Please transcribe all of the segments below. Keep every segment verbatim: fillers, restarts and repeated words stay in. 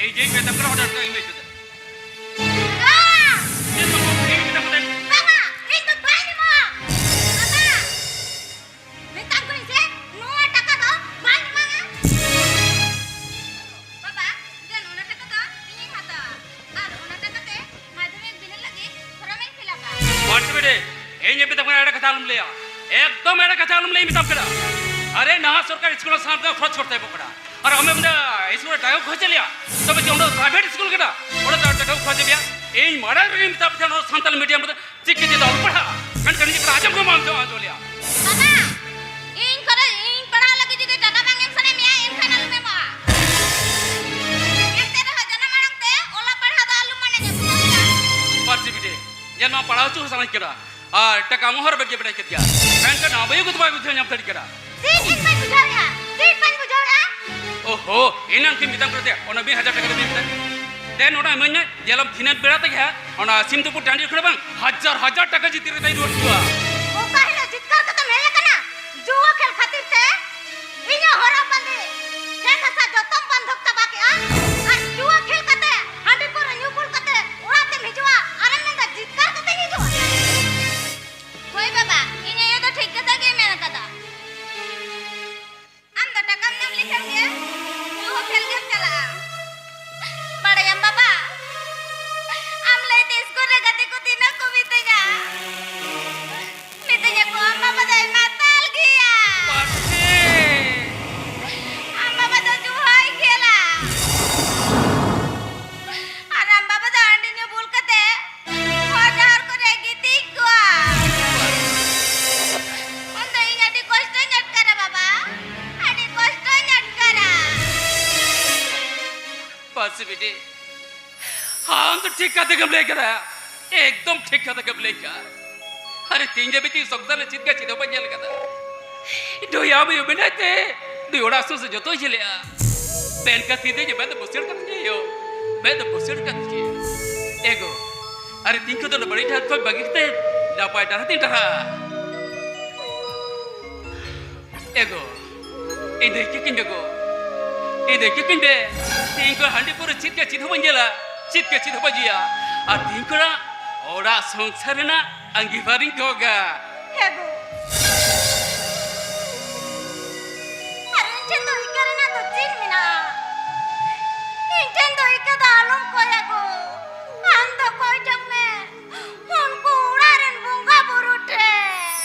ᱤᱧ ᱡᱮᱧ ᱢᱮᱛᱟᱢ ᱠᱟᱱᱟ, ᱚᱱᱟ ᱴᱟᱠᱟ ᱤᱧ ᱢᱮ ᱠᱟᱫᱟ᱾ ᱵᱟᱵᱟ! ᱪᱮᱫ ᱵᱟᱵᱟ? ᱤᱧ ᱢᱮᱛᱟᱢ ᱠᱟᱱᱟ᱾ ᱵᱟᱵᱟ! ᱤᱧ ᱫᱚ ᱵᱟᱹᱧ ᱮᱢᱚᱜᱼᱟ᱾ ᱵᱟᱵᱟ! ᱢᱮᱛᱟᱢ ᱠᱟᱹᱱᱟᱹᱧ ᱥᱮ, ᱱᱚᱣᱟ ᱴᱟᱠᱟ ᱫᱚ ᱵᱟᱹᱧ ᱮᱢᱟᱢᱟ᱾ ᱵᱟᱵᱟ, ᱫᱮᱱ ᱚᱱᱟ ᱴᱟᱠᱟ ᱫᱚ ᱤᱧᱤᱧ ᱦᱟᱛᱟᱣᱟ᱾ ᱟᱨ ᱚᱱᱟ ᱴᱟᱠᱟ ᱛᱮ ᱢᱟᱫᱽᱫᱷᱚᱢᱤᱠ ᱵᱤᱱᱤᱰ ᱞᱟᱹᱜᱤᱫ ᱯᱷᱚᱨᱚᱢ ᱤᱧ ᱯᱷᱤᱞᱟᱯᱟ᱾ ᱵᱟᱹᱲᱛᱤ ᱵᱮᱴᱮ, ᱤᱧ ᱢᱮᱛᱟᱢ ᱠᱟᱱᱟ, ᱮᱲᱮ ᱠᱟᱛᱷᱟ ᱟᱞᱚᱢ ᱞᱟᱹᱭᱟ᱾ ᱮᱠᱫᱚᱢ ᱮᱲᱮ ᱠᱟᱛᱷᱟ ᱟᱞᱚᱢ ᱞᱟᱹᱭ, ᱢᱮᱛᱟᱢ ᱠᱟᱱᱟ᱾ ᱟᱨᱮ, ᱱᱟᱦᱟᱜ ᱥᱚᱨᱠᱟᱨ ᱥᱠᱩᱞ ᱨᱮ ᱥᱟᱱᱟᱢ ᱠᱷᱚᱨᱚᱪ ᱠᱷᱚᱨᱪᱟ ᱮᱢᱚᱜ ᱠᱟᱱᱟ᱾ ᱟᱨ ᱟᱢᱮᱢ ᱢᱮᱱᱫᱟ ᱥᱠᱩᱞ ᱨᱮ ᱴᱟᱠᱟ ᱠᱚ ᱠᱷᱚᱨᱪᱟ ᱞᱮᱭᱟ, ᱛᱚᱵᱮ ᱪᱮᱫ ᱚᱸᱰᱮ ᱯᱨᱟᱭᱵᱷᱮᱴ ᱥᱠᱩᱞ ᱠᱟᱱᱟ? ᱚᱸᱰᱮ ᱫᱚ ᱴᱟᱠᱟ ᱠᱚ ᱠᱷᱚᱨᱪᱟ ᱞᱮᱭᱟ? ᱤᱧ ᱢᱟᱲᱟᱝ ᱨᱮᱜᱮᱧ ᱢᱮᱛᱟᱫ ᱯᱮ ᱛᱟᱦᱮᱸᱱᱟ, ᱱᱚᱣᱟ ᱥᱟᱱᱛᱟᱞᱤ ᱢᱤᱰᱤᱭᱟᱢ ᱨᱮᱫᱚ ᱪᱤᱠᱤ ᱛᱮᱫᱚ ᱚᱞ ᱯᱟᱲᱦᱟᱜ, ᱢᱮᱱᱠᱷᱟᱱ ᱱᱤᱡᱮ ᱠᱟᱛᱷᱟ ᱟᱸᱡᱚᱢ ᱜᱮ ᱵᱟᱢ ᱟᱸᱡᱚᱢ ᱟᱸᱡᱚᱢ ᱞᱮᱭᱟ᱾ ᱵᱟᱵᱟ, ᱤᱧ ᱠᱚᱨᱟᱣ, ᱤᱧ ᱯᱟᱲᱦᱟᱣ ᱞᱟᱹᱜᱤᱫ ᱡᱩᱫᱤ ᱴᱟᱠᱟ ᱵᱟᱝ ᱮᱢ ᱥᱟᱱᱟᱭᱮᱫ ᱢᱮᱭᱟ, ᱮᱱᱠᱷᱟᱱ ᱟᱞᱚᱢ ᱮᱢᱚᱜᱼᱟ᱾ ᱮᱱᱛᱮ ᱨᱮᱦᱚᱸ ᱡᱟᱱᱟᱢ ᱟᱲᱟᱝ ᱛᱮ ᱚᱞᱚᱜ ᱯᱟᱲᱦᱟᱣ ᱫᱚ ᱟᱞᱚᱢ ᱢᱟᱱᱟᱧᱟ, ᱵᱩᱡᱷᱟᱹᱣ ᱠᱮᱫᱟ? ᱯᱟᱹᱨᱥᱤ ᱵᱤᱴᱤ, ᱧᱮᱞ ᱢᱟ, ᱯᱟᱲᱦᱟᱣ ᱦᱚᱪᱚ ᱦᱚᱸ ᱥᱟᱱᱟᱧ ᱠᱟᱱᱟ, ᱟᱨ ᱴᱟᱠᱟ ᱢᱟ ᱦᱚᱨ ᱵᱮᱜ ᱜᱮ ᱵᱟᱲᱟᱭ ᱠᱮᱫ ᱜᱮᱭᱟ, ᱢᱮᱱᱠᱷᱟᱱ ᱟᱵᱚᱭᱩ ᱠᱚᱫᱚ ᱵᱟᱭ ᱵᱩᱡᱷᱟᱹᱣ ᱧᱟᱢ ᱫᱟᱲᱮ ᱠᱟᱱᱟ᱾ ᱪᱮᱫ ᱤᱧ ᱵᱟᱹᱧ ᱵᱩᱡᱷᱟᱹᱣᱮᱫᱼᱟ? ᱪᱮᱫ ᱵᱟᱹᱧ ᱵᱩᱡᱷᱟᱹᱣᱮᱫᱼᱟ? ᱳᱦᱳ, ᱮᱱᱟᱝ ᱠᱷᱚᱱ ᱢᱮᱛᱟᱢ ᱠᱟᱱᱟ ᱛᱮ, ᱚᱱᱟ ᱢᱤᱫ ᱦᱟᱡᱟᱨ ᱴᱟᱠᱟ ᱫᱚ ᱵᱮᱜ ᱨᱮ᱾ ᱫᱮᱱ ᱚᱱᱟ ᱤᱢᱟᱹᱧ ᱢᱮ, ᱧᱮᱞᱟᱢ ᱫᱷᱤᱱᱟᱹᱱ ᱵᱮᱲᱟ ᱛᱮᱜᱮ ᱦᱟᱸᱜ ᱚᱱᱟ ᱥᱤᱢᱛᱩᱯᱩᱨ ᱴᱟᱺᱰᱤ ᱠᱷᱚᱱ ᱵᱟᱝ, ᱦᱟᱡᱟᱨ ᱦᱟᱡᱟᱨ ᱴᱟᱠᱟ ᱡᱤᱛᱤ ᱨᱮ ᱛᱟᱭ ᱨᱩᱣᱟᱹᱲ ᱦᱤᱡᱩᱜᱼᱟ᱾ ᱚᱠᱟ ᱦᱤᱞᱳᱜ ᱡᱤᱛᱠᱟᱹᱨ ᱠᱟᱛᱮᱢ ᱦᱮᱡ ᱟᱠᱟᱱᱟ? ᱡᱩᱣᱟᱹ ᱠᱷᱮᱞ ᱠᱷᱟᱹᱛᱤᱨ ᱛᱮ ᱤᱧᱟᱹᱜ ᱦᱚᱨᱚᱜ ᱵᱟᱸᱫᱮ, ᱠᱷᱮᱛ ᱦᱟᱥᱟ ᱡᱚᱛᱚᱢ ᱵᱚᱱᱫᱷᱚᱠ ᱪᱟᱵᱟ ᱠᱮᱜᱼᱟ᱾ ᱟᱨ ᱡᱩᱣᱟᱹ ᱠᱷᱮᱞ ᱠᱟᱛᱮ, ᱦᱟᱺᱰᱤ ᱯᱟᱹᱣᱨᱟᱹ ᱧᱩ ᱵᱩᱞ ᱠᱟᱛᱮ ᱚᱲᱟᱜ ᱛᱮᱢ ᱦᱤᱡᱩᱜᱼᱟ᱾ ᱟᱨᱮᱢ ᱢᱮᱱᱫᱟ ᱡᱤᱛᱠᱟᱹᱨ ᱠᱟᱛᱮᱧ ᱦᱤᱡᱩᱜᱼᱟ᱾ ᱦᱳᱭ ᱵᱟᱵᱟ, ᱤᱧ ᱟᱭᱳ ᱫᱚ ᱴᱷᱤᱠ ᱠᱟᱛᱷᱟ ᱜᱮᱭ ᱢᱮᱱ ᱟᱠᱟᱫᱟ᱾ ᱟᱢ ᱫᱚ ᱴᱟᱠᱟᱢ ᱧᱟᱢ ᱞᱮᱠᱷᱟᱱ ᱜᱮ ᱡᱩᱣᱟᱹ ᱠᱷᱮᱞ ᱜᱮᱢ ᱪᱟᱞᱟᱜᱼᱟ᱾ ᱵᱟᱲᱟᱭᱟᱢ ᱵᱟᱵᱟ, ᱟᱢ ᱞᱟᱹᱭᱛᱮ ᱤᱥᱠᱩᱞ ᱨᱮ ᱜᱟᱛᱮ ᱠᱚ ᱛᱤᱱᱟᱹᱜ ᱠᱚ ᱢᱤᱛᱟᱹᱧᱟ᱾ ᱢᱤᱛᱟᱹᱧᱟ ᱠᱚ, "ᱟᱢ ᱵᱟᱵᱟ ᱫᱚᱭ ᱢᱟᱛᱟᱞ ᱜᱮᱭᱟ᱾ ᱯᱟᱹᱨᱥᱤ! ᱟᱢ ᱵᱟᱵᱟ ᱫᱚ ᱡᱩᱣᱟᱹᱭ ᱠᱷᱮᱞᱟ᱾ ᱟᱨ ᱟᱢ ᱵᱟᱵᱟ ᱫᱚ ᱦᱟᱺᱰᱤ ᱧᱩ ᱵᱩᱞ ᱠᱟᱛᱮ ᱦᱚᱨ ᱰᱟᱦᱟᱨ ᱠᱚᱨᱮ ᱜᱤᱛᱤᱡ ᱠᱚᱜᱼᱟ᱾ ᱩᱱᱫᱚ ᱤᱧ ᱟᱹᱰᱤ ᱠᱚᱥᱴᱚᱧ ᱟᱴᱠᱟᱨᱟ ᱵᱟᱵᱟ, ᱟᱹᱰᱤ ᱠᱚᱥᱴᱚᱧ ᱟᱴᱠᱟᱨᱟ᱾" ᱯᱟᱹᱨᱥᱤ ᱵᱤᱴᱤ, ᱟᱢ ᱫᱚ ᱴᱷᱤᱠ ᱠᱟᱛᱷᱟ ᱜᱮᱢ ᱞᱟᱹᱭ ᱠᱟᱫᱟ, ᱮᱠᱫᱚᱢ ᱴᱷᱤᱠ ᱠᱟᱛᱷᱟ ᱜᱮᱢ ᱞᱟᱹᱭ ᱠᱟᱫᱟ᱾ ᱟᱨᱮ, ᱛᱤᱦᱤᱧ ᱫᱷᱟᱹᱵᱤᱡ ᱤᱧ ᱥᱚᱝᱥᱟᱨ ᱨᱮ ᱪᱮᱫ ᱜᱮ ᱪᱮᱫ ᱦᱚᱸ ᱵᱟᱹᱧ ᱧᱮᱞ ᱠᱟᱫᱟ᱾ ᱫᱩᱭ ᱟᱢ ᱟᱭᱳ ᱢᱮᱱᱟᱭ ᱛᱮ, ᱫᱩᱭ ᱚᱲᱟᱜ ᱥᱩᱨ ᱥᱮ ᱡᱚᱛᱚᱭ ᱧᱮᱞᱮᱜᱼᱟ᱾ ᱢᱮᱱᱠᱷᱟᱱ ᱛᱤᱦᱤᱧ ᱫᱷᱟᱹᱵᱤᱡ ᱢᱮᱫ ᱫᱚ ᱵᱩᱥᱟᱹᱲ ᱠᱟᱛᱮ ᱪᱮᱫ ᱦᱩᱭᱩᱜ? ᱢᱮᱫ ᱫᱚ ᱵᱩᱥᱟᱹᱲ ᱠᱟᱛᱮ ᱪᱮᱫ? ᱮᱜᱳ, ᱟᱨᱮ, ᱛᱤᱦᱤᱧ ᱠᱷᱚᱱ ᱫᱚ ᱚᱱᱟ ᱵᱟᱹᱲᱤᱡ ᱰᱟᱦᱟᱨ ᱠᱷᱚᱱ ᱵᱟᱹᱜᱤ ᱠᱟᱛᱮ ᱱᱟᱯᱟᱭ ᱰᱟᱦᱟᱨ ᱛᱮᱧ ᱰᱟᱦᱨᱟᱜᱼᱟ᱾ ᱮᱜᱳ, ᱤᱧ ᱫᱚ ᱤᱠᱟᱹ ᱠᱟᱹᱧ ᱢᱮ ᱜᱳ᱾ ᱤᱧ ᱫᱚ ᱠᱤᱯᱤᱱ ᱛᱮ ᱛᱤᱦᱤᱧ ᱠᱷᱚᱱ ᱦᱟᱺᱰᱤ ᱯᱟᱹᱣᱨᱟᱹ ᱪᱮᱫ ᱜᱮ ᱪᱮᱫ ᱦᱚᱸ ᱵᱟᱹᱧ ᱧᱮᱞᱟ, ᱪᱮᱫ ᱜᱮ ᱪᱮᱫ ᱦᱚᱸ ᱵᱟᱹᱧ ᱧᱩᱭᱟ᱾ ᱟᱨ ᱛᱤᱦᱤᱧ ᱠᱷᱚᱱᱟᱜ ᱚᱲᱟᱜ ᱥᱚᱝᱥᱟᱨ ᱨᱮᱱᱟᱜ ᱟᱺᱜᱤᱵᱷᱟᱨᱤᱧ ᱜᱚᱜᱟ᱾ ᱦᱮᱸ ᱜᱳ᱾ ᱟᱨ ᱤᱧ ᱴᱷᱮᱱ ᱫᱚ ᱤᱠᱟᱹ ᱨᱮᱱᱟᱜ ᱫᱚ ᱪᱮᱫ ᱢᱮᱱᱟᱜᱼᱟ? ᱤᱧ ᱴᱷᱮᱱ ᱫᱚ ᱤᱠᱟᱹ ᱫᱚ ᱟᱞᱚᱢ ᱠᱚᱭᱟ ᱜᱳ᱾ ᱟᱢ ᱫᱚ ᱠᱚᱭ ᱡᱚᱝ ᱢᱮ ᱩᱱᱠᱩ ᱚᱲᱟᱜ ᱨᱮᱱ ᱵᱚᱸᱜᱟ ᱵᱩᱨᱩ ᱴᱷᱮᱱ᱾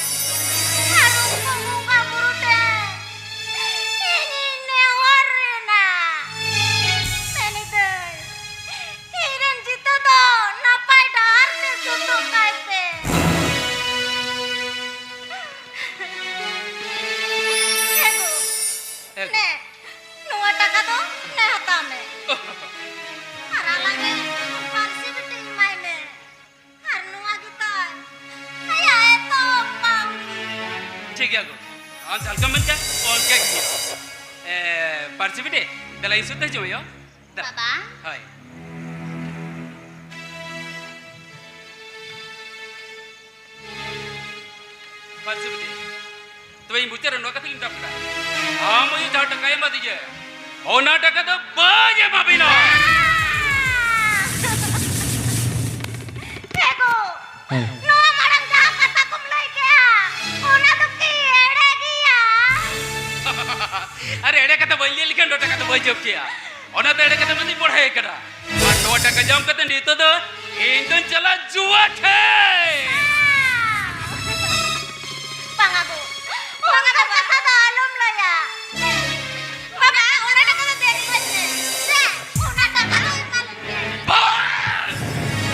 ᱟᱨ ᱩᱱᱠᱩ ᱵᱚᱸᱜᱟ ᱵᱩᱨᱩ ᱴᱷᱮᱱ ᱤᱧᱤᱧ ᱱᱮᱦᱚᱨ ᱨᱮᱱᱟ᱾ ᱢᱮᱱᱤᱫᱟᱹᱧ, ᱤᱧᱨᱮᱱ ᱡᱤᱛᱟᱹ ᱫᱚ ᱱᱟᱯᱟᱭ ᱰᱟᱦᱟᱨ ᱛᱮ ᱥᱩᱛᱩᱜ ᱠᱟᱭ ᱯᱮ᱾ ᱮ ᱜᱳ, ᱮ ᱜᱳ᱾ ᱱᱮ, ᱱᱚᱣᱟ ᱴᱟᱠᱟ ᱫᱚ ᱱᱮ ᱦᱟᱛᱟᱣ ᱢᱮ᱾ ᱟᱨ ᱟᱞᱟᱝ ᱨᱮ ᱯᱟᱹᱨᱥᱤ ᱵᱤᱴᱤ ᱮᱢᱟᱭ ᱢᱮ᱾ ᱟᱨ ᱱᱚᱣᱟ ᱜᱮ ᱛᱟᱭ ᱟᱭᱟᱜ ᱮᱛᱚᱢ ᱵᱟᱹᱦᱩᱲᱤ᱾ ᱴᱷᱤᱠ ᱜᱮᱭᱟ ᱜᱳ, ᱟᱢ ᱡᱟᱦᱟᱸ ᱞᱮᱠᱟᱢ ᱢᱮᱱ ᱠᱮᱫ ᱚᱱᱠᱟ ᱜᱮ ᱦᱩᱭᱩᱜᱼᱟ᱾ ᱮ, ᱯᱟᱹᱨᱥᱤ ᱵᱤᱴᱤ, ᱫᱮᱞᱟ ᱤᱧ ᱥᱩᱨ ᱛᱮ ᱦᱤᱡᱩᱜ ᱢᱮ ᱭᱳ᱾ ᱫᱮᱞᱟ᱾ ᱵᱟᱵᱟ᱾ ᱦᱳᱭ᱾ ᱯᱟᱹᱨᱥᱤ ᱵᱤᱴᱤ, ᱛᱚᱵᱮ ᱤᱧ ᱢᱩᱪᱟᱹᱫ ᱨᱮ ᱱᱚᱣᱟ ᱠᱟᱛᱷᱟ ᱜᱤᱧ ᱢᱮᱛᱟᱢ ᱠᱟᱱᱟ, ᱟᱢ ᱟᱭᱳ ᱡᱟᱦᱟᱸ ᱴᱟᱠᱟᱭ ᱮᱢᱟ ᱫᱤᱧᱟ, ᱚᱱᱟ ᱴᱟᱠᱟ ᱫᱚ ᱵᱟᱹᱧ ᱮᱢᱟ ᱵᱤᱱᱟ᱾ ᱮ ᱜᱳ, ᱦᱮᱸ᱾ ᱱᱚᱣᱟ ᱢᱟᱲᱟᱝ ᱡᱟᱦᱟᱸ ᱠᱟᱛᱷᱟ ᱠᱚᱢ ᱞᱟᱹᱭ ᱠᱮᱜᱼᱟ, ᱚᱱᱟ ᱫᱚ ᱠᱤ ᱮᱲᱮ ᱜᱮᱭᱟ? ᱟᱨ ᱮᱲᱮ ᱠᱟᱛᱷᱟ ᱵᱟᱹᱧ ᱞᱟᱹᱭ ᱞᱮᱠᱷᱟᱱ ᱱᱚᱣᱟ ᱴᱟᱠᱟ ᱫᱚ ᱵᱟᱹᱧ ᱡᱚᱢ ᱠᱮᱭᱟ᱾ ᱚᱱᱟᱛᱮ ᱮᱲᱮ ᱠᱟᱛᱷᱟ ᱢᱮᱱᱫᱚᱧ ᱵᱚᱲᱦᱮ ᱠᱟᱱᱟ᱾ ᱟᱨ ᱱᱚᱣᱟ ᱴᱟᱠᱟ ᱧᱟᱢ ᱠᱟᱛᱮ ᱱᱤᱛᱚᱜ ᱫᱚ ᱤᱧ ᱫᱚᱧ ᱪᱟᱞᱟᱜ ᱡᱩᱣᱟ ᱴᱷᱮᱱ᱾ ᱵᱟᱝᱟ ᱜᱳ, ᱚᱱᱟ ᱠᱟᱛᱷᱟ ᱫᱚ ᱟᱞᱚᱢ ᱞᱟᱹᱭᱟ᱾ ᱵᱟᱵᱟ, ᱚᱱᱟ ᱴᱟᱠᱟ ᱫᱚ ᱫᱮᱱ ᱤᱢᱟᱹᱧ ᱢᱮ᱾ ᱫᱮ, ᱚᱱᱟ ᱴᱟᱠᱟ ᱫᱚ ᱮᱢᱟᱞᱤᱧ ᱢᱮ᱾ ᱵᱟᱝ!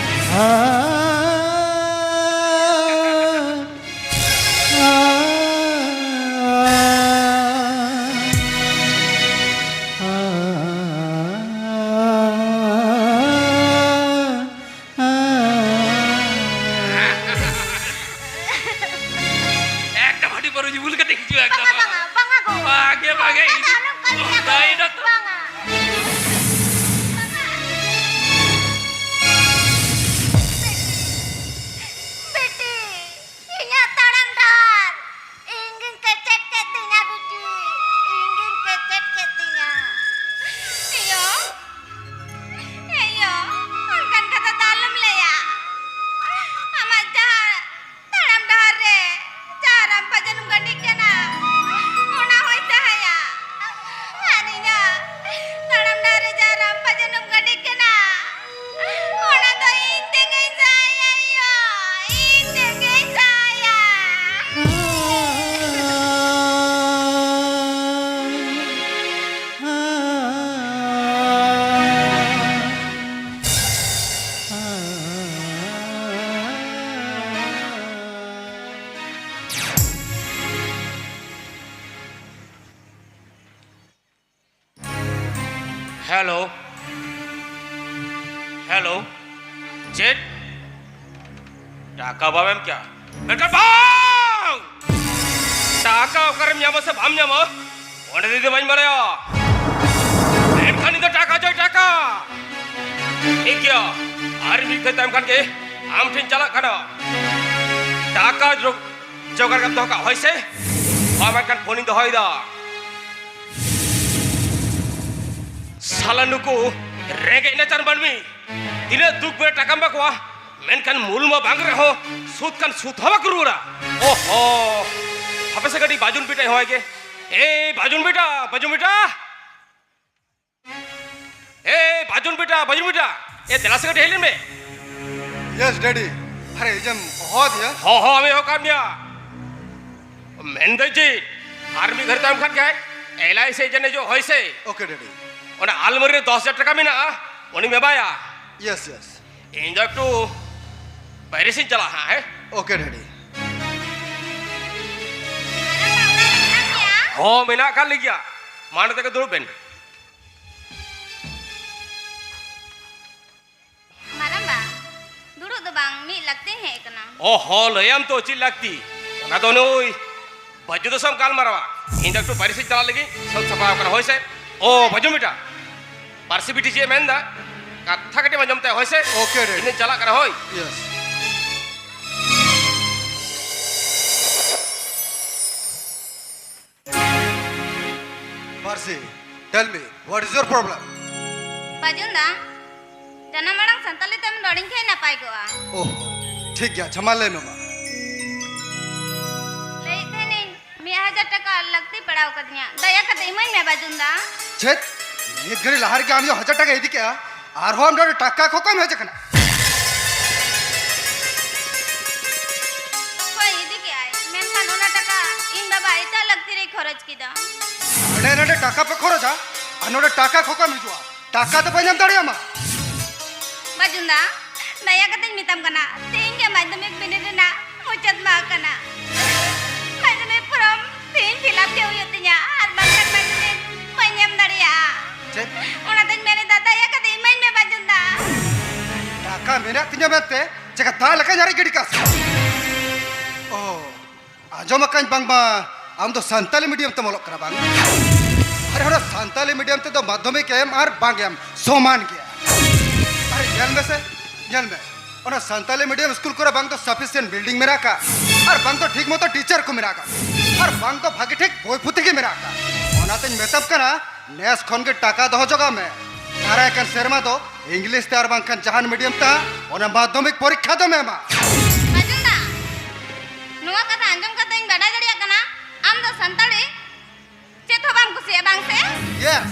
ᱮᱠᱫᱚᱢ ᱦᱟᱺᱰᱤ ᱯᱟᱹᱣᱨᱟᱹ ᱧᱩ ᱵᱩᱞ ᱠᱟᱛᱮ ᱦᱤᱡᱩᱜᱼᱟ, ᱮᱠᱫᱚᱢ᱾ ᱵᱟᱝᱟ, ᱵᱟᱝᱟ, ᱵᱟᱝᱟ ᱜᱳ᱾ ᱵᱷᱟᱜᱮ, ᱵᱷᱟᱜᱮ, ᱚᱱᱠᱟ ᱫᱚ ᱤᱫᱤ ᱟᱞᱚᱢ ᱠᱟᱹᱢᱤᱭᱟ ᱜᱳ᱾ ᱫᱟᱭ ᱰᱟᱠᱛᱟᱨ᱾ ᱵᱟᱝᱟ᱾ ᱦᱮᱞᱳ᱾ ᱦᱮᱞᱳ᱾ ᱪᱮᱫ? ᱴᱟᱠᱟ ᱵᱟᱢ ᱮᱢ ᱠᱮᱭᱟ? ᱢᱮᱱᱠᱷᱟᱱ ᱵᱟᱝ! ᱴᱟᱠᱟ ᱚᱠᱟᱨᱮᱢ ᱧᱟᱢᱟ ᱥᱮ ᱵᱟᱢ ᱧᱟᱢᱟ, ᱚᱸᱰᱮ ᱫᱚ ᱤᱧ ᱫᱚ ᱵᱟᱹᱧ ᱵᱟᱲᱟᱭᱟ᱾ ᱢᱮᱱᱠᱷᱟᱱ ᱤᱧ ᱫᱚ ᱴᱟᱠᱟ ᱪᱟᱹᱭ, ᱴᱟᱠᱟ᱾ ᱴᱷᱤᱠ ᱜᱮᱭᱟ, ᱟᱨ ᱢᱤᱫ ᱜᱷᱟᱹᱲᱤ ᱛᱟᱭᱚᱢ ᱠᱷᱟᱱ ᱜᱮ ᱟᱢ ᱴᱷᱮᱱ ᱪᱟᱞᱟᱜ ᱠᱟᱱᱟ᱾ ᱴᱟᱠᱟ ᱡᱚ-, ᱡᱚᱜᱟᱲ ᱠᱟᱛᱮ ᱫᱚᱦᱚ ᱠᱟᱜ, ᱦᱳᱭ ᱥᱮ? ᱢᱟ ᱢᱮᱱᱠᱷᱟᱱ ᱯᱷᱳᱱᱤᱧ ᱫᱚᱦᱚᱭᱮᱫᱟ᱾ ᱥᱟᱞᱟ ᱱᱩᱠᱩ ᱨᱮᱸᱜᱮᱡ ᱱᱟᱪᱟᱨ ᱢᱟᱹᱱᱢᱤ, ᱛᱤᱱᱟᱹᱜ ᱫᱩᱠ ᱢᱮ ᱴᱟᱠᱟᱢ ᱮᱢᱟ ᱠᱚᱣᱟ, ᱢᱮᱱᱠᱷᱟᱱ ᱢᱩᱞ ᱢᱟ ᱵᱟᱝ ᱨᱮᱦᱚᱸ ᱥᱩᱫ ᱠᱷᱟᱱ ᱥᱩᱫ ᱦᱚᱸ ᱵᱟᱠᱚ ᱨᱩᱣᱟᱹᱲᱟ᱾ ᱳᱦᱳ, ᱦᱟᱯᱮ ᱥᱮ ᱠᱟᱹᱴᱤᱡ ᱵᱟᱡᱩᱱ ᱵᱮᱴᱟᱭ ᱦᱚᱦᱚᱭ ᱜᱮ᱾ ᱮ ᱵᱟᱡᱩᱱ ᱵᱮᱴᱟ, ᱵᱟᱡᱩᱱ ᱵᱮᱴᱟ, ᱮ ᱵᱟᱡᱩᱱ ᱵᱮᱴᱟ, ᱵᱟᱡᱩᱱ ᱵᱮᱴᱟ, ᱮ ᱫᱮᱞᱟ ᱥᱮ ᱠᱟᱹᱴᱤᱡ ᱦᱮᱡ ᱞᱮᱱ ᱢᱮ᱾ ᱭᱮᱥ ᱰᱮᱰᱤ᱾ ᱟᱨᱮ ᱤᱧᱮᱢ ᱦᱚᱦᱚ ᱟᱫᱤᱧᱟ? ᱦᱚᱦᱚ ᱟᱢᱮ ᱦᱚᱦᱚ ᱠᱟᱫ ᱢᱮᱭᱟ᱾ ᱢᱮᱱᱫᱟᱹᱧ ᱪᱮᱫ, ᱟᱨ ᱢᱤᱫ ᱜᱷᱟᱹᱲᱤ ᱛᱟᱭᱚᱢ ᱠᱷᱟᱱ ᱜᱮ ᱮᱞ ᱟᱭ ᱥᱤ ᱮᱡᱮᱱᱴ ᱦᱤᱡᱩᱜ, ᱦᱳᱭ ᱥᱮ? ᱳᱠᱮ ᱰᱮᱰᱤ᱾ ᱚᱱᱟ ᱟᱞᱢᱟᱨᱤ ᱨᱮ ᱫᱚᱥ ᱦᱟᱡᱟᱨ ᱴᱟᱠᱟ ᱢᱮᱱᱟᱜᱼᱟ, ᱩᱱᱤᱢ ᱮᱢᱟᱭᱟ᱾ Yes, yes. ᱤᱧ ᱫᱚ ᱮᱠᱴᱩ ᱯᱟᱭᱨᱮ ᱥᱮᱫ ᱤᱧ ᱪᱟᱞᱟᱜᱼᱟ ᱦᱟᱸᱜ, ᱦᱮᱸ? ᱳᱠᱮ ᱰᱮᱰᱤ᱾ ᱦᱚᱸ, ᱢᱮᱱᱟᱜ ᱟᱠᱟᱫ ᱞᱤᱧ ᱜᱮᱭᱟ᱾ ᱢᱟ ᱱᱚᱛᱮ ᱜᱮ ᱫᱩᱲᱩᱵ ᱵᱮᱱ᱾ ᱢᱟᱨᱟᱝᱵᱟ, ᱫᱩᱲᱩᱵ ᱫᱚ ᱵᱟᱝ, ᱢᱤᱫ ᱞᱟᱹᱠᱛᱤᱧ ᱦᱮᱡ ᱟᱠᱟᱱᱟ᱾ ᱚ ᱦᱚᱸ, ᱞᱟᱹᱭᱟᱢ ᱛᱚ ᱪᱮᱫ ᱞᱟᱹᱠᱛᱤ? ᱚᱱᱟ ᱫᱚ ᱱᱩᱭ ᱵᱟᱹᱡᱩ ᱫᱚ ᱥᱟᱶ ᱜᱟᱞᱢᱟᱨᱟᱣᱟ᱾ ᱤᱧ ᱫᱚ ᱮᱠᱴᱩ ᱯᱟᱭᱨᱮ ᱥᱮᱫ ᱪᱟᱞᱟᱜ ᱞᱟᱹᱜᱤᱫ ᱥᱟᱹᱛ ᱥᱟᱯᱲᱟᱣ ᱟᱠᱟᱱᱟ, ᱦᱳᱭ ᱥᱮ? ᱳ ᱵᱟᱹᱡᱩ ᱵᱮᱴᱟ, ᱯᱟᱹᱨᱥᱤ ᱵᱤᱴᱤ ᱪᱮᱫ ᱮ ᱢᱮᱱᱫᱟ, ᱠᱟᱛᱷᱟ ᱠᱟᱹᱴᱤᱡ ᱮᱢ ᱟᱸᱡᱚᱢ ᱛᱟᱭᱟ, ᱦᱳᱭ ᱥᱮ? ᱳᱠᱮ, ᱰᱮᱰᱤ᱾ ᱤᱧ ᱫᱚᱧ ᱪᱟᱞᱟᱜ ᱠᱟᱱᱟ, ᱦᱳᱭ᱾ ᱭᱮᱥ᱾ ᱯᱟᱹᱨᱥᱤ, tell me, what is your problem? ᱵᱟᱹᱡᱩᱱ ᱫᱟ, ᱡᱟᱱᱟᱢ ᱟᱲᱟᱝ ᱥᱟᱱᱛᱟᱞᱤ ᱛᱮᱢ ᱨᱚᱲᱤᱧ ᱠᱷᱟᱱ ᱱᱟᱯᱟᱭ ᱠᱚᱜᱼᱟ᱾ ᱳᱦ, ᱴᱷᱤᱠ ᱜᱮᱭᱟ, ᱟᱪᱪᱷᱟ, ᱢᱟ ᱞᱟᱹᱭ ᱢᱮ ᱢᱟ᱾ ᱞᱟᱹᱭᱮᱫ ᱛᱟᱦᱮᱱᱤᱧ, ᱢᱤᱫ ᱦᱟᱡᱟᱨ ᱴᱟᱠᱟ ᱞᱟᱹᱠᱛᱤ ᱯᱟᱲᱟᱣ ᱠᱟᱫᱤᱧᱟ, ᱫᱟᱭᱟ ᱠᱟᱛᱮ ᱤᱢᱟᱹᱧ ᱢᱮ ᱵᱟᱹᱡᱩᱱ ᱫᱟ᱾ ᱪᱮᱫ? ᱢᱤᱫ ᱜᱷᱟᱹᱲᱤ ᱞᱟᱦᱟ ᱨᱮᱜᱮ ᱟᱢ ᱫᱚ ᱦᱟᱡᱟᱨ ᱴᱟᱠᱟ ᱤᱫᱤ ᱠᱮᱜᱼᱟ, ᱟᱨᱦᱚᱸ ᱟᱢ ᱫᱚ ᱴᱟᱠᱟ ᱠᱷᱚᱠᱚᱭ ᱮᱢ ᱦᱮᱡ ᱟᱠᱟᱱᱟ? ᱦᱳᱭ, ᱤᱫᱤ ᱠᱮᱜᱼᱟᱭ, ᱢᱮᱱᱠᱷᱟᱱ ᱚᱱᱟ ᱴᱟᱠᱟ ᱤᱧ ᱵᱟᱵᱟ ᱮᱴᱟᱜ ᱞᱟᱹᱠᱛᱤ ᱨᱮᱭ ᱠᱷᱚᱨᱚᱪ ᱠᱮᱫᱟ᱾ ᱦᱟᱸᱰᱮ ᱱᱟᱰᱮ ᱴᱟᱠᱟ ᱯᱮ ᱠᱷᱚᱨᱚᱪᱟ ᱟᱨ ᱱᱚᱰᱮ ᱴᱟᱠᱟ ᱠᱷᱚᱠᱚᱭ ᱮᱢ ᱦᱤᱡᱩᱜᱼᱟ, ᱴᱟᱠᱟ ᱫᱚ ᱵᱟᱹᱧ ᱮᱢ ᱫᱟᱲᱮᱭᱟᱢᱟ᱾ ᱵᱟᱹᱡᱩᱱ ᱫᱟ, ᱫᱟᱭᱟ ᱠᱟᱛᱮᱧ ᱢᱮᱛᱟᱢ ᱠᱟᱱᱟ, ᱛᱮᱦᱮᱧ ᱜᱮ ᱢᱟᱫᱽᱫᱷᱚᱢᱤᱠ ᱵᱤᱱᱤᱰ ᱨᱮᱱᱟᱜ ᱢᱩᱪᱟᱹᱫ ᱢᱟᱦᱟ ᱠᱟᱱᱟ᱾ ᱢᱟᱫᱽᱫᱷᱚᱢᱤᱠ ᱯᱷᱚᱨᱚᱢ ᱛᱮᱦᱮᱧ ᱯᱷᱤᱞᱟᱯ ᱜᱮ ᱦᱩᱭᱩᱜ ᱛᱤᱧᱟ, ᱟᱨ ᱵᱟᱝᱠᱷᱟᱱ ᱢᱟᱫᱽᱫᱷᱚᱢᱤᱠ ᱵᱟᱹᱧ ᱮᱢ ᱫᱟᱲᱮᱭᱟᱜᱼᱟ᱾ ᱪᱮᱫ? ᱚᱱᱟᱛᱮᱧ ᱢᱮᱱᱮᱫᱟ, ᱫᱟᱭᱟ ᱠᱟᱛᱮ ᱤᱢᱟᱹᱧ ᱢᱮ ᱵᱟᱹᱡᱩᱱ ᱫᱟ᱾ ᱴᱟᱠᱟ ᱢᱮᱱᱟᱜ ᱛᱤᱧᱟ ᱢᱮᱱᱛᱮ ᱪᱮᱠᱟ ᱫᱟᱜ ᱞᱮᱠᱟᱧ ᱟᱨᱮᱡ ᱜᱤᱰᱤ ᱠᱟᱜ ᱥᱮ? ᱚ, ᱟᱸᱡᱚᱢ ᱟᱠᱟᱧ ᱵᱟᱝᱢᱟ ᱟᱢ ᱫᱚ ᱥᱟᱱᱛᱟᱞᱤ medium ᱛᱮᱢ ᱚᱞᱚᱜ ᱠᱟᱱᱟ ᱵᱟᱝ? ᱟᱨᱮ, ᱚᱱᱟ ᱥᱟᱱᱛᱟᱞᱤ medium ᱛᱮᱫᱚ ᱢᱟᱫᱽᱫᱷᱚᱢᱤᱠ ᱮᱢ ᱟᱨ ᱵᱟᱝ ᱮᱢ ᱥᱚᱢᱟᱱ ᱜᱮᱭᱟ᱾ ᱟᱨᱮ, ᱧᱮᱞ ᱢᱮᱥᱮ, ᱧᱮᱞ ᱢᱮ, ᱚᱱᱟ ᱥᱟᱱᱛᱟᱞᱤ medium ᱥᱠᱩᱞ ᱠᱚᱨᱮ ᱵᱟᱝ ᱫᱚ sufficient building ᱢᱮᱱᱟᱜ ᱟᱠᱟᱫ, ᱟᱨ ᱵᱟᱝ ᱫᱚ ᱴᱷᱤᱠ ᱢᱚᱛᱚ teacher ᱠᱚ ᱢᱮᱱᱟᱜ ᱟᱠᱟᱫ, ᱟᱨ ᱵᱟᱝ ᱫᱚ ᱵᱷᱟᱜᱮ ᱴᱷᱤᱠ ᱵᱳᱭ ᱯᱩᱛᱷᱤ ᱜᱮ ᱢᱮᱱᱟᱜ ᱟᱠᱟᱫ᱾ ᱚᱱᱟᱛᱮᱧ ᱢᱮᱛᱟᱢ ᱠᱟᱱᱟ, ᱱᱮᱥ ᱠᱷᱚᱱ ᱜᱮ ᱴᱟᱠᱟ ᱫᱚᱦᱚ ᱡᱚᱜᱟᱣ ᱢᱮ᱾ ᱫᱟᱨᱟᱭ ᱠᱟᱱ ᱥᱮᱨᱢᱟ ᱫᱚ English ᱛᱮ ᱟᱨ ᱵᱟᱝᱠᱷᱟᱱ ᱡᱟᱦᱟᱱ medium ᱛᱮ ᱚᱱᱟ ᱢᱟᱫᱽᱫᱷᱚᱢᱤᱠ ᱯᱚᱨᱤᱠᱠᱷᱟ ᱫᱚᱢ ᱮᱢᱟ᱾ ᱟᱸᱡᱚᱢ ᱫᱟ, ᱱᱚᱣᱟ ᱠᱟᱛᱷᱟ ᱟᱸᱡᱚᱢ ᱠᱟᱛᱮ ᱤᱧ ᱵᱟᱰᱟᱭ ᱫᱟᱲᱮᱭᱟᱜ ᱠᱟᱱᱟ, ᱟᱢ ᱫᱚ ᱥᱟᱱᱛᱟᱲᱤ ᱪᱮᱫ ᱦᱚᱸ ᱵᱟᱢ ᱠᱩᱥᱤᱭᱟᱜᱼᱟ, ᱵᱟᱝ ᱥᱮ? Yes,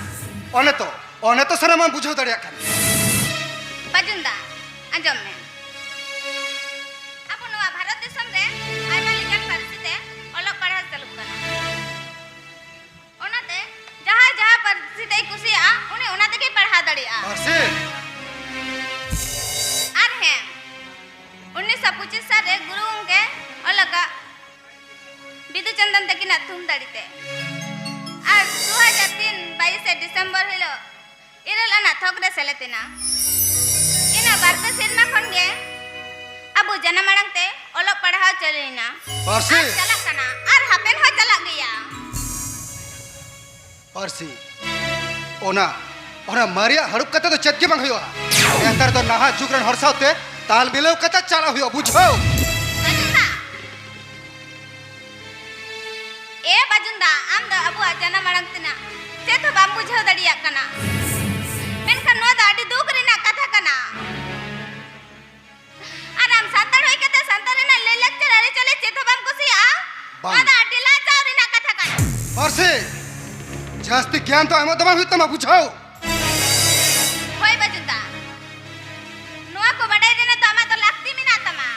ᱚᱱᱮ ᱛᱚ, ᱚᱱᱮ ᱛᱚ ᱥᱟᱱᱟᱢᱟᱜ ᱵᱩᱡᱷᱟᱹᱣ ᱫᱟᱲᱮᱭᱟᱜ ᱠᱟᱱᱟ᱾ ᱵᱟᱹᱡᱩᱱ ᱫᱟ, ᱟᱸᱡᱚᱢ ᱢᱮ᱾ ᱟᱵᱚ ᱱᱚᱣᱟ ᱵᱷᱟᱨᱚᱛ ᱫᱤᱥᱚᱢ ᱨᱮ ᱟᱭᱢᱟ ᱞᱮᱠᱟᱱ ᱯᱟᱹᱨᱥᱤ ᱛᱮ ᱚᱞᱚᱜ ᱯᱟᱲᱦᱟᱣ ᱪᱟᱹᱞᱩᱜ ᱠᱟᱱᱟ᱾ ᱚᱱᱟᱛᱮ ᱡᱟᱦᱟᱸᱭ ᱡᱟᱦᱟᱸ ᱯᱟᱹᱨᱥᱤ ᱛᱮᱭ ᱠᱩᱥᱤᱭᱟᱜᱼᱟ, ᱩᱱᱤ ᱚᱱᱟ ᱛᱮᱜᱮᱭ ᱯᱟᱲᱦᱟᱣ ᱫᱟᱲᱮᱭᱟᱜᱼᱟ᱾ ᱯᱟᱹᱨᱥᱤ? ᱟᱨ ᱦᱮᱸ, ᱩᱱᱤᱥᱥᱚ ᱯᱚᱸᱪᱤᱥ ᱥᱟᱞ ᱨᱮ ᱜᱩᱨᱩ ᱜᱚᱢᱠᱮ ᱚᱞ ᱟᱠᱟᱫ ᱵᱤᱫᱩ ᱪᱟᱸᱫᱟᱱ ᱛᱟᱹᱠᱤᱱᱟᱜ ᱛᱷᱩᱢ ᱫᱟᱲᱮ ᱛᱮ᱾ ᱟᱨ ᱫᱩ ᱦᱟᱡᱟᱨ ᱛᱤᱱ ᱵᱟᱭᱤᱥᱮ ᱰᱤᱥᱮᱢᱵᱚᱨ ᱦᱤᱞᱳᱜ ᱤᱨᱟᱹᱞ ᱟᱱᱟᱜ ᱛᱷᱚᱠ ᱨᱮ ᱥᱮᱞᱮᱫ ᱮᱱᱟ᱾ ᱤᱱᱟᱹ ᱵᱟᱨ ᱯᱮ ᱥᱮᱨᱢᱟ ᱠᱷᱚᱱ ᱜᱮ ᱟᱵᱚ ᱡᱟᱱᱟᱢ ᱟᱲᱟᱝ ᱛᱮ ᱚᱞᱚᱜ ᱯᱟᱲᱦᱟᱣ ᱪᱟᱹᱞᱩᱭᱮᱱᱟ᱾ ᱯᱟᱹᱨᱥᱤ᱾ ᱟᱨ ᱪᱟᱞᱟᱜ ᱠᱟᱱᱟ, ᱟᱨ ᱦᱟᱯᱮᱱ ᱦᱚᱸ ᱪᱟᱞᱟᱜ ᱜᱮᱭᱟ᱾ ᱯᱟᱹᱨᱥᱤ, ᱚᱱᱟ, ᱚᱱᱟ ᱢᱟᱨᱮᱭᱟᱜ ᱦᱟᱹᱲᱩᱵ ᱠᱟᱛᱮ ᱫᱚ ᱪᱮᱫ ᱜᱮ ᱵᱟᱝ ᱦᱩᱭᱩᱜᱼᱟ᱾ ᱱᱮᱛᱟᱨ ᱫᱚ ᱱᱟᱦᱟᱜ ᱡᱩᱜᱽ ᱨᱮᱱ ᱦᱚᱲ ᱥᱟᱶᱛᱮ ᱛᱟᱞ ᱢᱤᱞᱟᱹᱣ ᱠᱟᱛᱮ ᱪᱟᱞᱟᱜ ᱦᱩᱭᱩᱜᱼᱟ, ᱵᱩᱡᱷᱟᱹᱣ? ᱟᱸᱡᱚᱢ ᱫᱟ? ᱮ ᱵᱟᱹᱡᱩᱱ ᱫᱟ, ᱟᱢ ᱫᱚ ᱟᱵᱚᱣᱟᱜ ᱡᱟᱱᱟᱢ ᱟᱲᱟᱝ ᱛᱮᱱᱟᱜ ᱪᱮᱫ ᱦᱚᱸ ᱵᱟᱢ ᱵᱩᱡᱷᱟᱹᱣ ᱫᱟᱲᱮᱭᱟᱜ ᱠᱟᱱᱟ᱾ ᱢᱮᱱᱠᱷᱟᱱ ᱱᱚᱣᱟ ᱫᱚ ᱟᱹᱰᱤ ᱫᱩᱠ ᱨᱮᱱᱟᱜ ᱠᱟᱛᱷᱟ ᱠᱟᱱᱟ᱾ ᱟᱨ ᱟᱢ ᱥᱟᱱᱛᱟᱲ ᱦᱩᱭ ᱠᱟᱛᱮ ᱥᱟᱱᱛᱟᱲ ᱨᱮᱱᱟᱜ ᱞᱟᱹᱭ ᱞᱟᱠᱪᱟᱨ ᱟᱹᱨᱤᱪᱟᱹᱞᱤ ᱪᱮᱫ ᱦᱚᱸ ᱵᱟᱢ ᱠᱩᱥᱤᱭᱟᱜᱼᱟ? ᱵᱟᱝ᱾ ᱱᱚᱣᱟ ᱫᱚ ᱟᱹᱰᱤ ᱞᱟᱡᱟᱣ ᱨᱮᱱᱟᱜ ᱠᱟᱛᱷᱟ ᱠᱟᱱᱟ᱾ ᱯᱟᱹᱨᱥᱤ, ᱡᱟᱹᱥᱛᱤ ᱜᱮᱭᱟᱱ ᱫᱚ ᱟᱭᱢᱟ ᱫᱚ ᱵᱟᱝ ᱦᱩᱭᱩᱜ ᱛᱟᱢᱟ, ᱵᱩᱡᱷᱟᱹᱣ? ᱦᱳᱭ ᱵᱟᱹᱡᱩᱱ ᱫᱟ, ᱱᱚᱣᱟ ᱠᱚ ᱵᱟᱰᱟᱭ ᱨᱮᱱᱟᱜ ᱫᱚ ᱟᱢᱟᱜ ᱫᱚ ᱞᱟᱹᱠᱛᱤ ᱢᱮᱱᱟᱜ ᱛᱟᱢᱟ᱾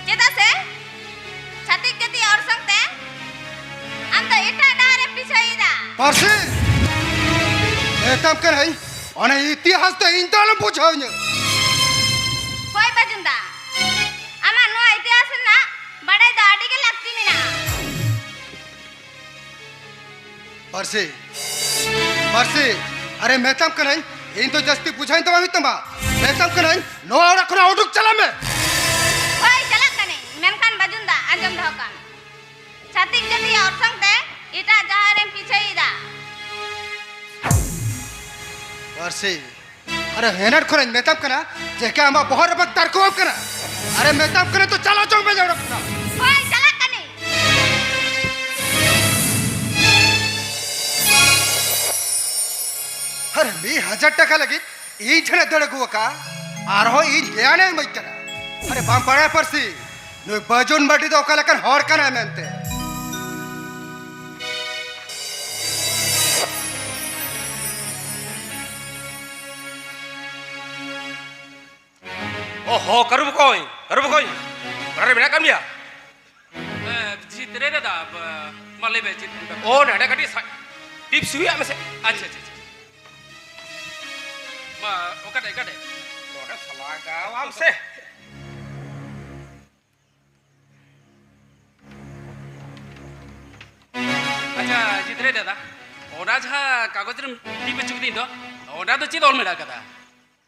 ᱪᱮᱫᱟᱜ ᱥᱮ ᱪᱷᱟᱹᱛᱤᱠ ᱡᱟᱹᱛᱤᱭᱟᱜ ᱚᱨᱥᱚᱝ ᱛᱮ ᱟᱢ ᱫᱚ ᱮᱴᱟᱜ ᱰᱟᱦᱟᱨᱮᱢ ᱯᱤᱪᱷᱟᱹᱭᱮᱫᱟ᱾ ᱯᱟᱹᱨᱥᱤ! ᱢᱮᱛᱟᱢ ᱠᱟᱹᱱᱟᱹᱧ, ᱚᱱᱟ ᱤᱛᱤᱦᱟᱥ ᱫᱚ ᱤᱧ ᱫᱚ ᱟᱞᱚᱢ ᱵᱩᱡᱷᱟᱹᱣᱤᱧᱟᱹ᱾ ᱦᱳᱭ ᱵᱟᱹᱡᱩᱱ ᱫᱟ, ᱟᱢᱟᱜ ᱱᱚᱣᱟ ᱤᱛᱤᱦᱟᱥ ᱨᱮᱱᱟᱜ ᱵᱟᱰᱟᱭ ᱫᱚ ᱟᱹᱰᱤ ᱜᱮ ᱞᱟᱹᱠᱛᱤ ᱢᱮᱱᱟᱜᱼᱟ᱾ ᱯᱟᱹᱨᱥᱤ, ᱯᱟᱹᱨᱥᱤ, ᱟᱨᱮ ᱢᱮᱛᱟᱢ ᱠᱟᱹᱱᱟᱹᱧ, ᱤᱧ ᱫᱚ ᱡᱟᱹᱥᱛᱤ ᱵᱩᱡᱷᱟᱹᱣ ᱫᱚ ᱵᱟᱝ ᱦᱩᱭᱩᱜ ᱛᱟᱢᱟ᱾ ᱢᱮᱛᱟᱢ ᱠᱟᱹᱱᱟᱹᱧ, ᱱᱚᱣᱟ ᱚᱲᱟᱜ ᱠᱷᱚᱱᱟᱜ ᱩᱰᱩᱠ ᱪᱟᱞᱟᱜ ᱢᱮ᱾ ᱦᱳᱭ, ᱪᱟᱞᱟᱜ ᱠᱟᱹᱱᱟᱹᱧ, ᱢᱮᱱᱠᱷᱟᱱ ᱵᱟᱹᱡᱩᱱ ᱫᱟ, ᱟᱸᱡᱚᱢ ᱫᱚᱦᱚ ᱠᱟᱜ ᱢᱮ᱾ ᱪᱷᱟᱹᱛᱤᱠ ᱡᱟᱹᱛᱤᱭᱟᱜ ᱚᱨᱥᱚᱝ ᱛᱮ ᱮᱴᱟᱜ ᱡᱟᱦᱟᱸ ᱨᱮᱢ ᱯᱤᱪᱷᱟᱹᱭᱮᱫᱟ᱾ ᱯᱟᱹᱨᱥᱤ, ᱟᱨᱮ ᱦᱮᱱᱟᱴ ᱠᱷᱚᱱᱟᱜ ᱤᱧ ᱢᱮᱛᱟᱢ ᱠᱟᱱᱟ, ᱪᱮᱠᱟ ᱟᱢᱟᱜ ᱵᱚᱦᱚᱜ ᱨᱮ ᱵᱟᱝ ᱛᱟᱨᱠᱚ ᱟᱢ ᱠᱟᱱᱟ? ᱟᱨᱮ ᱢᱮᱛᱟᱢ ᱠᱟᱱᱟ ᱛᱚ, ᱪᱟᱞᱟᱣ ᱪᱚᱝ ᱢᱮ ᱚᱲᱟᱜ ᱠᱷᱚᱱᱟᱜ᱾ ᱦᱳᱭ, ᱪᱟᱞᱟᱜ ᱠᱟᱹᱱᱟᱹᱧ᱾ ᱟᱨᱮ ᱢᱤᱫ ᱦᱟᱡᱟᱨ ᱴᱟᱠᱟ ᱞᱟᱹᱜᱤᱫ ᱤᱧ ᱴᱷᱮᱱᱮ ᱫᱟᱹᱲ ᱟᱹᱜᱩ ᱟᱠᱟᱫᱼᱟ, ᱟᱨᱦᱚᱸ ᱤᱧ ᱜᱮᱭᱟᱱᱮ ᱮᱢᱟᱹᱧ ᱠᱟᱱᱟ᱾ ᱟᱨᱮ ᱵᱟᱢ ᱵᱟᱲᱟᱭᱟ ᱯᱟᱹᱨᱥᱤ, ᱱᱩᱭ ᱵᱟᱹᱡᱩᱱ ᱢᱟᱨᱰᱤ ᱫᱚ ᱚᱠᱟ ᱞᱮᱠᱟᱱ ᱦᱚᱲ ᱠᱟᱱᱟᱭ ᱢᱮᱱᱛᱮ? ᱚ ᱦᱚ, ᱠᱟᱹᱨᱩ ᱵᱚᱠᱚᱧ, ᱠᱟᱹᱨᱩ ᱵᱚᱠᱚᱧ, ᱚᱲᱟᱜ ᱨᱮ ᱢᱮᱱᱟᱜ ᱠᱟᱜ ᱢᱮᱭᱟ? ᱮ, ᱡᱤᱛᱨᱮ ᱫᱟᱫᱟ, ᱵᱟ-, ᱢᱟ ᱞᱟᱹᱭ ᱢᱮ, ᱪᱮᱫ ᱵᱮᱯᱟᱨ? ᱚ, ᱱᱚᱰᱮ ᱠᱟᱹᱴᱤᱡ ᱥᱟ-, ᱴᱤᱯᱥ ᱦᱩᱭᱩᱜᱼᱟ ᱢᱮᱥᱮ᱾ ᱟᱪᱪᱷᱟ, ᱟᱪᱪᱷᱟ, ᱟᱪᱪᱷᱟ᱾ ᱢᱟ, ᱚᱠᱟᱴᱷᱮᱡ, ᱚᱠᱟᱴᱷᱮᱡ? ᱱᱚᱰᱮ ᱥᱟᱞᱟᱜᱟᱣ ᱟᱢ ᱥᱮ᱾ ᱟᱪᱪᱷᱟ, ᱡᱤᱛᱨᱮ ᱫᱟᱫᱟ, ᱚᱱᱟ ᱡᱟᱦᱟᱸ ᱠᱟᱜᱚᱡᱽ ᱨᱮᱢ ᱴᱤᱯ ᱦᱚᱪᱚ ᱠᱤᱫᱤᱧ ᱫᱚ, ᱚᱱᱟ ᱫᱚ ᱪᱮᱫ ᱚᱞ ᱢᱮᱱᱟᱜ ᱠᱟᱫᱟ?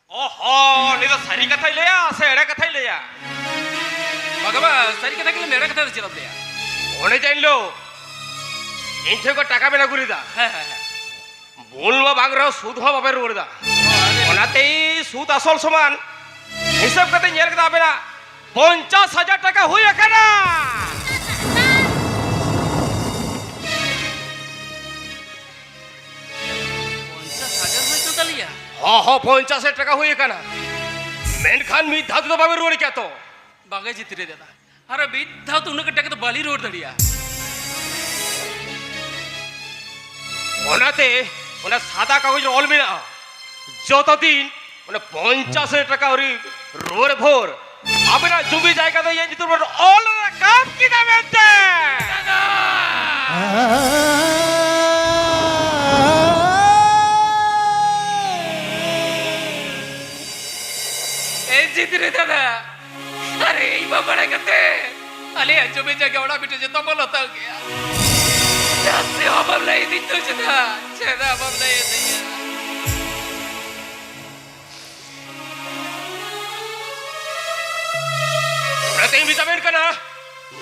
ᱚ ᱦᱚ, ᱩᱱᱤ ᱫᱚ ᱥᱟᱹᱨᱤ ᱠᱟᱛᱷᱟᱭ ᱞᱟᱹᱭᱟ ᱥᱮ ᱮᱲᱮ ᱠᱟᱛᱷᱟᱭ ᱞᱟᱹᱭᱟ? ᱵᱟᱝᱟ ᱵᱟ, ᱥᱟᱹᱨᱤ ᱠᱟᱛᱷᱟ ᱜᱮ ᱞᱟᱹᱭ ᱢᱮ, ᱮᱲᱮ ᱠᱟᱛᱷᱟ ᱫᱚ ᱪᱮᱫᱟᱜ ᱮᱢ ᱞᱟᱹᱭᱟ? ᱚᱱᱮ ᱡᱮ ᱦᱤᱞᱳᱜ ᱤᱧ ᱴᱷᱮᱱ ᱠᱷᱚᱱ ᱴᱟᱠᱟ ᱵᱮᱱ ᱟᱹᱜᱩ ᱞᱮᱫᱟ, ᱦᱮᱸ, ᱦᱮᱸ, ᱦᱮᱸ᱾ ᱢᱩᱞ ᱢᱟ ᱵᱟᱝ ᱨᱮᱦᱚᱸ ᱥᱩᱫ ᱦᱚᱸ ᱵᱟᱵᱮᱱ ᱨᱩᱣᱟᱹᱲ ᱮᱫᱟ᱾ ᱚ, ᱟᱹᱰᱤ ᱚᱱᱟᱛᱮ ᱥᱩᱫ ᱟᱥᱚᱞ ᱥᱚᱢᱟᱱ ᱦᱤᱥᱟᱹᱵ ᱠᱟᱛᱮ ᱧᱮᱞ ᱠᱮᱫᱟ, ᱟᱵᱮᱱᱟᱜ ᱯᱚᱧᱪᱟᱥ ᱦᱟᱡᱟᱨ ᱴᱟᱠᱟ ᱦᱩᱭ ᱟᱠᱟᱱᱟ᱾ ᱯᱚᱧᱪᱟᱥ ᱦᱟᱡᱟᱨ ᱦᱩᱭ ᱠᱟᱱ ᱛᱟᱞᱮᱭᱟ? ᱦᱚᱸ, ᱦᱚᱸ, ᱯᱚᱧᱪᱟᱥ ᱦᱟᱡᱟᱨ ᱴᱟᱠᱟ ᱦᱩᱭ ᱟᱠᱟᱱᱟ᱾ ᱢᱮᱱᱠᱷᱟᱱ ᱢᱤᱫ ᱫᱷᱟᱣ ᱛᱮᱫᱚ ᱵᱟᱵᱮᱱ ᱨᱩᱣᱟᱹᱲ ᱠᱮᱭᱟ ᱛᱚ? ᱵᱟᱝᱟ ᱡᱤᱛᱨᱮ ᱫᱟᱫᱟ, ᱟᱨ ᱢᱤᱫ ᱫᱷᱟᱣ ᱛᱮ ᱩᱱᱟᱹᱜ ᱜᱟᱱ ᱴᱟᱠᱟ ᱫᱚ ᱵᱟᱹᱞᱤᱧ ᱨᱩᱣᱟᱹᱲ ᱫᱟᱲᱮᱭᱟᱜᱼᱟ᱾ ᱚᱱᱟᱛᱮ ᱚᱱᱟ ᱥᱟᱫᱟ ᱠᱟᱜᱚᱡᱽ ᱨᱮ ᱚᱞ ᱢᱮᱱᱟᱜᱼᱟ, ᱡᱚᱛᱚ ᱫᱤᱱ ᱚᱱᱟ ᱯᱚᱧᱪᱟᱥ ᱦᱟᱡᱟᱨ ᱴᱟᱠᱟ ᱟᱹᱣᱨᱤ ᱨᱩᱣᱟᱹᱲ ᱵᱷᱳᱨ ᱟᱵᱮᱱᱟᱜ ᱡᱩᱢᱤ ᱡᱟᱭᱜᱟ ᱫᱚ ᱤᱧᱟᱹᱜ ᱧᱩᱛᱩᱢ ᱨᱮ ᱚᱞ ᱨᱟᱠᱟᱵ ᱠᱮᱫᱟ ᱢᱮᱱᱛᱮ᱾ ᱮ ᱡᱤᱛᱨᱮ ᱫᱟᱫᱟ, ᱟᱨᱮ ᱤᱧ ᱵᱟᱢ ᱵᱟᱲᱟᱭ ᱠᱟᱛᱮ ᱟᱞᱮᱭᱟᱜ ᱡᱚᱢᱤ ᱡᱟᱭᱜᱟ ᱚᱲᱟᱜ ᱵᱷᱤᱴᱟᱹ ᱡᱚᱛᱚ ᱵᱚᱱ ᱦᱟᱛᱟᱣ ᱠᱮᱜᱼᱟ᱾ ᱡᱟᱹᱥᱛᱤ ᱦᱚᱸ ᱵᱟᱢ ᱞᱟᱹᱭ ᱤᱫᱤ ᱫᱚ ᱪᱮᱫᱟᱜ, ᱪᱮᱫᱟᱜ ᱵᱟᱢ ᱞᱟᱹᱭ ᱟᱹᱫᱤᱧᱟ? ᱚᱱᱟᱛᱮᱧ ᱢᱮᱛᱟ ᱵᱮᱱ ᱠᱟᱱᱟ,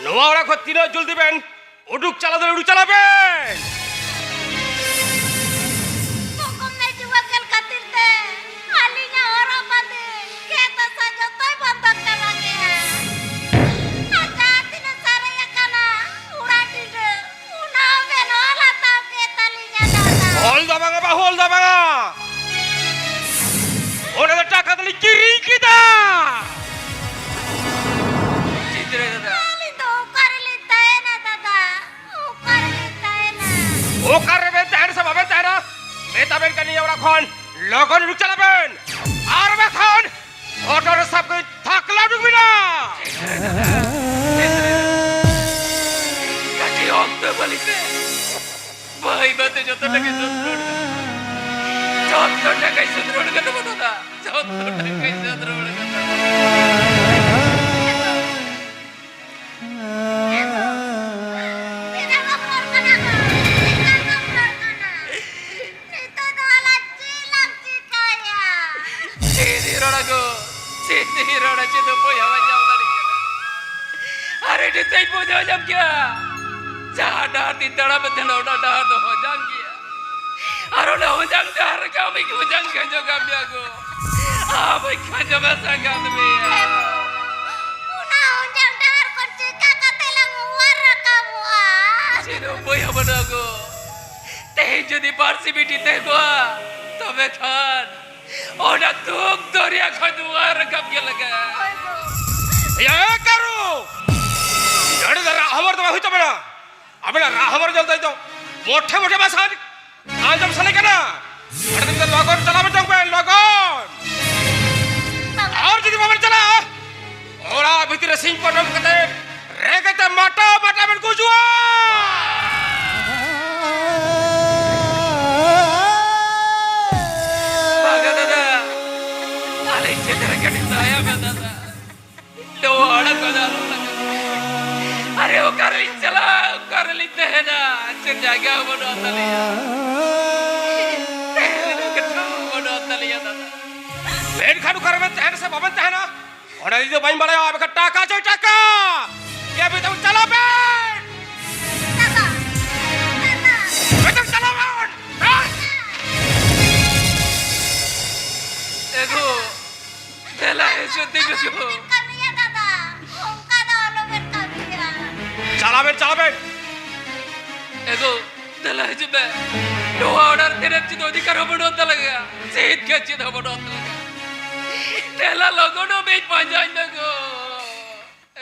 ᱱᱚᱣᱟ ᱚᱲᱟᱜ ᱠᱷᱚᱱ ᱛᱤᱱᱟᱹᱜ ᱡᱚᱞᱫᱤ ᱵᱮᱱ ᱩᱰᱩᱠ ᱪᱟᱞᱟᱣ ᱫᱟᱲᱮᱭᱟᱜ, ᱩᱰᱩᱠ ᱪᱟᱞᱟᱜ ᱵᱮᱱ᱾ ᱦᱩᱠᱩᱢ ᱢᱮ ᱡᱩᱣᱟᱹ ᱠᱷᱮᱞ ᱠᱷᱟᱹᱛᱤᱨ ᱛᱮ ᱟᱹᱞᱤᱧᱟᱜ ᱦᱚᱨᱚᱜ ᱵᱟᱸᱫᱮ, ᱠᱷᱮᱛ ᱦᱟᱥᱟ ᱡᱚᱛᱚᱭ ᱵᱚᱱᱫᱚᱠ ᱪᱟᱵᱟ ᱠᱮᱜᱼᱟ᱾ ᱟᱨ ᱡᱟᱦᱟᱸ ᱛᱤᱱᱟᱹᱜ ᱥᱟᱨᱮᱡ ᱟᱠᱟᱱᱟ ᱚᱲᱟᱜ ᱰᱤᱸᱰᱟᱹ, ᱚᱱᱟ ᱦᱚᱸ ᱵᱮᱱ ᱚᱞ ᱦᱟᱛᱟᱣ ᱠᱮᱫ ᱛᱟᱹᱞᱤᱧᱟ ᱫᱟᱫᱟ᱾ ᱚᱞ ᱫᱚ ᱵᱟᱝᱟ ᱵᱟᱹᱦᱩ, ᱚᱞ ᱫᱚ ᱵᱟᱝᱟ᱾ ᱚᱱᱟ ᱫᱚ ᱴᱟᱠᱟ ᱛᱮᱞᱤᱧ ᱠᱤᱨᱤᱧ ᱠᱮᱫᱟ᱾ ᱪᱤᱛᱨᱟᱹ ᱫᱟᱫᱟ᱾ ᱟᱹᱞᱤᱧ ᱫᱚ ᱚᱠᱟ ᱨᱮᱞᱤᱧ ᱛᱟᱦᱮᱱᱟ ᱫᱟᱫᱟ? ᱚᱠᱟ ᱨᱮᱞᱤᱧ ᱛᱟᱦᱮᱱᱟ? ᱚᱠᱟ ᱨᱮᱵᱮᱱ ᱛᱟᱦᱮᱱᱟ ᱥᱮ ᱵᱟᱵᱮᱱ ᱛᱟᱦᱮᱱᱟ? ᱢᱮᱛᱟ ᱵᱮᱱ ᱠᱟᱱ ᱱᱤᱭᱟᱹ ᱚᱲᱟᱜ ᱠᱷᱚᱱ ᱞᱚᱜᱚᱱ ᱩᱰᱩᱠ ᱪᱟᱞᱟᱜ ᱵᱮᱱ᱾ ᱟᱨ ᱵᱟᱠᱷᱟᱱ ᱚᱴᱳ ᱨᱮ ᱥᱟᱵ ᱠᱟᱛᱮ ᱛᱷᱟᱠᱞᱟ ᱩᱰᱩᱠ ᱵᱮᱱᱟ᱾ ᱠᱟᱹᱴᱤᱡ ᱚᱠᱛᱚ ᱵᱟᱹᱞᱤ ᱯᱮ᱾ ᱵᱟᱹᱭ ᱵᱟᱹᱭᱛᱮ ᱡᱚᱛᱚ ᱴᱟᱠᱟᱭ ᱥᱳᱫᱷ ᱨᱩᱣᱟᱹᱲ ᱠᱟᱫᱟ᱾ ᱡᱚᱛᱚ ᱴᱟᱠᱟᱭ ᱥᱳᱫᱷ ᱨᱩᱣᱟᱹᱲ ᱠᱟᱫᱟ ᱵᱟᱹᱵᱩ ᱫᱟ᱾ ᱡᱚᱛᱚ ᱴᱟᱠᱟᱭ ᱥᱳᱫᱷ ᱨᱩᱣᱟᱹᱲ ᱠᱟᱫᱟ᱾ ᱛᱤᱱᱟᱹᱜ ᱵᱚᱠᱚᱨ ᱠᱟᱱᱟ ᱠᱚ? ᱛᱤᱱᱟᱹᱜ ᱵᱚᱠᱚᱨ ᱠᱟᱱᱟ? ᱱᱤᱛᱚᱜ ᱫᱚ ᱟᱞᱟᱝ ᱪᱮᱫ ᱞᱟᱝ ᱪᱤᱠᱟᱹᱭᱟ? ᱪᱮᱫ ᱤᱧ ᱨᱚᱲᱟ ᱜᱚ? ᱪᱮᱫ ᱤᱧ ᱨᱚᱲᱟ? ᱪᱮᱫ ᱩᱯᱟᱹᱭ ᱦᱚᱸ ᱵᱟᱹᱧ ᱧᱟᱢ ᱫᱟᱲᱮᱭᱟᱜ ᱠᱟᱱᱟ᱾ ᱟᱨ ᱟᱹᱰᱤ ᱛᱮᱫ ᱵᱩᱡᱷᱟᱹᱣ ᱧᱟᱢ ᱠᱮᱜᱼᱟ᱾ ᱡᱟᱦᱟᱸ ᱰᱟᱦᱟᱨ ᱛᱤᱧ ᱛᱟᱲᱟᱢᱮᱫ ᱛᱟᱦᱮᱱᱟ, ᱚᱱᱟ ᱰᱟᱦᱟᱨ ᱫᱚ ᱦᱚᱡᱟᱝ ᱜᱮᱭᱟ᱾ ᱟᱨ ᱚᱱᱟ ᱦᱚᱡᱟᱝ ᱰᱟᱦᱟᱨ ᱨᱮᱜᱮ ᱟᱢᱤᱧ ᱦᱚᱡᱟᱝ ᱠᱷᱟᱸᱡᱚ ᱠᱟᱜ ᱢᱮᱭᱟ ᱜᱚ᱾ ᱟᱢᱤᱧ ᱠᱷᱟᱸᱡᱚ ᱢᱮᱥᱟ ᱠᱟᱜ ᱢᱮᱭᱟ᱾ ᱚᱱᱟ ᱦᱚᱡᱟᱝ ᱰᱟᱦᱟᱨ ᱠᱷᱚᱱ ᱪᱤᱠᱟ ᱠᱟᱛᱮ ᱞᱟᱝ ᱚᱣᱟᱨ ᱨᱟᱠᱟᱵᱚᱜᱼᱟ? ᱪᱮᱫ ᱦᱚᱸ ᱩᱯᱟᱹᱭ ᱦᱚᱸ ᱵᱟᱹᱱᱩᱜᱼᱟ ᱜᱚ᱾ ᱛᱮᱦᱮᱧ ᱡᱩᱫᱤ ᱯᱟᱹᱨᱥᱤ ᱵᱤᱴᱤ ᱛᱟᱦᱮᱸ ᱠᱚᱜᱼᱟ, ᱛᱚᱵᱮ ᱠᱷᱟᱱ ᱚᱱᱟ ᱫᱩᱠ ᱫᱚᱨᱭᱟ ᱠᱷᱚᱱ ᱫᱩᱣᱟᱨ ᱨᱟᱠᱟᱵ ᱜᱮ ᱞᱟᱜᱟᱜᱼᱟ᱾ ᱮᱭᱟ, ᱮ ᱠᱟᱹᱨᱩ! ᱱᱚᱰᱮ ᱫᱚ ᱨᱟᱜ ᱦᱚᱵᱚᱨ ᱫᱚ ᱵᱟᱝ ᱦᱩᱭ ᱛᱟᱵᱮᱱᱟ᱾ ᱟᱵᱮᱱᱟᱜ ᱨᱟᱜ ᱦᱚᱵᱚᱨ ᱧᱮᱞ ᱫᱚ ᱤᱧ ᱫᱚ ᱢᱚᱴᱷᱮ ᱢᱚᱴᱷᱮ ᱵᱟᱝ ᱥᱟᱱ-, ᱟᱸᱡᱚᱢ ᱥᱟᱱᱟᱧ ᱠᱟᱱᱟ᱾ ᱱᱚᱰᱮ ᱫᱚ ᱞᱚᱜᱚᱱ ᱪᱟᱞᱟᱣ ᱦᱚᱪᱚ ᱵᱮᱱ, ᱞᱚᱜᱚᱱ! ᱟᱨ ᱡᱩᱫᱤ ᱵᱟᱵᱮᱱ ᱪᱟᱞᱟᱜᱼᱟ, ᱚᱲᱟᱜ ᱵᱷᱤᱛᱤᱨ ᱨᱮ ᱥᱤᱧ ᱯᱚᱴᱚᱢ ᱠᱟᱛᱮ ᱨᱮᱸᱜᱮᱡ ᱛᱮ ᱢᱟᱴᱟ ᱢᱟᱴᱟ ᱵᱮᱱ ᱜᱩᱡᱩᱜᱼᱟ᱾ ᱵᱟᱝᱟ ᱫᱟᱫᱟ, ᱟᱞᱮ ᱪᱮᱛᱟᱱ ᱨᱮ ᱠᱟᱹᱴᱤᱡ ᱫᱟᱭᱟ ᱢᱮ ᱫᱟᱫᱟ᱾ ᱱᱚᱣᱟ ᱟᱲᱟᱜ ᱠᱚᱫᱚ ᱟᱞᱚᱢ ᱞᱟᱜᱟ᱾ ᱟᱨᱮ ᱚᱠᱟ ᱨᱮᱞᱤᱧ ᱪᱟᱞᱟᱜᱼᱟ, ᱚᱠᱟ ᱨᱮᱞᱤᱧ ᱛᱟᱦᱮᱱᱟ, ᱪᱮᱫ ᱡᱟᱭᱜᱟ ᱦᱚᱸ ᱵᱟᱹᱱᱩᱜᱼᱟ ᱛᱟᱞᱮᱭᱟ᱾ ᱥᱮ ᱵᱟᱵᱮᱱ ᱛᱟᱦᱮᱱᱟ? ᱚᱸᱰᱮ ᱤᱧ ᱫᱚ ᱵᱟᱹᱧ ᱵᱟᱲᱟᱭᱟ, ᱵᱟᱠᱷᱟᱱ ᱴᱟᱠᱟ ᱪᱟᱹᱭ ᱴᱟᱠᱟ᱾ ᱮ ᱵᱮᱴᱟ, ᱪᱟᱞᱟᱣ ᱵᱮᱱ᱾ ᱵᱮᱴᱟ, ᱪᱟᱞᱟᱣ ᱵᱮᱱ᱾ ᱮᱜᱳ, ᱫᱮᱞᱟ ᱦᱤᱡᱩᱜ ᱫᱤᱱ ᱮᱜᱳ᱾ ᱠᱟᱹᱢᱤᱭᱟ ᱫᱟᱫᱟ, ᱚᱱᱠᱟ ᱫᱚ ᱟᱞᱚᱵᱮᱱ ᱠᱟᱹᱢᱤᱭᱟ᱾ ᱪᱟᱞᱟᱣ ᱵᱮᱱ, ᱪᱟᱞᱟᱣ ᱵᱮᱱ᱾ ᱮᱜᱳ, ᱫᱮᱞᱟ ᱦᱤᱡᱩᱜ ᱢᱮ᱾ ᱱᱚᱣᱟ ᱚᱲᱟᱜ ᱨᱮ ᱛᱮᱨᱮᱢ ᱪᱮᱫ ᱚᱫᱷᱤᱠᱟᱨ ᱦᱚᱸ ᱵᱟᱹᱱᱩᱜ ᱛᱟᱞᱟᱝᱟ᱾ ᱪᱮᱫ ᱜᱮ ᱪᱮᱫ ᱦᱚᱸ ᱵᱟᱹᱱᱩᱜ ᱛᱟᱞᱟᱝᱟ᱾ ᱫᱮᱞᱟ ᱞᱚᱜᱚᱱ ᱦᱚᱸ ᱵᱟᱹᱧ ᱯᱟᱸᱡᱟᱧ ᱢᱮ ᱜᱳ᱾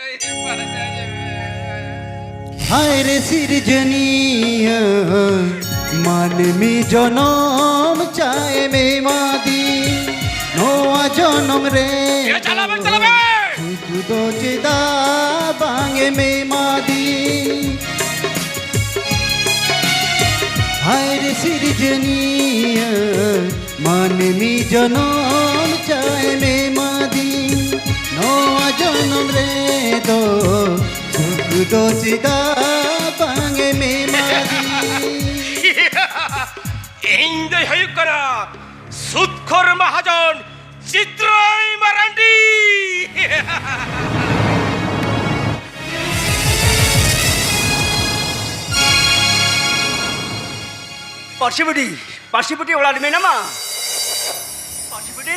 ᱮᱭ ᱯᱟᱸᱡᱟᱧ ᱢᱮ᱾ ᱦᱟᱭ ᱨᱮ ᱥᱤᱨᱡᱚᱱᱤᱭᱟᱹ, ᱢᱟᱹᱱᱢᱤ ᱡᱚᱱᱚᱢ ᱪᱟᱭ ᱢᱮ ᱢᱟᱫᱤ, ᱱᱚᱣᱟ ᱡᱚᱱᱚᱢ ᱨᱮ ᱮ ᱪᱟᱞᱟᱣ ᱵᱮᱱ, ᱪᱟᱞᱟᱣ ᱵᱮᱱ᱾ ᱫᱩᱠ ᱫᱚ ᱪᱮᱫᱟᱜ ᱵᱟᱝ ᱮᱢ ᱮᱢᱟᱫᱤᱧ? ᱦᱟᱭ ᱨᱮ ᱥᱤᱨᱡᱚᱱᱤᱭᱟᱹ, ᱢᱟᱹᱱᱢᱤ ᱡᱚᱱᱚᱢ ᱪᱟᱭ ᱢᱮ ᱢᱟᱫᱤᱧ, ᱱᱚᱣᱟ ᱡᱚᱱᱚᱢ ᱨᱮᱫᱚ ᱫᱩᱠ ᱫᱚ ᱪᱮᱫᱟᱜ ᱵᱟᱝ ᱮᱢ ᱮᱢᱟᱫᱤᱧ? ᱤᱧ ᱫᱚᱭ ᱦᱩᱭᱩᱜ ᱠᱟᱱᱟ ᱥᱩᱫᱽᱠᱷᱚᱨ ᱢᱟᱦᱟᱡᱚᱱ ᱪᱤᱛᱨᱟᱹᱭ ᱢᱟᱨᱟᱱᱰᱤ᱾ ᱯᱟᱹᱨᱥᱤ ᱵᱤᱴᱤ, ᱯᱟᱹᱨᱥᱤ ᱵᱤᱴᱤ, ᱚᱲᱟᱜ ᱨᱮ ᱢᱮᱱᱟᱢᱟ? ᱯᱟᱹᱨᱥᱤ ᱵᱤᱴᱤ,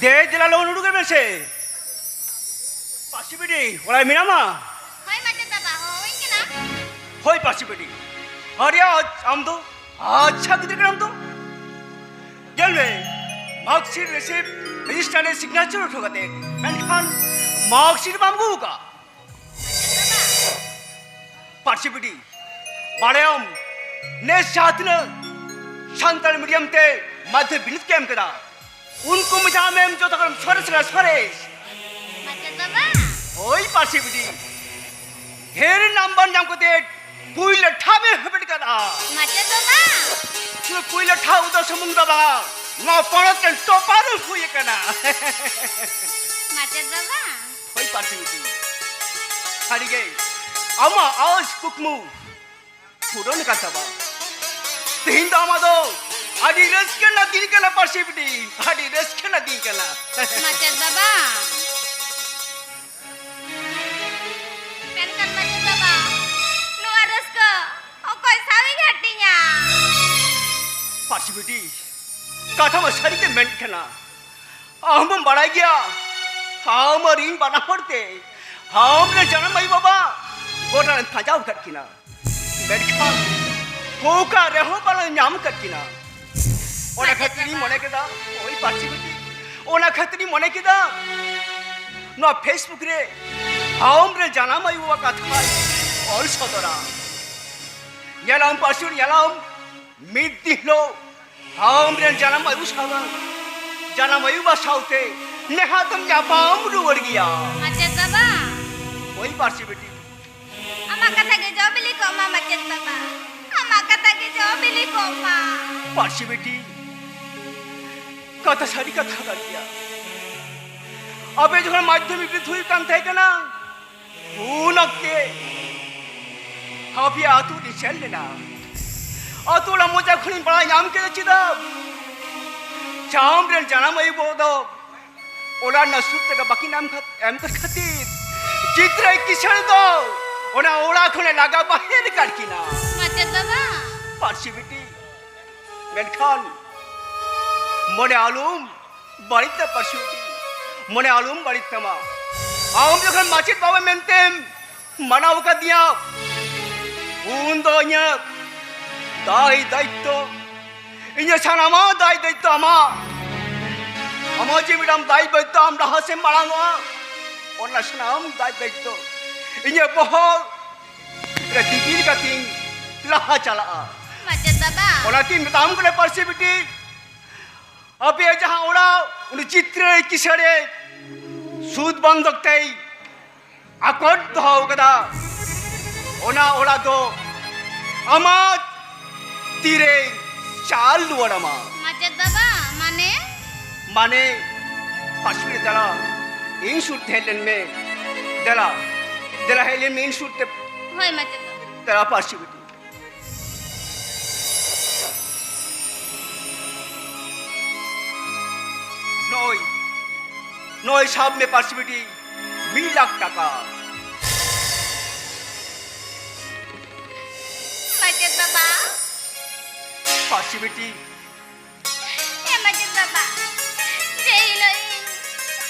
ᱫᱮ ᱫᱮᱞᱟ ᱞᱚᱜᱚᱱ ᱩᱰᱩᱠ ᱢᱮᱥᱮ᱾ ᱯᱟᱹᱨᱥᱤ ᱵᱤᱴᱤ, ᱚᱲᱟᱜ ᱨᱮ ᱢᱮᱱᱟᱢᱟ? ᱦᱳᱭ ᱢᱟᱪᱮᱫ ᱵᱟᱵᱟ, ᱦᱳᱭ ᱠᱟᱱᱟ᱾ ᱦᱳᱭ ᱯᱟᱹᱨᱥᱤ ᱵᱤᱴᱤ, ᱟᱨᱮ ᱟᱡ ᱟᱢ ᱫᱚ ᱟᱪᱪᱷᱟ ᱜᱤᱫᱽᱨᱟᱹ ᱠᱟᱱᱟᱢ ᱫᱚ᱾ ᱧᱮᱞ ᱢᱮ, ᱢᱟᱨᱠᱥᱤᱴ ᱨᱮᱥᱤᱯᱴ ᱨᱮᱡᱤᱥᱴᱟᱨ ᱨᱮ ᱥᱤᱜᱽᱱᱮᱪᱟᱨ ᱦᱚᱴᱚ ᱠᱟᱛᱮ, ᱢᱮᱱᱠᱷᱟᱱ ᱢᱟᱨᱠᱥᱤᱴ ᱵᱟᱢ ᱟᱹᱜᱩ ᱟᱠᱟᱫ᱾ ᱯᱟᱹᱨᱥᱤ ᱵᱤᱴᱤ, ᱵᱟᱲᱟᱭᱟᱢ, ᱱᱮᱥ ᱡᱟᱦᱟᱸ ᱛᱤᱱᱟᱹᱜ ᱥᱟᱱᱛᱟᱲᱤ ᱢᱤᱰᱤᱭᱟᱢ ᱛᱮ ᱢᱟᱫᱽᱫᱷᱚᱢᱤᱠ ᱵᱤᱱᱤᱰ ᱠᱚ ᱮᱢ ᱠᱮᱫᱟ, ᱩᱱᱠᱩ ᱢᱩᱫᱽᱨᱮ ᱟᱢᱮᱢ ᱡᱚᱛᱚ ᱠᱷᱚᱱ ᱥᱚᱨᱮᱥ ᱠᱟᱱᱟ, ᱥᱚᱨᱮᱥ᱾ ᱢᱟᱪᱮᱫ ᱵᱟᱵᱟ᱾ ᱦᱳᱭ ᱯᱟᱹᱨᱥᱤ ᱵᱤᱴᱤ, ᱰᱷᱮᱨ ᱱᱟᱢᱵᱟᱨ ᱧᱟᱢ ᱠᱟᱛᱮ ᱯᱩᱭᱞᱟᱹ ᱴᱷᱟᱶ ᱮ ᱦᱟᱢᱮᱴ ᱠᱟᱫᱟ᱾ ᱢᱟᱪᱮᱫ ᱵᱟᱵᱟ᱾ ᱥᱩᱫᱷᱩ ᱯᱩᱭᱞᱟᱹ ᱴᱷᱟᱶ ᱫᱚ ᱥᱩᱢᱩᱝ ᱫᱚ ᱵᱟᱝ, ᱱᱚᱣᱟ ᱯᱚᱱᱚᱛ ᱨᱮᱱ ᱴᱚᱯᱟᱨ ᱮᱢ ᱦᱩᱭ ᱟᱠᱟᱱᱟ᱾ ᱢᱟᱪᱮᱫ ᱵᱟᱵᱟ᱾ ᱦᱳᱭ ᱯᱟᱹᱨᱥᱤ ᱵᱤᱴᱤ, ᱥᱟᱹᱨᱤᱜᱮ ᱟᱢᱟᱜ ᱟᱸᱥ ᱠᱩᱠᱢᱩ ᱯᱩᱨᱚᱱ ᱟᱠᱟᱱ ᱛᱟᱢᱟ᱾ ᱛᱮᱦᱮᱧ ᱫᱚ ᱟᱢᱟᱜ ᱫᱚ ᱟᱹᱰᱤ ᱨᱟᱹᱥᱠᱟᱹ ᱨᱮᱱᱟᱜ ᱫᱤᱱ ᱠᱟᱱᱟ ᱯᱟᱹᱨᱥᱤ ᱵᱤᱴᱤ, ᱟᱹᱰᱤ ᱨᱟᱹᱥᱠᱟᱹ ᱨᱮᱱᱟᱜ ᱫᱤᱱ ᱠᱟᱱᱟ᱾ ᱢᱟᱪᱮᱛ ᱵᱟᱵᱟ, ᱢᱮᱱᱠᱷᱟᱱ ᱢᱟᱪᱮᱛ ᱵᱟᱵᱟ, ᱱᱚᱣᱟ ᱨᱟᱹᱥᱠᱟᱹ ᱚᱠᱚᱭ ᱥᱟᱶ ᱤᱧ ᱦᱟᱹᱴᱤᱧᱟ? ᱯᱟᱹᱨᱥᱤ ᱵᱤᱴᱤ, ᱠᱟᱛᱷᱟ ᱢᱟ ᱥᱟᱹᱨᱤ ᱜᱮ ᱢᱮᱱ ᱠᱟᱱᱟ᱾ ᱟᱢ ᱵᱚᱱ ᱵᱟᱲᱟᱭ ᱜᱮᱭᱟ, ᱟᱢ ᱟᱨ ᱤᱧ ᱵᱟᱱᱟ ᱦᱚᱲ ᱛᱮ ᱟᱢ ᱨᱮ ᱡᱟᱱᱟᱢ ᱟᱭᱳ ᱵᱟᱵᱟ ᱜᱚᱴᱟ ᱞᱮ ᱯᱟᱸᱡᱟ ᱟᱠᱟᱫ ᱠᱤᱱᱟ, ᱢᱮᱱᱠᱷᱟᱱ ᱚᱠᱟ ᱨᱮᱦᱚᱸ ᱵᱟᱞᱮ ᱧᱟᱢ ᱟᱠᱟᱫ ᱠᱤᱱᱟ᱾ ᱚᱱᱟ ᱠᱷᱟᱹᱛᱤᱨ ᱤᱧ ᱢᱚᱱᱮ ᱠᱮᱫᱟ, ᱳᱭ ᱯᱟᱹᱨᱥᱤ ᱵᱤᱴᱤ, ᱚᱱᱟ ᱠᱷᱟᱹᱛᱤᱨ ᱤᱧ ᱢᱚᱱᱮ ᱠᱮᱫᱟ, ᱱᱚᱣᱟ Facebook ᱨᱮ ᱟᱢ ᱨᱮ ᱡᱟᱱᱟᱢ ᱟᱭᱳ ᱵᱟᱵᱟ ᱠᱟᱛᱷᱟᱧ ᱚᱞ ᱥᱚᱫᱚᱨᱟ᱾ ᱧᱮᱞᱟᱢ ᱯᱟᱹᱨᱥᱤ, ᱧᱮᱞᱟᱢ, ᱢᱤᱫ ᱫᱤᱱ ᱦᱤᱞᱳᱜ ᱟᱢ ᱨᱮᱱ ᱡᱟᱱᱟᱢ ᱟᱭᱳ ᱥᱟᱶ, ᱡᱟᱱᱟᱢ ᱟᱭᱳ ᱵᱟ ᱥᱟᱶᱛᱮ ᱱᱮᱦᱟᱜ ᱫᱚᱢ ᱧᱟᱯᱟᱢ ᱨᱩᱣᱟᱹᱲ ᱜᱮᱭᱟ᱾ ᱢᱟᱪᱮᱛ ᱵᱟᱵᱟ᱾ ᱦᱳᱭ ᱯᱟᱹᱨᱥᱤ ᱵᱤᱴᱤ᱾ ᱟᱢᱟᱜ ᱠᱟᱛᱷᱟ ᱜᱮ ᱡᱚ ᱵᱤᱞᱤ ᱠᱚᱜ ᱢᱟ ᱢᱟᱪᱮᱛ ᱵᱟᱵᱟ, ᱟᱢᱟᱜ ᱠᱟᱛᱷᱟ ᱜᱮ ᱡᱚ ᱵᱤᱞᱤ ᱠᱚᱜ ᱢᱟ᱾ ᱯᱟᱹᱨᱥᱤ ᱵᱤᱴᱤ, ᱠᱟᱛᱷᱟ ᱥᱟᱹᱨᱤ ᱠᱟᱛᱷᱟ ᱠᱟᱱ ᱜᱮᱭᱟ᱾ ᱟᱯᱮ ᱡᱚᱠᱷᱚᱱ ᱢᱟᱫᱽᱫᱷᱚᱢᱤᱠ ᱨᱮ ᱦᱩᱭᱩᱜ ᱠᱟᱱ ᱛᱟᱦᱮᱸ ᱠᱟᱱᱟ, ᱩᱱ ᱚᱠᱛᱮ ᱟᱯᱮᱭᱟᱜ ᱟᱹᱛᱩ ᱨᱤᱧ ᱥᱮᱱ ᱞᱮᱱᱟ᱾ ᱟᱹᱛᱩ ᱚᱲᱟᱜ ᱢᱚᱪᱟ ᱠᱷᱚᱱᱤᱧ ᱵᱟᱲᱟᱭ ᱧᱟᱢ ᱠᱮᱫᱟ ᱪᱮᱫᱟᱜ ᱪᱟᱢ ᱨᱮᱱ ᱡᱟᱱᱟᱢ ᱟᱭᱳ ᱵᱟᱵᱟ ᱫᱚ ᱚᱲᱟᱜ ᱨᱮᱱᱟᱜ ᱥᱩᱫ ᱛᱮᱜᱮ ᱵᱟᱹᱠᱤᱱ ᱮᱢ ᱠᱷᱟᱛ-, ᱮᱢ ᱠᱟᱫ ᱠᱷᱟᱹᱛᱤᱨ ᱪᱤᱛᱨᱟᱹᱭ ᱠᱤᱥᱟᱹᱬ ᱫᱚ ᱚᱱᱟ ᱚᱲᱟᱜ ᱠᱷᱚᱱᱮ ᱞᱟᱜᱟ ᱵᱟᱦᱮᱨ ᱟᱠᱟᱫ ᱠᱤᱱᱟ᱾ ᱢᱟᱪᱮᱛ ᱵᱟᱵᱟ᱾ ᱯᱟᱹᱨᱥᱤ ᱵᱤᱴᱤ, ᱢᱮᱱᱠᱷᱟᱱ ᱢᱚᱱᱮ ᱟᱞᱚᱢ ᱵᱟᱹᱲᱤᱡ ᱛᱟᱢᱟ ᱯᱟᱹᱨᱥᱤ ᱵᱤᱴᱤ, ᱢᱚᱱᱮ ᱟᱞᱚᱢ ᱵᱟᱹᱲᱤᱡ ᱛᱟᱢᱟ᱾ ᱟᱢ ᱡᱚᱠᱷᱚᱱ ᱢᱟᱪᱮᱛ ᱵᱟᱵᱟ ᱢᱮᱱᱛᱮᱢ ᱢᱟᱱᱟᱣ ᱟᱠᱟᱫᱤᱧᱟ, ᱩᱱ ᱫᱚ ᱤᱧᱟᱹᱜ ᱫᱟᱭ ᱫᱟᱭᱤᱛᱛᱚ, ᱤᱧᱟᱹᱜ ᱥᱟᱱᱟᱢᱟᱜ ᱫᱟᱭ ᱫᱟᱭᱤᱛᱛᱚ ᱟᱢᱟᱜ, ᱟᱢᱟᱜ ᱡᱮ ᱢᱤᱫᱴᱟᱝ ᱫᱟᱭ ᱫᱟᱭᱤᱛᱛᱚ ᱟᱢ ᱞᱟᱦᱟ ᱥᱮᱫ ᱢᱟᱲᱟᱝᱚᱜᱼᱟ, ᱚᱱᱟ ᱥᱟᱱᱟᱢ ᱫᱟᱭ ᱫᱟᱭᱤᱛᱛᱚ ᱤᱧᱟᱹᱜ ᱵᱚᱦᱚᱜ ᱨᱮ ᱫᱤᱯᱤᱞ ᱠᱟᱛᱮᱧ ᱞᱟᱦᱟ ᱪᱟᱞᱟᱜᱼᱟ᱾ ᱢᱟᱪᱮᱛ ᱵᱟᱵᱟ᱾ ᱚᱱᱟᱛᱤᱧ ᱢᱮᱛᱟᱢ ᱠᱟᱱᱟ ᱯᱟᱹᱨᱥᱤ ᱵᱤᱴᱤ, ᱟᱯᱮᱭᱟᱜ ᱡᱟᱦᱟᱸ ᱚᱲᱟᱜ, ᱩᱱᱤ ᱪᱤᱛᱨᱟᱹᱭ ᱠᱤᱥᱟᱹᱲᱮ ᱥᱩᱫ ᱵᱚᱱᱫᱷᱚᱠ ᱛᱮᱭ ᱟᱠᱚᱴ ᱫᱚᱦᱚ ᱠᱟᱫᱟ, ᱚᱱᱟ ᱚᱲᱟᱜ ᱫᱚ ᱟᱢᱟᱜ ᱛᱤᱨᱮ ᱪᱟᱞ ᱨᱩᱣᱟᱹᱲ ᱟᱢᱟ᱾ ᱢᱟᱪᱮᱛ ᱵᱟᱵᱟ, ᱢᱟᱱᱮ? ᱢᱟᱱᱮ, ᱯᱟᱹᱨᱥᱤ ᱵᱤᱴᱤ ᱫᱮᱞᱟ, ᱤᱧ ᱥᱩᱨ ᱛᱮ ᱦᱮᱡ ᱞᱮᱱ ᱢᱮ᱾ ᱫᱮᱞᱟ, ᱫᱮᱞᱟ ᱦᱮᱡ ᱞᱮᱱ ᱢᱮ ᱤᱧ ᱥᱩᱨ ᱛᱮ᱾ ᱦᱳᱭ, ᱢᱟᱪᱮᱛ ᱵᱟᱵᱟ᱾ ᱫᱮᱞᱟ ᱯᱟᱹᱨᱥᱤ ᱵᱤᱴᱤ᱾ ᱱᱚᱜᱼᱚᱭ ᱥᱟᱵ ᱢᱮ ᱯᱟᱹᱨᱥᱤ ᱵᱤᱴᱤ, ᱢᱤᱫ ᱞᱟᱠᱷ ᱴᱟᱠᱟ᱾ ᱢᱟᱪᱮᱫ ᱵᱟᱵᱟ᱾ ᱯᱟᱹᱨᱥᱤ ᱵᱤᱴᱤ᱾ ᱮ ᱢᱟᱪᱮᱫ ᱵᱟᱵᱟ, ᱡᱮ ᱦᱤᱞᱳᱜ ᱤᱧ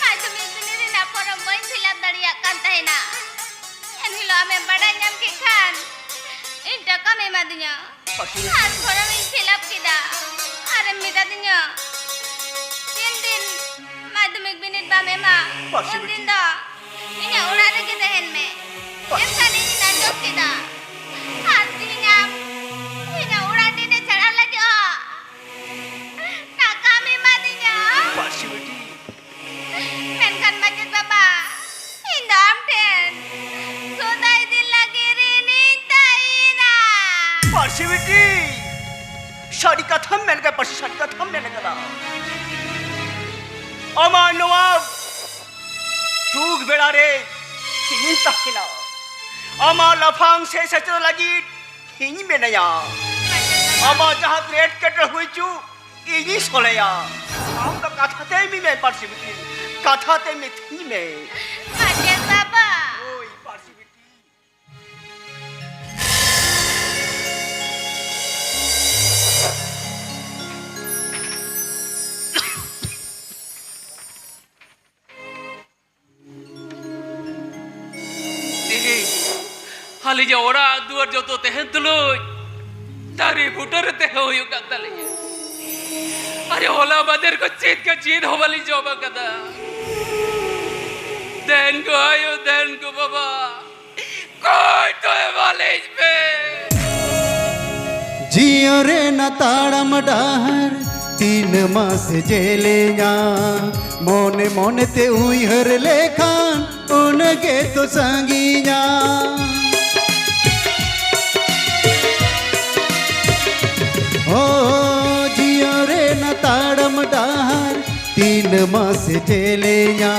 ᱢᱟᱫᱽᱫᱷᱚᱢᱤᱠ ᱵᱤᱱᱤᱰ ᱨᱮᱱᱟᱜ ᱯᱷᱚᱨᱚᱢ ᱵᱟᱹᱧ ᱯᱷᱤᱞᱟᱯ ᱫᱟᱲᱮᱭᱟᱜ ᱠᱟᱱ ᱛᱟᱦᱮᱱᱟ, ᱮᱱ ᱦᱤᱞᱳᱜ ᱟᱢᱮᱢ ᱵᱟᱰᱟᱭ ᱧᱟᱢ ᱠᱮᱫ ᱠᱷᱟᱱ ᱤᱧ ᱴᱟᱠᱟᱢ ᱮᱢᱟᱫᱤᱧᱟ᱾ ᱯᱟᱹᱨᱥᱤ ᱵᱤᱴᱤ᱾ ᱟᱨ ᱯᱷᱚᱨᱚᱢ ᱤᱧ ᱯᱷᱤᱞᱟᱯ ᱠᱮᱫᱟ᱾ ᱟᱨᱮᱢ ᱢᱮᱛᱟᱫᱤᱧᱟ, ᱛᱤᱱ ᱫᱤᱱ ᱢᱟᱫᱽᱫᱷᱚᱢᱤᱠ ᱵᱤᱱᱤᱰ ᱵᱟᱢ ᱮᱢᱟ, ᱯᱟᱹᱨᱥᱤ ᱩᱱ ᱫᱤᱱ ᱵᱤᱴᱤ᱾ ᱫᱚ ᱤᱧᱟᱹᱜ ᱚᱲᱟᱜ ᱨᱮᱜᱮ ᱛᱟᱦᱮᱱ ᱢᱮ᱾ ᱯᱟᱹᱨᱥᱤ ᱮᱱᱠᱷᱟᱱ ᱤᱧᱤᱧ ᱟᱸᱡᱚᱢ ᱠᱮᱫᱟ᱾ ᱟᱨ ᱛᱮᱦᱮᱧ ᱟᱢ ᱤᱧᱟᱹᱜ ᱚᱲᱟᱜ ᱴᱷᱮᱱᱮ ᱪᱟᱞᱟᱣ ᱞᱟᱹᱜᱤᱫᱼᱟ᱾ ᱴᱟᱠᱟᱢ ᱮᱢᱟᱫᱤᱧᱟ᱾ ᱯᱟᱹᱨᱥᱤ ᱵᱤᱴᱤ᱾ ᱢᱮᱱᱠᱷᱟᱱ ᱢᱟᱪᱮᱫ ᱵᱟᱵᱟ, ᱤᱧ ᱫᱚ ᱟᱢ ᱴᱷᱮᱱ ᱥᱚᱫᱟᱭ ᱫᱤᱱ ᱞᱟᱹᱜᱤᱫ ᱨᱤᱱᱤᱧ ᱛᱟᱦᱮᱱᱟ᱾ ᱯᱟᱹᱨᱥᱤ ᱵᱤᱴᱤ, ᱥᱟᱹᱨᱤ ᱠᱟᱛᱷᱟᱢ ᱢᱮᱱ ᱠᱟᱫᱟ, ᱯᱟᱹᱨᱥᱤ, ᱥᱟᱹᱨᱤ ᱠᱟᱛᱷᱟᱢ ᱢᱮᱱ ᱠᱟᱫᱟ᱾ ᱟᱢᱟᱜ ᱱᱚᱣᱟ ᱫᱩᱠ ᱵᱮᱲᱟ ᱨᱮ ᱤᱧᱤᱧ ᱛᱟᱦᱮᱱᱟ᱾ ᱟᱢᱟᱜ ᱞᱟᱯᱷᱟᱝ ᱥᱮ ᱥᱮᱪᱮᱫ ᱞᱟᱹᱜᱤᱫ ᱤᱧ ᱢᱮᱱᱟᱭᱟ᱾ ᱟᱢᱟᱜ ᱡᱟᱦᱟᱸ ᱛᱤᱱᱟᱹᱜ ᱮᱴᱠᱮᱴᱚᱬᱮ ᱦᱩᱭ ᱦᱚᱪᱚ, ᱤᱧᱤᱧ ᱥᱚᱞᱦᱮᱭᱟ᱾ ᱟᱢ ᱫᱚ ᱠᱟᱛᱷᱟ ᱛᱮ ᱢᱤᱫ ᱢᱮ ᱯᱟᱹᱨᱥᱤ ᱵᱤᱴᱤ, ᱠᱟᱛᱷᱟ ᱛᱮ ᱢᱤᱫ ᱢᱮ᱾ ᱢᱟᱪᱮᱫ ᱵᱟᱵᱟ᱾ ᱦᱳᱭ, ᱯᱟᱹᱨᱥᱤ ᱵᱤᱴᱤ᱾ ᱛᱮᱦᱮᱧ ᱟᱹᱞᱤᱧᱟᱜ ᱚᱲᱟᱜ ᱫᱩᱣᱟᱹᱨ ᱡᱚᱛᱚ ᱛᱟᱦᱮᱱ ᱛᱩᱞᱩᱡ ᱫᱟᱨᱮ ᱵᱩᱴᱟᱹ ᱨᱮ ᱛᱟᱦᱮᱸ ᱦᱩᱭᱩᱜ ᱠᱟᱱ ᱛᱟᱹᱞᱤᱧᱟ᱾ ᱟᱨᱮ, ᱦᱚᱞᱟ ᱢᱟᱫᱷᱮᱨ ᱠᱚ ᱪᱮᱫ ᱠᱚ ᱪᱮᱫ ᱦᱚᱸ ᱵᱟᱹᱞᱤᱧ ᱡᱚᱢ ᱟᱠᱟᱫᱟ᱾ ᱫᱮᱱ ᱜᱚ ᱟᱭᱳ, ᱫᱮᱱ ᱜᱚ ᱵᱟᱵᱟ, ᱠᱚᱭ ᱫᱚ ᱮᱢᱟᱞᱤᱧ ᱯᱮ᱾ ᱡᱤᱭᱚᱱ ᱨᱮᱱᱟᱜ ᱛᱟᱲᱟᱢ ᱰᱟᱦᱟᱨ ᱛᱤᱱ ᱢᱟᱥ ᱡᱮᱞᱮᱧᱟ, ᱢᱚᱱᱮ ᱢᱚᱱᱮ ᱛᱮ ᱩᱭᱦᱟᱹᱨ ᱞᱮᱠᱷᱟᱱ ᱩᱱᱟᱹᱜ ᱜᱮ ᱛᱚ ᱥᱟᱺᱜᱤᱧᱟ᱾ ᱦᱳ, ᱡᱤᱭᱚᱱ ᱨᱮᱱᱟᱜ ᱛᱟᱲᱟᱢ ᱰᱟᱦᱟᱨ ᱛᱤᱱ ᱢᱟᱥ ᱡᱮᱞᱮᱧᱟ,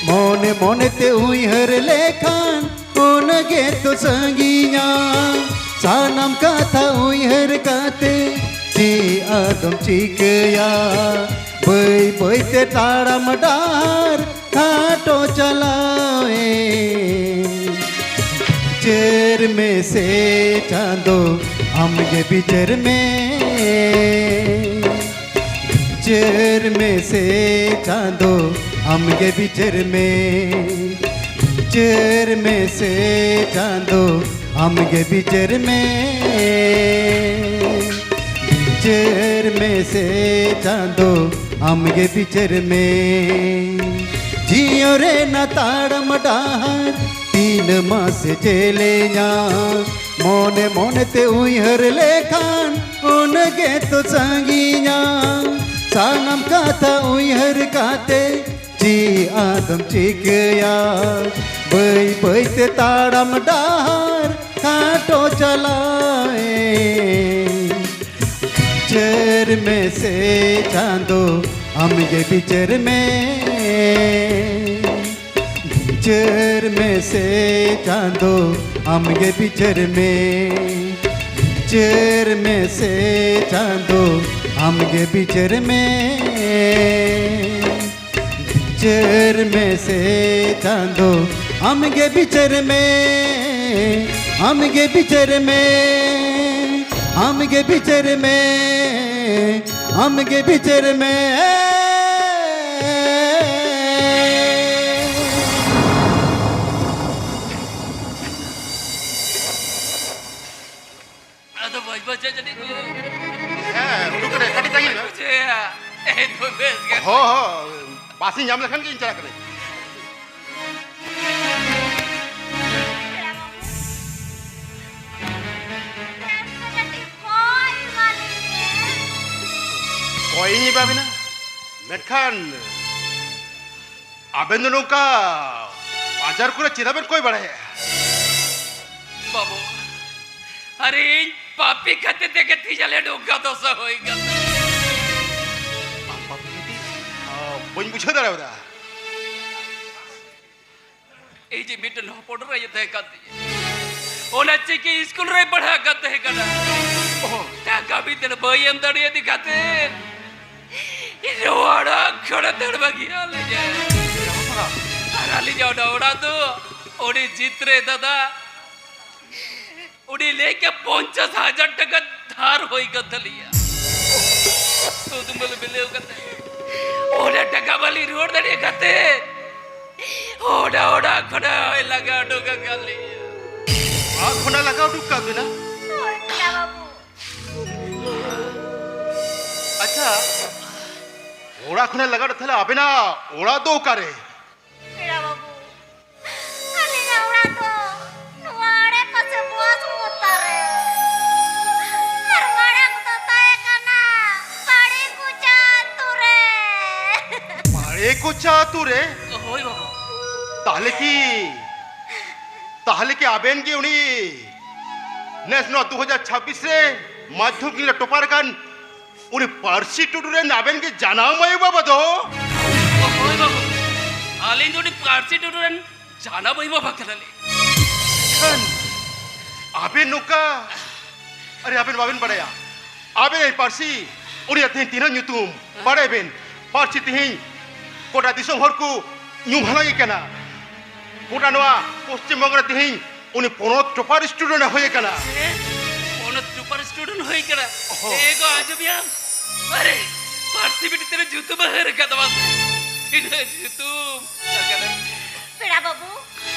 ᱢᱚᱱᱮ ᱢᱚᱱᱮ ᱛᱮ ᱩᱭᱦᱟᱹᱨ ᱞᱮᱠᱷᱟᱱ ᱩᱱᱟᱹᱜ ᱜᱮ ᱛᱚ ᱥᱟᱺᱜᱤᱧᱟ᱾ ᱥᱟᱱᱟᱢ ᱠᱟᱛᱷᱟ ᱩᱭᱦᱟᱹᱨ ᱠᱟᱛᱮ ᱪᱮᱫ ᱟᱫᱚᱢ ᱪᱤᱠᱟᱹᱭᱟ? ᱵᱟᱹᱭ ᱵᱟᱹᱭ ᱛᱮ ᱛᱟᱲᱟᱢ ᱰᱟᱦᱟᱨ ᱠᱷᱟᱴᱚ ᱪᱟᱞᱟᱣᱮᱱ᱾ ᱵᱤᱪᱟᱹᱨ ᱢᱮᱥᱮ ᱪᱟᱸᱫᱚ, ᱟᱢᱜᱮ ᱵᱤᱪᱟᱹᱨ ᱢᱮ᱾ ᱵᱤᱪᱟᱹᱨ ᱢᱮᱥᱮ ᱪᱟᱸᱫᱚ, ᱟᱢᱜᱮ ᱵᱤᱪᱟᱹᱨ ᱢᱮ᱾ ᱵᱤᱪᱟᱹᱨ ᱢᱮᱥᱮ ᱪᱟᱸᱫᱚ, ᱟᱢᱜᱮ ᱵᱤᱪᱟᱹᱨ ᱢᱮ᱾ ᱵᱤᱪᱟᱹᱨ ᱢᱮᱥᱮ ᱪᱟᱸᱫᱚ, ᱟᱢᱜᱮ ᱵᱤᱪᱟᱹᱨ ᱢᱮ᱾ ᱡᱤᱭᱚᱱ ᱨᱮᱱᱟᱜ ᱛᱟᱲᱟᱢ ᱰᱟᱦᱟᱨ ᱛᱤᱱᱟᱹᱜ ᱢᱟᱥᱮ ᱡᱮᱞᱮᱧᱟ, ᱢᱚᱱᱮ ᱢᱚᱱᱮ ᱛᱮ ᱩᱭᱦᱟᱹᱨ ᱞᱮᱠᱷᱟᱱ ᱩᱱᱟᱹᱜ ᱜᱮᱛᱚ ᱥᱟᱺᱜᱤᱧᱟ᱾ ᱥᱟᱱᱟᱢ ᱠᱟᱛᱷᱟ ᱩᱭᱦᱟᱹᱨ ᱠᱟᱛᱮ ᱪᱮᱫ ᱟᱫᱚᱢ ᱪᱤᱠᱟᱹᱭᱟ? ᱵᱟᱹᱭ ᱵᱟᱹᱭ ᱛᱮ ᱛᱟᱲᱟᱢ ᱰᱟᱦᱟᱨ ᱠᱷᱟᱴᱚ ᱪᱟᱞᱟᱣᱮᱱ᱾ ᱵᱤᱪᱟᱹᱨ ᱢᱮᱥᱮ ᱪᱟᱸᱫᱚ, ᱟᱢᱜᱮ ᱵᱤᱪᱟᱹᱨ ᱢᱮ᱾ ᱵᱤᱪᱟᱹᱨ ᱢᱮᱥᱮ ᱪᱟᱸᱫᱚ, ᱟᱢᱜᱮ ᱵᱤᱪᱟᱹᱨ ᱢᱮ᱾ ᱵᱤᱪᱟᱹᱨ ᱢᱮᱥᱮ ᱪᱟᱸᱫᱚ, ᱟᱢᱜᱮ ᱵᱤᱪᱟᱹᱨ ᱢᱮ᱾ ᱵᱤᱪᱟᱹᱨ ᱢᱮᱥᱮ ᱪᱟᱸᱫᱚ, ᱟᱢᱜᱮ ᱵᱤᱪᱟᱹᱨ ᱢᱮ᱾ ᱟᱢᱜᱮ ᱵᱤᱪᱟᱹᱨ ᱢᱮ᱾ ᱟᱢᱜᱮ ᱵᱤᱪᱟᱹᱨ ᱢᱮ᱾ ᱟᱢᱜᱮ ᱵᱤᱪᱟᱹᱨ ᱢᱮ᱾ ᱟᱫᱚ ᱵᱟᱹᱧ ᱵᱩᱡᱷᱟᱹᱣ ᱡᱟᱹᱱᱤᱡ ᱜᱚ᱾ ᱦᱮᱸ, ᱩᱰᱩᱠ ᱠᱟᱱᱟᱭ, ᱠᱟᱹᱴᱤᱡ ᱛᱟᱺᱜᱤ ᱢᱮ᱾ ᱵᱩᱡᱷᱟᱹᱣᱟ᱾ ᱮᱭ ᱫᱚ ᱵᱮᱥ ᱜᱮ᱾ ᱦᱚᱸ, ᱦᱚᱸ, ᱵᱟᱥ ᱤᱧ ᱧᱟᱢ ᱞᱮᱠᱷᱟᱱ ᱜᱮ ᱤᱧ ᱪᱟᱞᱟᱜ ᱠᱟᱹᱱᱟᱹᱧ᱾ ᱠᱟᱹᱴᱤᱡ ᱠᱚᱭ ᱮᱢᱟᱞᱤᱧ ᱢᱮ᱾ ᱠᱚᱭ ᱤᱧ ᱮᱢᱟ ᱵᱤᱱᱟ, ᱢᱮᱱᱠᱷᱟᱱ ᱟᱵᱮᱱ ᱫᱚ ᱱᱚᱝᱠᱟ ᱵᱟᱡᱟᱨ ᱠᱚᱨᱮ ᱪᱮᱫᱟᱜ ᱵᱮᱱ ᱠᱚᱭ ᱵᱟᱲᱟᱭᱮᱫᱼᱟ? ᱵᱟᱹᱵᱩ, ᱟᱨ ᱤᱧ ᱯᱟᱯᱤ ᱠᱷᱟᱹᱛᱤᱨ ᱛᱮᱜᱮ ᱛᱤᱦᱤᱧ ᱟᱞᱮ ᱱᱚᱝᱠᱟ ᱫᱚᱥᱟ ᱦᱩᱭ ᱠᱟᱱᱟ᱾ ᱟᱢ ᱯᱟᱯᱤ ᱠᱷᱟᱹᱛᱤᱨ? ᱟ, ᱵᱟᱹᱧ ᱵᱩᱡᱷᱟᱹᱣ ᱫᱟᱲᱮᱭᱟᱫᱟ᱾ ᱤᱧ ᱡᱮ ᱢᱤᱫᱴᱮᱱ ᱦᱚᱯᱚᱱ ᱮᱨᱟᱭ ᱛᱟᱦᱮᱸ ᱠᱟᱱ ᱛᱤᱧᱟᱹ, ᱚᱱᱟ ᱪᱤᱠᱤ ᱥᱠᱩᱞ ᱨᱮᱭ ᱯᱟᱲᱦᱟᱜ ᱠᱟᱱ ᱛᱟᱦᱮᱸ ᱠᱟᱱᱟ᱾ ᱚ, ᱴᱟᱠᱟ ᱵᱤᱛᱟᱹᱲ ᱵᱟᱹᱧ ᱮᱢ ᱫᱟᱲᱮᱭᱟᱫᱮ ᱠᱷᱟᱹᱛᱤᱨ ᱱᱚᱣᱟ ᱚᱲᱟᱜ ᱠᱷᱚᱱᱮ ᱫᱟᱹᱲ ᱵᱟᱹᱜᱤᱭᱟᱜ ᱞᱤᱧᱟ᱾ ᱟᱨ ᱟᱹᱞᱤᱧᱟᱜ ᱚᱱᱟ ᱚᱲᱟᱜ ᱫᱚ ᱩᱱᱤ ᱡᱤᱛᱨᱮ ᱫᱟᱫᱟ, ᱩᱱᱤ ᱞᱟᱹᱭ ᱠᱮᱫ ᱯᱚᱧᱪᱟᱥ ᱦᱟᱡᱟᱨ ᱴᱟᱠᱟ ᱫᱷᱟᱨ ᱦᱩᱭ ᱠᱟᱱ ᱛᱟᱹᱞᱤᱧᱟ᱾ ᱥᱩᱫ ᱢᱟᱞ ᱢᱤᱞᱟᱹᱣ ᱠᱟᱛᱮ ᱚᱱᱟ ᱴᱟᱠᱟ ᱵᱟᱹᱞᱤᱧ ᱨᱩᱣᱟᱹᱲ ᱫᱟᱲᱮ ᱠᱟᱛᱮ ᱚᱱᱟ ᱚᱲᱟᱜ ᱠᱷᱚᱱᱟᱜ ᱦᱚᱸᱭ ᱞᱟᱜᱟ ᱩᱰᱩᱠ ᱟᱠᱟᱫ ᱞᱤᱧᱟ᱾ ᱚᱲᱟᱜ ᱠᱷᱚᱱᱟᱜ ᱞᱟᱜᱟ ᱩᱰᱩᱠ ᱠᱟᱜ ᱵᱤᱱᱟ? ᱦᱳᱭ, ᱯᱮᱲᱟ ᱵᱟᱹᱵᱩ᱾ ᱟᱪᱪᱷᱟ, ᱚᱲᱟᱜ ᱠᱷᱚᱱᱟᱜ ᱞᱟᱜᱟ ᱩᱰᱩᱠ, ᱛᱟᱦᱞᱮ ᱟᱵᱮᱱᱟᱜ ᱚᱲᱟᱜ ᱫᱚ ᱚᱠᱟᱨᱮ? ᱯᱮᱲᱟ ᱵᱟᱹᱵᱩ, ᱟᱹᱞᱤᱧᱟᱜ ᱚᱲᱟᱜ ᱫᱚ ᱱᱚᱣᱟ ᱟᱲᱮ ᱯᱟᱥᱮ ᱵᱚᱥ ᱢᱚᱛᱟ ᱨᱮ᱾ ᱟᱨ ᱢᱟᱲᱟᱝ ᱫᱚ ᱛᱟᱦᱮᱸ ᱠᱟᱱᱟ ᱵᱟᱲᱮ ᱠᱚᱪᱟ ᱟᱹᱛᱩ ᱨᱮ᱾ ᱵᱟᱲᱮ ᱠᱚᱪᱟ ᱟᱹᱛᱩ ᱨᱮ? ᱦᱳᱭ ᱵᱟᱹᱵᱩ᱾ ᱛᱟᱦᱞᱮ ᱠᱤ, ᱛᱟᱦᱞᱮ ᱠᱤ ᱟᱵᱮᱱ ᱜᱮ ᱩᱱᱤ ᱱᱮᱥ ᱱᱚᱣᱟ ᱫᱩ ᱦᱟᱡᱟᱨ ᱪᱷᱟᱵᱵᱤᱥ ᱨᱮ ᱢᱟᱫᱽᱫᱷᱚᱢᱤᱠ ᱨᱮ ᱴᱚᱯᱟᱨ ᱟᱠᱟᱱ ᱩᱱᱤ ᱯᱟᱹᱨᱥᱤ ᱴᱩᱰᱩ ᱨᱮᱱ ᱟᱵᱮᱱ ᱜᱮ ᱡᱟᱱᱟᱢ ᱟᱭᱳ ᱵᱟᱵᱟ ᱫᱚ? ᱦᱳᱭ ᱵᱟᱹᱵᱩ, ᱟᱹᱞᱤᱧ ᱫᱚ ᱩᱱᱤ ᱯᱟᱹᱨᱥᱤ ᱴᱩᱰᱩ ᱨᱮᱱ ᱡᱟᱱᱟᱢ ᱟᱭᱳ ᱵᱟᱵᱟ ᱠᱟᱱᱟᱞᱤᱧ᱾ ᱮᱱᱠᱷᱟᱱ ᱟᱵᱮᱱ ᱱᱚᱝᱠᱟ, ᱟᱨᱮ ᱟᱵᱮᱱ ᱵᱟᱵᱮᱱ ᱵᱟᱲᱟᱭᱟ, ᱟᱵᱮᱱ ᱟᱡ ᱯᱟᱹᱨᱥᱤ, ᱩᱱᱤᱭᱟᱜ ᱛᱮᱦᱮᱧ ᱛᱤᱱᱟᱹᱜ ᱧᱩᱛᱩᱢ ᱵᱟᱲᱟᱭ ᱵᱮᱱ? ᱯᱟᱹᱨᱥᱤ ᱛᱮᱦᱮᱧ ᱜᱚᱴᱟ ᱫᱤᱥᱚᱢ ᱦᱚᱲ ᱠᱚ ᱧᱩᱢ ᱦᱟᱞᱟᱝ ᱮ ᱠᱟᱱᱟ᱾ ᱜᱚᱴᱟ ᱱᱚᱣᱟ ᱯᱚᱥᱪᱤᱢ ᱵᱚᱝᱜᱚ ᱨᱮ ᱛᱮᱦᱮᱧ ᱩᱱᱤ ᱯᱚᱱᱚᱛ ᱴᱚᱯᱟᱨ ᱥᱴᱩᱰᱮᱱᱴ ᱮ ᱦᱩᱭ ᱟᱠᱟᱱᱟ᱾ ᱦᱮᱸ? ᱯᱚᱱᱚᱛ ᱴᱚᱯᱟᱨ ᱥᱴᱩᱰᱮᱱᱴ ᱦᱩᱭ ᱟᱠᱟᱱᱟ? ᱦᱚᱸ᱾ ᱮ ᱜᱚ, ᱟᱸᱡᱚᱢ ᱭᱟᱢ? ᱟᱨᱮ, ᱯᱟᱹᱨᱥᱤ ᱵᱤᱴᱤ ᱛᱤᱱᱟᱹᱜ ᱧᱩᱛᱩᱢ ᱮ ᱦᱟᱹᱨ ᱟᱠᱟᱫ ᱛᱟᱢᱟ ᱥᱮ? ᱛᱤᱱᱟᱹᱜ ᱧᱩᱛᱩᱢ ᱟᱠᱟᱫᱟ? ᱯᱮᱲᱟ ᱵᱟᱹᱵᱩ,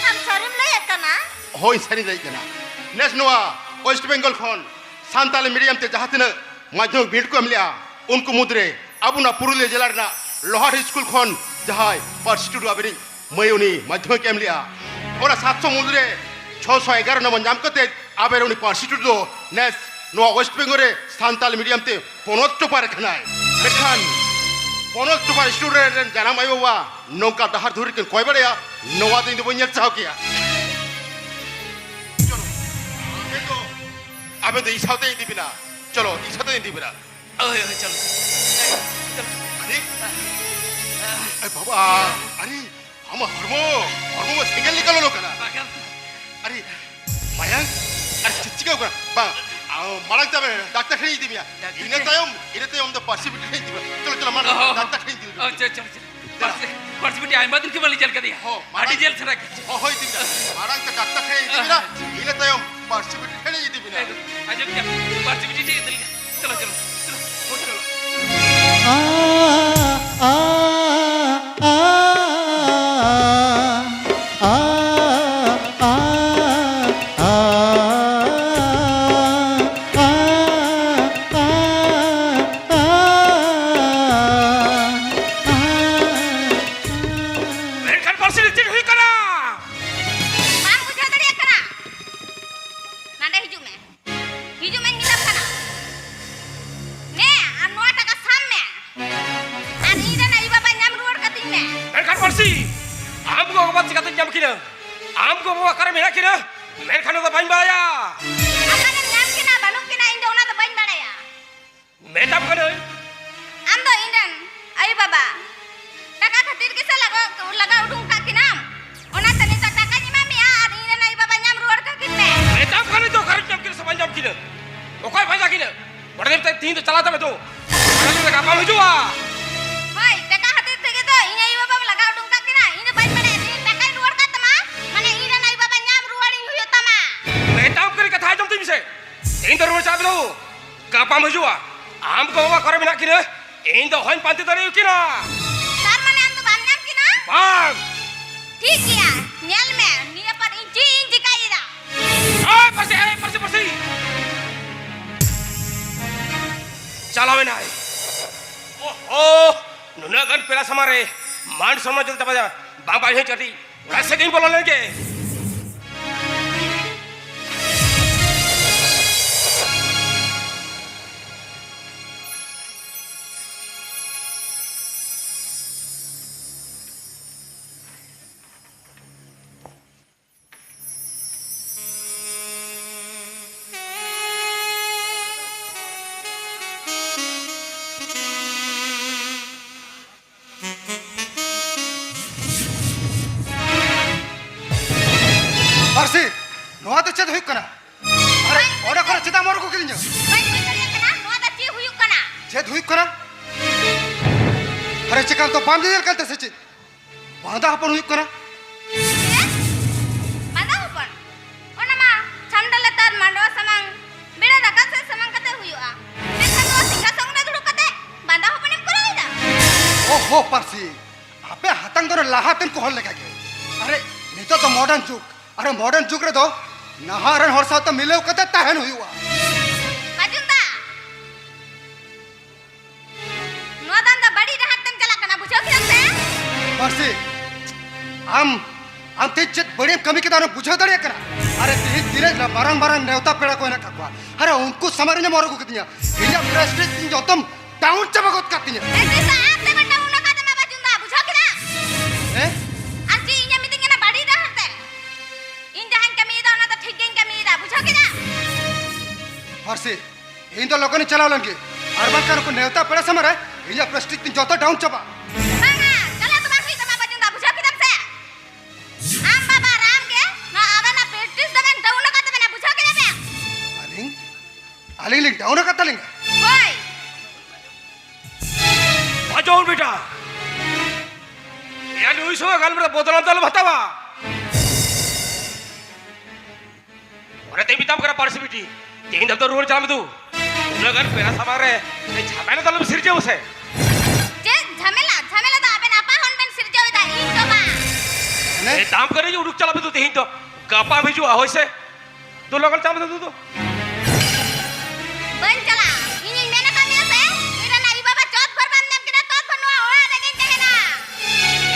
ᱟᱢ ᱥᱟᱹᱨᱤᱢ ᱞᱟᱹᱭᱮᱫ ᱠᱟᱱᱟ? ᱦᱳᱭ, ᱥᱟᱹᱨᱤᱧ ᱞᱟᱹᱭᱮᱫ ᱠᱟᱱᱟ᱾ ᱱᱮᱥ ᱱᱚᱣᱟ ᱳᱭᱮᱥᱴ ᱵᱮᱝᱜᱚᱞ ᱠᱷᱚᱱ ᱥᱟᱱᱛᱟᱞᱤ ᱢᱤᱰᱤᱭᱟᱢ ᱛᱮ ᱡᱟᱦᱟᱸ ᱛᱤᱱᱟᱹᱜ ᱢᱟᱫᱽᱫᱷᱚᱢᱤᱠ ᱵᱤᱱᱤᱰ ᱠᱚ ᱮᱢ ᱞᱮᱜᱼᱟ, ᱩᱱᱠᱩ ᱢᱩᱫᱽᱨᱮ ᱟᱵᱚ ᱱᱚᱣᱟ ᱯᱩᱨᱩᱞᱤᱭᱟᱹ ᱡᱮᱞᱟ ᱨᱮᱱᱟᱜ ᱞᱳᱦᱟᱴ ᱥᱠᱩᱞ ᱠᱷᱚᱱ ᱡᱟᱦᱟᱸᱭ ᱯᱟᱹᱨᱥᱤ ᱴᱩᱰᱩ ᱟᱵᱤᱱᱤᱡ ᱢᱟᱹᱭ ᱩᱱᱤ ᱢᱟᱫᱽᱫᱷᱚᱢᱤᱠ ᱮᱢ ᱞᱮᱜᱼᱟ, ᱚᱱᱟ ᱥᱟᱛᱥᱚ ᱢᱩᱫᱽᱨᱮ ᱪᱷᱚᱥᱚ ᱮᱜᱟᱨᱚ ᱱᱚᱢᱵᱚᱨ ᱧᱟᱢ ᱠᱟᱛᱮ ᱟᱵᱮᱱ ᱩᱱᱤ ᱯᱟᱹᱨᱥᱤ ᱴᱩᱰᱩ ᱫᱚ ᱱᱮᱥ ᱱᱚᱣᱟ ᱳᱭᱮᱥᱴ ᱵᱮᱝᱜᱚᱞ ᱨᱮ ᱥᱟᱱᱛᱟᱞᱤ ᱢᱤᱰᱤᱭᱟᱢ ᱛᱮ ᱯᱚᱱᱚᱛ ᱴᱚᱯᱟᱨ ᱟᱠᱟᱱᱟᱭ᱾ ᱢᱮᱱᱠᱷᱟᱱ ᱯᱚᱱᱚᱛ ᱴᱚᱯᱟᱨ ᱥᱴᱩᱰᱮᱱᱴ ᱨᱮᱱ ᱡᱟᱱᱟᱢ ᱟᱭᱳ ᱵᱟᱵᱟ ᱱᱚᱝᱠᱟ ᱰᱟᱦᱟᱨ ᱫᱷᱩᱨᱤ ᱠᱤᱱ ᱠᱚᱭ ᱵᱟᱲᱟᱭᱟ, ᱱᱚᱣᱟ ᱫᱚ ᱤᱧ ᱫᱚ ᱵᱟᱹᱧ ᱧᱮᱞ ᱥᱟᱦᱟᱣ ᱠᱮᱭᱟ᱾ ᱪᱚᱞᱚ, ᱟᱵᱮᱱ ᱫᱚ, ᱟᱵᱮᱱ ᱫᱚ ᱤᱧ ᱥᱟᱶᱛᱮ ᱤᱫᱤ ᱵᱮᱱᱟ᱾ ᱪᱚᱞᱚ, ᱤᱧ ᱥᱟᱶᱛᱮ ᱤᱫᱤ ᱵᱮᱱᱟ᱾ ᱦᱳᱭ, ᱦᱳᱭ, ᱪᱚᱞᱚ᱾ ᱪᱚᱞᱚ᱾ ᱟᱨᱮ, ᱮ ᱵᱟᱵᱟ, ᱟᱨᱮ, ᱟᱢᱟᱜ ᱦᱚᱲᱢᱚ, ᱦᱚᱲᱢᱚ ᱢᱟ ᱥᱮᱸᱜᱮᱞ ᱞᱮᱠᱟ ᱞᱚᱞᱚ ᱠᱟᱱᱟ᱾ ᱵᱟᱝᱟ᱾ ᱟᱨᱮ, ᱢᱟᱭᱟᱝ, ᱟᱨᱮ, ᱪᱮᱫ ᱪᱤᱠᱟᱹᱣ ᱠᱟᱱᱟ? ᱵᱟᱝ, ᱚ, ᱢᱟᱲᱟᱝ ᱛᱮ ᱟᱵᱮᱱ ᱰᱟᱠᱛᱟᱨ ᱴᱷᱮᱱ ᱤᱫᱤ ᱢᱮᱭᱟ᱾ ᱰᱟᱠᱛᱟᱨ ᱤᱱᱟᱹ ᱴᱷᱮᱱ? ᱛᱟᱭᱚᱢ, ᱤᱱᱟᱹ ᱛᱟᱭᱚᱢ ᱫᱚ ᱯᱟᱹᱨᱥᱤ ᱵᱤᱴᱤ ᱴᱷᱮᱱ ᱤᱫᱤ ᱢᱮᱭᱟ᱾ ᱪᱚᱞᱚ, ᱪᱚᱞᱚ, ᱢᱟᱲᱟᱝ ᱚ, ᱰᱟᱠᱛᱟᱨ ᱴᱷᱮᱱ ᱤᱫᱤ ᱢᱮᱭᱟ᱾ ᱟᱪᱪᱷᱟ, ᱟᱪᱪᱷᱟ, ᱟᱪᱪᱷᱟ᱾ ᱯᱟᱹᱨᱥᱤ, ᱯᱟᱹᱨᱥᱤ ᱵᱤᱴᱤ ᱟᱭᱢᱟ ᱫᱤᱱ ᱠᱷᱚᱱ ᱵᱟᱹᱞᱤᱧ ᱧᱮᱞ ᱠᱟᱫᱮᱭᱟ᱾ ᱦᱚᱸ, ᱢᱟᱲᱟᱝ ᱟᱹᱰᱤ ᱡᱮᱞ ᱥᱟᱱᱟ ᱠᱮᱫ ᱦᱚᱸ, ᱦᱳᱭ, ᱤᱫᱤ ᱢᱮᱭᱟ᱾ ᱢᱟᱲᱟᱝ ᱛᱮ ᱰᱟᱠᱛᱟᱨ ᱴᱷᱮᱱ ᱤᱫᱤ ᱢᱮᱭᱟ, ᱤᱱᱟᱹ ᱛᱟᱭᱚᱢ ᱯᱟᱹᱨᱥᱤ ᱵᱤᱴᱤ ᱴᱷᱮᱱ ᱤᱫᱤ ᱢᱮᱭᱟ᱾ ᱟᱸᱡᱚᱢ ᱠᱮᱫᱟ? ᱯᱟᱹᱨᱥᱤ ᱵᱤᱴᱤ ᱴᱷᱮᱱ ᱤᱫᱤ ᱞᱮᱠᱟ᱾ ᱪᱚᱞᱚ, ᱪᱚᱞᱚ, ᱪᱚᱞᱚ, ᱦᱳᱭ, ᱪᱚᱞᱚ᱾ ᱢᱮᱱᱠᱷᱟᱱ ᱯᱟᱹᱨᱥᱤ ᱨᱮ ᱪᱮᱫ ᱦᱩᱭᱩᱜ ᱠᱟᱱᱟ? ᱵᱟᱢ ᱵᱩᱡᱷᱟᱹᱣ ᱫᱟᱲᱮᱭᱟᱜ ᱠᱟᱱᱟ? ᱱᱟᱰᱮ ᱦᱤᱡᱩᱜ ᱢᱮ᱾ ᱦᱤᱡᱩᱜ ᱢᱮᱧ ᱢᱮᱛᱟᱢ ᱠᱟᱱᱟ᱾ ᱱᱮ, ᱟᱨ ᱱᱚᱣᱟ ᱴᱟᱠᱟ ᱥᱟᱵ ᱢᱮ᱾ ᱟᱨ ᱤᱧ ᱨᱮᱱ ᱟᱭᱳ ᱵᱟᱵᱟ ᱧᱟᱢ ᱨᱩᱣᱟᱹᱲ ᱠᱟᱹᱛᱤᱧ ᱢᱮ᱾ ᱢᱮᱱᱠᱷᱟᱱ ᱯᱟᱹᱨᱥᱤ, ᱟᱢ ᱜᱚ ᱵᱟᱵᱟ ᱪᱤᱠᱟᱹᱛᱮᱧ ᱧᱟᱢ ᱠᱤᱱᱟ? ᱟᱢ ᱜᱚ ᱵᱟᱵᱟ ᱚᱠᱟᱨᱮ ᱢᱮᱱᱟᱜ ᱠᱤᱱᱟ? ᱢᱮᱱᱠᱷᱟᱱ ᱚᱱᱟ ᱫᱚ ᱵᱟᱹᱧ ᱵᱟᱲᱟᱭᱟ᱾ ᱚᱠᱟᱨᱮᱢ ᱧᱟᱢ ᱠᱤᱱᱟ, ᱵᱟᱹᱱᱩᱜ ᱠᱤᱱᱟ, ᱤᱧ ᱫᱚ ᱚᱱᱟ ᱫᱚ ᱵᱟᱹᱧ ᱵᱟᱲᱟᱭᱟ᱾ ᱢᱮᱛᱟᱢ ᱠᱟᱹᱱᱟᱹᱧ᱾ ᱟᱢ ᱫᱚ ᱤᱧ ᱨᱮᱱ ᱟᱭᱳ ᱵᱟᱵᱟ ᱴᱟᱠᱟ ᱠᱷᱟᱹᱛᱤᱨ ᱜᱮᱥᱮ ᱞᱟᱜᱟ, ᱞᱟᱜᱟ ᱩᱰᱩᱝ ᱠᱟᱜ ᱠᱤᱱᱟᱢ? ᱚᱱᱟᱛᱮ ᱱᱤᱛᱚᱜ ᱴᱟᱠᱟᱧ ᱮᱢᱟ ᱢᱮᱭᱟ ᱟᱨ ᱤᱧ ᱨᱮᱱ ᱟᱭᱳ ᱵᱟᱵᱟ ᱧᱟᱢ ᱨᱩᱣᱟᱹᱲ ᱠᱟᱹᱠᱤᱱ ᱢᱮ᱾ ᱢᱮᱛᱟᱢ ᱠᱟᱹᱱᱟᱹᱧ ᱛᱚ, ᱚᱠᱟᱨᱮᱢ ᱧᱟᱢ ᱠᱤᱱᱟ ᱥᱮ ᱵᱟᱹᱧ ᱧᱟᱢ ᱠᱤᱱᱟ? ᱚᱠᱚᱭ ᱯᱟᱸᱡᱟ ᱠᱤᱱᱟ? ᱚᱸᱰᱮ ᱫᱚ ᱛᱮᱦᱤᱧ ᱫᱚ ᱪᱟᱞᱟᱣ ᱛᱟᱢᱮ ᱛᱚ᱾ ᱚᱸᱰᱮ ᱫᱚ ᱜᱟᱯᱟᱢ ᱦᱤᱡᱩᱜᱼᱟ᱾ ᱦᱳᱭ, ᱴᱟᱠᱟ ᱠᱷᱟᱹᱛᱤᱨ ᱛᱮᱜᱮ ᱛᱚ ᱤᱧ ᱟᱭᱳ ᱵᱟᱵᱟᱢ ᱞᱟᱜᱟ ᱩᱰᱩᱝ ᱠᱟᱜ ᱠᱤᱱᱟ᱾ ᱤᱧ ᱫᱚ ᱵᱟᱹᱧ ᱵᱟᱲᱟᱭᱟ, ᱛᱮᱦᱮᱧ ᱴᱟᱠᱟᱧ ᱨᱩᱣᱟᱹᱲ ᱠᱟᱜ ᱛᱟᱢᱟ, ᱢᱟᱱᱮ ᱤᱧ ᱨᱮᱱ ᱟᱭᱳ ᱵᱟᱵᱟ ᱧᱟᱢ ᱨᱩᱣᱟᱹᱲᱤᱧ ᱦᱩᱭᱩᱜ ᱛᱟᱢᱟ᱾ ᱢᱮᱛᱟᱢ ᱠᱟᱹᱱᱟᱹᱧ, ᱠᱟᱛᱷᱟ ᱟᱸᱡᱚᱢ ᱛᱤᱧ ᱢᱮᱥᱮ᱾ ᱛᱮᱦᱮᱧ ᱫᱚ ᱨᱩᱣᱟᱹᱲ ᱪᱟᱞᱟᱜ ᱢᱮ ᱫᱚ᱾ ᱜᱟᱯᱟᱢ ᱦᱤᱡᱩᱜᱼᱟ᱾ ᱟᱢ ᱜᱚ ᱵᱟᱵᱟ ᱚᱠᱟᱨᱮ ᱢᱮᱱᱟᱜ ᱠᱤᱱᱟ? ᱤᱧ ᱫᱚ ᱚᱦᱚᱧ ᱯᱟᱱᱛᱮ ᱫᱟᱲᱮᱭᱟᱠᱤᱱᱟ᱾ ᱛᱟᱨ ᱢᱟᱱᱮ ᱟᱢ ᱫᱚ ᱵᱟᱢ ᱧᱟᱢ ᱠᱤᱱᱟ? ᱵᱟᱝ᱾ ᱴᱷᱤᱠ ᱜᱮᱭᱟ, ᱧᱮᱞ ᱢᱮ, ᱱᱤᱭᱟᱹ ᱯᱚᱨ ᱤᱧ ᱪᱮᱫ ᱤᱧ ᱪᱤᱠᱟᱹᱭᱮᱫᱟ᱾ ᱮᱭ ᱯᱟᱹᱨᱥᱤ, ᱮᱭ ᱯᱟᱹᱨᱥᱤ, ᱯᱟᱹᱨᱥᱤ᱾ ᱪᱟᱞᱟᱣ ᱮᱱᱟᱭ᱾ ᱳᱦᱳ, ᱱᱩᱱᱟᱹᱜ ᱜᱟᱱ ᱯᱮᱲᱟ ᱥᱟᱢᱟᱝ ᱨᱮ ᱢᱟᱱ ᱥᱚᱱᱢᱟᱱ ᱡᱚᱛᱚ ᱪᱟᱵᱟᱭᱟ᱾ ᱵᱟᱝ, ᱵᱟᱝ, ᱦᱮᱡ ᱠᱟᱹᱴᱤᱡ᱾ ᱚᱲᱟᱜ ᱥᱮᱫ ᱜᱤᱧ ᱵᱚᱞᱚ ᱞᱮᱱ ᱜᱮ᱾ ᱯᱟᱹᱨᱥᱤ, ᱱᱚᱣᱟ ᱫᱚ ᱪᱮᱫ ᱦᱩᱭᱩᱜ ᱠᱟᱱᱟ? ᱟᱨᱮ, ᱚᱸᱰᱮ ᱠᱷᱚᱱ ᱪᱮᱫᱟᱜ ᱮᱢ ᱚᱰᱚᱠᱚᱜ ᱠᱟᱹᱫᱤᱧᱟ᱾ ᱵᱟᱹᱧ ᱵᱩᱡᱽ ᱫᱟᱲᱮᱭᱟᱜ ᱠᱟᱱᱟ, ᱱᱚᱣᱟ ᱫᱚ ᱪᱮᱫ ᱦᱩᱭᱩᱜ ᱠᱟᱱᱟ? ᱪᱮᱫ ᱦᱩᱭᱩᱜ ᱠᱟᱱᱟ? ᱟᱨᱮ, ᱪᱮᱠᱟ ᱛᱚ ᱵᱟᱢ ᱧᱮᱧᱮᱞ ᱠᱟᱱ ᱛᱮ ᱥᱮ ᱪᱮᱫ? ᱵᱟᱸᱫᱟ ᱦᱚᱯᱚᱱ ᱦᱩᱭᱩᱜ ᱠᱟᱱᱟ᱾ ᱪᱮᱫ? ᱵᱟᱸᱫᱟ ᱦᱚᱯᱚᱱ? ᱚᱱᱟ ᱢᱟ ᱪᱷᱟᱢᱰᱟ ᱞᱟᱛᱟᱨ ᱢᱟᱰᱣᱟ ᱥᱟᱢᱟᱝ ᱵᱮᱲᱟ ᱨᱟᱠᱟᱵ ᱥᱮᱫ ᱥᱟᱢᱟᱝ ᱠᱟᱛᱮ ᱦᱩᱭᱩᱜᱼᱟ᱾ ᱢᱮᱱᱠᱷᱟᱱ ᱱᱚᱣᱟ ᱥᱤᱝᱦᱟᱥᱚᱱ ᱨᱮ ᱫᱩᱲᱩᱵ ᱠᱟᱛᱮ ᱵᱟᱸᱫᱟ ᱦᱚᱯᱚᱱᱮᱢ ᱠᱚᱨᱟᱣ ᱮᱫᱟ? ᱳᱦᱳ ᱯᱟᱹᱨᱥᱤ, ᱟᱯᱮ ᱦᱟᱛᱟᱝ ᱫᱚ ᱞᱟᱦᱟᱛᱮᱱ ᱠᱚ ᱦᱚᱲ ᱞᱮᱠᱟ ᱜᱮ᱾ ᱟᱨᱮ, ᱱᱤᱛᱚᱜ ᱫᱚ modern ᱡᱩᱜᱽ᱾ ᱟᱨᱮ, modern ᱡᱩᱜᱽ ᱨᱮᱫᱚ ᱱᱟᱦᱟᱜ ᱨᱮᱱ ᱦᱚᱲ ᱥᱟᱶᱛᱮ ᱢᱤᱞᱟᱹᱣ ᱠᱟᱛᱮ ᱛᱟᱦᱮᱱ ᱦᱩᱭᱩᱜᱼᱟ᱾ ᱵᱟᱹᱡᱩᱱ ᱫᱟ, ᱱᱚᱣᱟ ᱫᱚ ᱟᱢ ᱫᱚ ᱵᱟᱹᱲᱤᱡ ᱰᱟᱦᱟᱨ ᱛᱮᱢ ᱪᱟᱞᱟᱜ ᱠᱟᱱᱟ, ᱵᱩᱡᱷᱟᱹᱣ ᱠᱮᱫᱟᱢ ᱥᱮ? ᱯᱟᱹᱨᱥᱤ, ᱟᱢ, ᱟᱢ ᱛᱮ ᱪᱮᱫ ᱵᱟᱹᱲᱤᱡ ᱮᱢ ᱠᱟᱹᱢᱤ ᱠᱮᱫᱟ, ᱚᱱᱟᱢ ᱵᱩᱡᱷᱟᱹᱣ ᱫᱟᱲᱮᱭᱟᱜ ᱠᱟᱱᱟ? ᱟᱨᱮ, ᱛᱮᱦᱮᱧ ᱛᱤᱱᱟᱹᱜ ᱢᱟᱨᱟᱝ ᱢᱟᱨᱟᱝ ᱱᱮᱣᱛᱟ ᱯᱮᱲᱟ ᱠᱚ ᱦᱮᱱᱟᱜ ᱠᱟᱜ ᱠᱚᱣᱟ, ᱟᱨᱮ, ᱩᱱᱠᱩ ᱥᱟᱢᱟᱝ ᱨᱮ ᱤᱧᱮᱢ ᱦᱚᱨᱚ ᱟᱹᱜᱩ ᱠᱤᱫᱤᱧᱟ᱾ ᱤᱧᱟᱹᱜ prestige ᱤᱧ ᱡᱚᱛᱚᱢ down ᱪᱟᱵᱟ ᱜᱚᱫ ᱠᱟᱜ ᱛᱤᱧᱟᱹ᱾ ᱮ, ᱛᱤᱥ ᱟᱢ ᱛᱮᱢ down ᱟᱠᱟᱫ ᱛᱟᱢᱟ ᱵᱟᱹᱡᱩᱱ ᱫᱟ, ᱵᱩᱡᱷᱟᱹᱣ ᱠᱮᱫᱟ? ᱦᱮᱸ? ᱟᱨ ᱪᱮᱫ ᱤᱧᱮᱢ ᱢᱤᱛᱟᱹᱧ ᱠᱟᱱᱟ ᱵᱟᱹᱲᱤᱡ ᱰᱟᱦᱟᱨ ᱛᱮ? ᱤᱧ ᱡᱟᱦᱟᱸᱧ ᱠᱟᱹᱢᱤᱭᱮᱫᱟ, ᱚᱱᱟ ᱫᱚ ᱴᱷᱤᱠ ᱜᱤᱧ ᱠᱟᱹᱢᱤᱭᱮᱫᱟ, ᱵᱩᱡᱷᱟᱹᱣ ᱠᱮᱫᱟ? ᱯᱟᱹᱨᱥᱤ, ᱤᱧ ᱫᱚ ᱞᱚᱜᱚᱱᱤᱧ ᱪᱟᱞᱟᱣ ᱞᱮᱱ ᱜᱮ, ᱟᱨ ᱵᱟᱝᱠᱷᱟᱱ ᱩᱱᱠᱩ ᱱᱮᱣᱛᱟ ᱯᱮᱲᱟ ᱥᱟᱢᱟᱝ ᱨᱮ ᱤᱧᱟᱹᱜ prestige ᱛᱤᱧ ᱡᱚᱛᱚ down ᱪᱟᱵᱟ᱾ ᱵᱟᱝᱟ, ᱪᱟᱞᱟᱣ ᱫᱚ ᱵᱟᱝ ᱦᱩᱭᱩᱜ ᱛᱟᱢᱟ ᱵᱟᱹᱡᱩᱱ ᱫᱟ, ᱵᱩᱡᱷᱟᱹᱣ ᱠᱮᱫᱟᱢ ᱥᱮ? ᱟᱢ ᱵᱟᱵᱟ ᱟᱨ ᱟᱢ ᱜᱮ ᱱᱚᱣᱟ ᱟᱵᱮᱱᱟᱜ prestige ᱫᱚᱵᱮᱱ down ᱟᱠᱟᱫ ᱛᱟᱵᱮᱱᱟ, ᱵᱩᱡᱷᱟᱹᱣ ᱠᱮᱫᱟ ᱵᱮᱱ? ᱟᱹᱞᱤᱧ? ᱟᱹᱞᱤᱧ ᱞᱤᱧ down ᱟᱠᱟᱫ ᱛᱟᱹᱞᱤᱧᱟ? ᱦᱳᱭ᱾ ᱵᱟᱡᱚᱱ ᱵᱮᱴᱟ, ᱮᱭᱟ ᱱᱩᱭ ᱥᱚᱸᱜᱮ ᱜᱟᱞᱢᱟᱨᱟᱣ ᱵᱚᱫᱱᱟᱢ ᱫᱚ ᱟᱞᱚᱢ ᱦᱟᱛᱟᱣᱟ᱾ ᱚᱱᱟᱛᱮᱧ ᱢᱮᱛᱟᱢ ᱠᱟᱱᱟ ᱯᱟᱹᱨᱥᱤ ᱵᱤᱴᱤ, ᱛᱮᱦᱮᱧ ᱫᱚ ᱨᱩᱣᱟᱹᱲ ᱪᱟᱞᱟᱜ ᱢᱮ ᱫᱩ᱾ ᱩᱱᱟᱹᱜ ᱜᱟᱱ ᱯᱮᱲᱟ ᱥᱟᱢᱟᱝ ᱨᱮ ᱡᱷᱟᱢᱮᱞᱟ ᱫᱚ ᱟᱞᱚᱢ ᱥᱤᱨᱡᱟᱹᱣ ᱥᱮ᱾ ᱪᱮᱫ ᱡᱷᱟᱢᱮᱞᱟ? ᱡᱷᱟᱢᱮᱞᱟ ᱫᱚ ᱟᱵᱮᱱ ᱟᱯᱟ ᱦᱚᱱ ᱵᱮᱱ ᱥᱤᱨᱡᱟᱹᱣ ᱮᱫᱟ, ᱤᱧ ᱫᱚ ᱵᱟᱝ᱾ ᱢᱮᱛᱟᱢ ᱠᱟᱹᱱᱟᱹᱧ ᱩᱰᱩᱠ ᱪᱟᱞᱟᱜ ᱢᱮ ᱫᱩ ᱛᱮᱦᱮᱧ ᱫᱚ, ᱜᱟᱯᱟᱢ ᱦᱤᱡᱩᱜᱼᱟ ᱦᱳᱭ ᱥᱮ᱾ ᱫᱩ ᱞᱚᱜᱚᱱ ᱪᱟᱞᱟᱜ ᱢᱮ ᱫᱩ, ᱫᱩ, ᱫᱩ᱾ ᱵᱟᱹᱧ ᱪᱟᱞᱟᱜᱼᱟ, ᱤᱧᱤᱧ ᱢᱮᱱ ᱟᱠᱟᱫ ᱢᱮᱭᱟ ᱥᱮ, ᱤᱧ ᱨᱮᱱ ᱟᱭᱳ ᱵᱟᱵᱟ ᱪᱚᱛ ᱵᱷᱳᱨ ᱵᱟᱢ ᱧᱟᱢ ᱠᱮᱫᱟ, ᱛᱚᱛ ᱵᱷᱳᱨ ᱱᱚᱣᱟ ᱚᱲᱟᱜ ᱨᱮᱜᱮᱧ ᱛᱟᱦᱮᱱᱟ᱾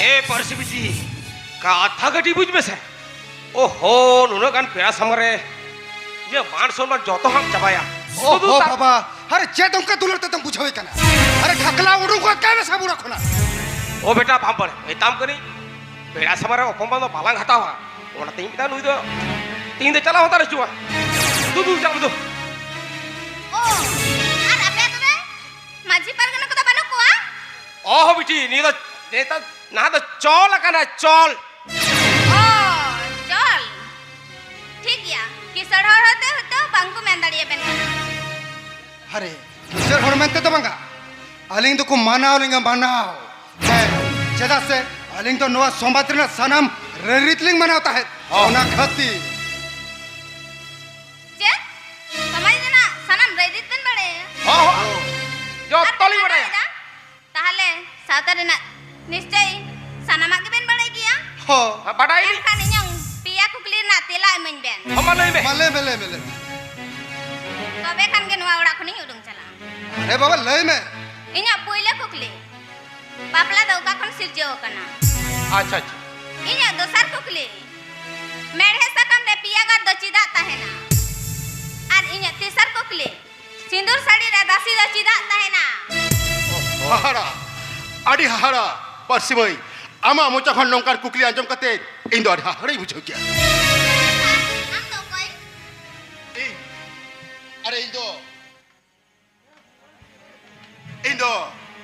ᱮ ᱯᱟᱹᱨᱥᱤ ᱵᱤᱴᱤ, ᱠᱟᱛᱷᱟ ᱠᱟᱹᱴᱤᱡ ᱵᱩᱡᱽ ᱢᱮᱥᱮ᱾ ᱳᱦᱳ, ᱱᱩᱱᱟᱹᱜ ᱜᱟᱱ ᱯᱮᱲᱟ ᱥᱟᱢᱟᱝ ᱨᱮ ᱤᱧᱟᱹᱜ ᱢᱟᱱ ᱥᱚᱱᱢᱟᱱ ᱡᱚᱛᱚ ᱦᱟᱸᱜ ᱪᱟᱵᱟᱭᱟ᱾ ᱥᱩᱫᱷᱩ ᱳᱦᱳ ᱛᱟ- ᱵᱟᱵᱟ, ᱟᱨᱮ ᱪᱮᱫ ᱚᱱᱠᱟ ᱫᱩᱞᱟᱹᱲ ᱛᱮᱫᱚᱢ ᱵᱩᱡᱷᱟᱹᱣᱮ ᱠᱟᱱᱟ? ᱟᱨᱮ ᱰᱷᱟᱠᱞᱟ ᱩᱰᱩᱠ ᱜᱚᱫ ᱠᱟᱭ ᱢᱮ ᱥᱟᱵ ᱚᱲᱟᱜ ᱠᱷᱚᱱᱟᱜ᱾ ᱳ ᱵᱮᱴᱟ, ᱵᱟᱢ ᱵᱟᱲᱟᱭ, ᱢᱮᱛᱟᱢ ᱠᱟᱹᱱᱟᱹᱧ, ᱯᱮᱲᱟ ᱥᱟᱢᱟᱝ ᱨᱮ ᱚᱯᱚᱢᱟᱱ ᱫᱚ ᱵᱟᱞᱟᱝ ᱦᱟᱛᱟᱣᱟ᱾ ᱚᱱᱟᱛᱮᱧ ᱢᱮᱛᱟ ᱱᱩᱭ ᱫᱚ ᱛᱤᱦᱤᱧ ᱫᱚ ᱪᱟᱞᱟᱣ ᱦᱟᱛᱟᱲ ᱦᱚᱪᱚᱣᱟ᱾ ᱫᱩ, ᱫᱩ, ᱪᱟᱞᱟᱣ ᱫᱩ᱾ ᱳ, ᱟᱨ ᱟᱯᱮ ᱟᱛᱳ ᱨᱮ ᱢᱟᱹᱡᱷᱤ ᱯᱟᱨᱜᱟᱱᱟ ᱠᱚᱫᱚ ᱵᱟᱹᱱᱩᱜ ᱠᱚᱣᱟ? ᱚᱦᱚ ᱵᱤᱴᱤ, ᱱᱤᱭᱟᱹ ᱫᱚ ᱱᱮᱛᱟᱨ ᱱᱟᱦᱟᱜ ᱫᱚ ᱪᱚᱞ ᱟᱠᱟᱱᱟ, ᱪᱚᱞ᱾ ᱚ, ᱪᱚᱞ᱾ ᱴᱷᱤᱠ ᱜᱮᱭᱟ, ᱠᱤᱥᱟᱹᱬ ᱦᱚᱲ ᱦᱚᱛᱮ ᱦᱚᱭᱛᱳ ᱵᱟᱝ ᱠᱚ ᱢᱮᱱ ᱫᱟᱲᱮᱭᱟᱵᱮᱱ ᱠᱟᱱᱟ᱾ ᱟᱨᱮ, ᱱᱤᱡᱮᱨ ᱦᱚᱲ ᱢᱮᱱᱛᱮ ᱫᱚ ᱵᱟᱝᱟ, ᱟᱹᱞᱤᱧ ᱫᱚᱠᱚ ᱢᱟᱱᱟᱣ ᱞᱤᱧᱟ, ᱢᱟᱱᱟᱣ᱾ ᱦᱮᱸ, ᱪᱮᱫᱟᱜ ᱥᱮ ᱟᱹᱞᱤᱧ ᱫᱚ ᱱᱚᱣᱟ ᱥᱚᱢᱟᱡᱽ ᱨᱮᱱᱟᱜ ᱥᱟᱱᱟᱢ ᱨᱟᱹᱭᱨᱤᱛ ᱞᱤᱧ ᱢᱟᱱᱟᱣ ᱛᱟᱦᱮᱸᱫ᱾ ᱦᱚᱸ᱾ ᱚᱱᱟ ᱠᱷᱟᱹᱛᱤᱨ᱾ ᱪᱮᱫ? ᱥᱚᱢᱟᱡᱽ ᱨᱮᱱᱟᱜ ᱥᱟᱱᱟᱢ ᱨᱟᱹᱭᱨᱤᱛ ᱵᱮᱱ ᱵᱟᱲᱟᱭᱟ? ᱦᱚᱸ, ᱦᱚᱸ᱾ ᱟᱨ ᱡᱚᱛᱚ ᱵᱮᱱ ᱞᱤᱧ ᱵᱟᱲᱟᱭᱟ᱾ ᱵᱟᱲᱟᱭᱮᱫᱟ? ᱛᱟᱦᱞᱮ ᱥᱟᱶᱛᱟ ᱨᱮᱱᱟᱜ ᱱᱤᱥᱪᱚᱭ ᱥᱟᱱᱟᱢᱟᱜ ᱜᱮᱵᱮᱱ ᱵᱟᱲᱟᱭ ᱜᱮᱭᱟ᱾ ᱦᱚᱸ᱾ ᱦᱮᱸ, ᱵᱟᱰᱟᱭ ᱞᱤᱧ᱾ ᱮᱱᱠᱷᱟᱱ ᱤᱧᱟᱹᱝ ᱯᱮᱭᱟ ᱠᱩᱠᱞᱤ ᱨᱮᱱᱟᱜ ᱛᱮᱞᱟ ᱤᱢᱟᱹᱧ ᱵᱮᱱ᱾ ᱦᱚᱸ, ᱢᱟ ᱞᱟᱹᱭ ᱢᱮ᱾ ᱢᱟ ᱞᱟᱹᱭ ᱢᱮ, ᱞᱟᱹᱭ ᱢᱮ, ᱞᱟᱹᱭ ᱢᱮ᱾ ᱛᱚᱵᱮ ᱠᱷᱟᱱ ᱜᱮ ᱱᱚᱣᱟ ᱚᱲᱟᱜ ᱠᱷᱚᱱᱤᱧ ᱩᱰᱩᱝ ᱪᱟᱞᱟᱜᱼᱟ᱾ ᱟᱨᱮ ᱵᱟᱵᱟ, ᱞᱟᱹᱭ ᱢᱮ᱾ ᱤᱧᱟᱹᱜ ᱯᱩᱭᱞᱟᱹ ᱠᱩᱠᱞᱤ, ᱵᱟᱯᱞᱟ ᱫᱚ ᱚᱠᱟ ᱠᱷᱚᱱ ᱥᱤᱨᱡᱟᱹᱣ ᱟᱠᱟᱱᱟ? ᱟᱪᱪᱷᱟ, ᱟᱪᱪᱷᱟ᱾ ᱤᱧᱟᱹᱜ ᱫᱚᱥᱟᱨ ᱠᱩᱠᱞᱤ, ᱢᱮᱲᱦᱮᱫ ᱥᱟᱠᱟᱢ ᱨᱮ ᱯᱮᱭᱟ ᱜᱟᱨ ᱫᱚ ᱪᱮᱫᱟᱜ ᱛᱟᱦᱮᱱᱟ? ᱟᱨ ᱤᱧᱟᱹᱜ ᱛᱮᱥᱟᱨ ᱠᱩᱠᱞᱤ, ᱥᱤᱸᱫᱩᱨ ᱥᱟᱹᱲᱤ ᱨᱮ ᱫᱟᱹᱥᱤ ᱫᱚ ᱪᱮᱫᱟᱜ ᱛᱟᱦᱮᱱᱟ? ᱦᱟᱦᱟᱲᱟ, ᱟᱹᱰᱤ ᱦᱟᱦᱟᱲᱟ᱾ ᱯᱟᱹᱨᱥᱤ ᱢᱟᱹᱭ, ᱟᱢᱟᱜ ᱢᱚᱪᱟ ᱠᱷᱚᱱ ᱱᱚᱝᱠᱟᱱ ᱠᱩᱠᱞᱤ ᱟᱸᱡᱚᱢ ᱠᱟᱛᱮ ᱤᱧ ᱫᱚ ᱟᱹᱰᱤ ᱦᱟᱦᱟᱲᱟᱧ ᱵᱩᱡᱷᱟᱹᱣ ᱠᱮᱜᱼᱟ᱾ ᱟᱢ ᱫᱚ ᱚᱠᱚᱭ? ᱤᱧ? ᱟᱨᱮ, ᱤᱧ ᱫᱚ, ᱤᱧ ᱫᱚ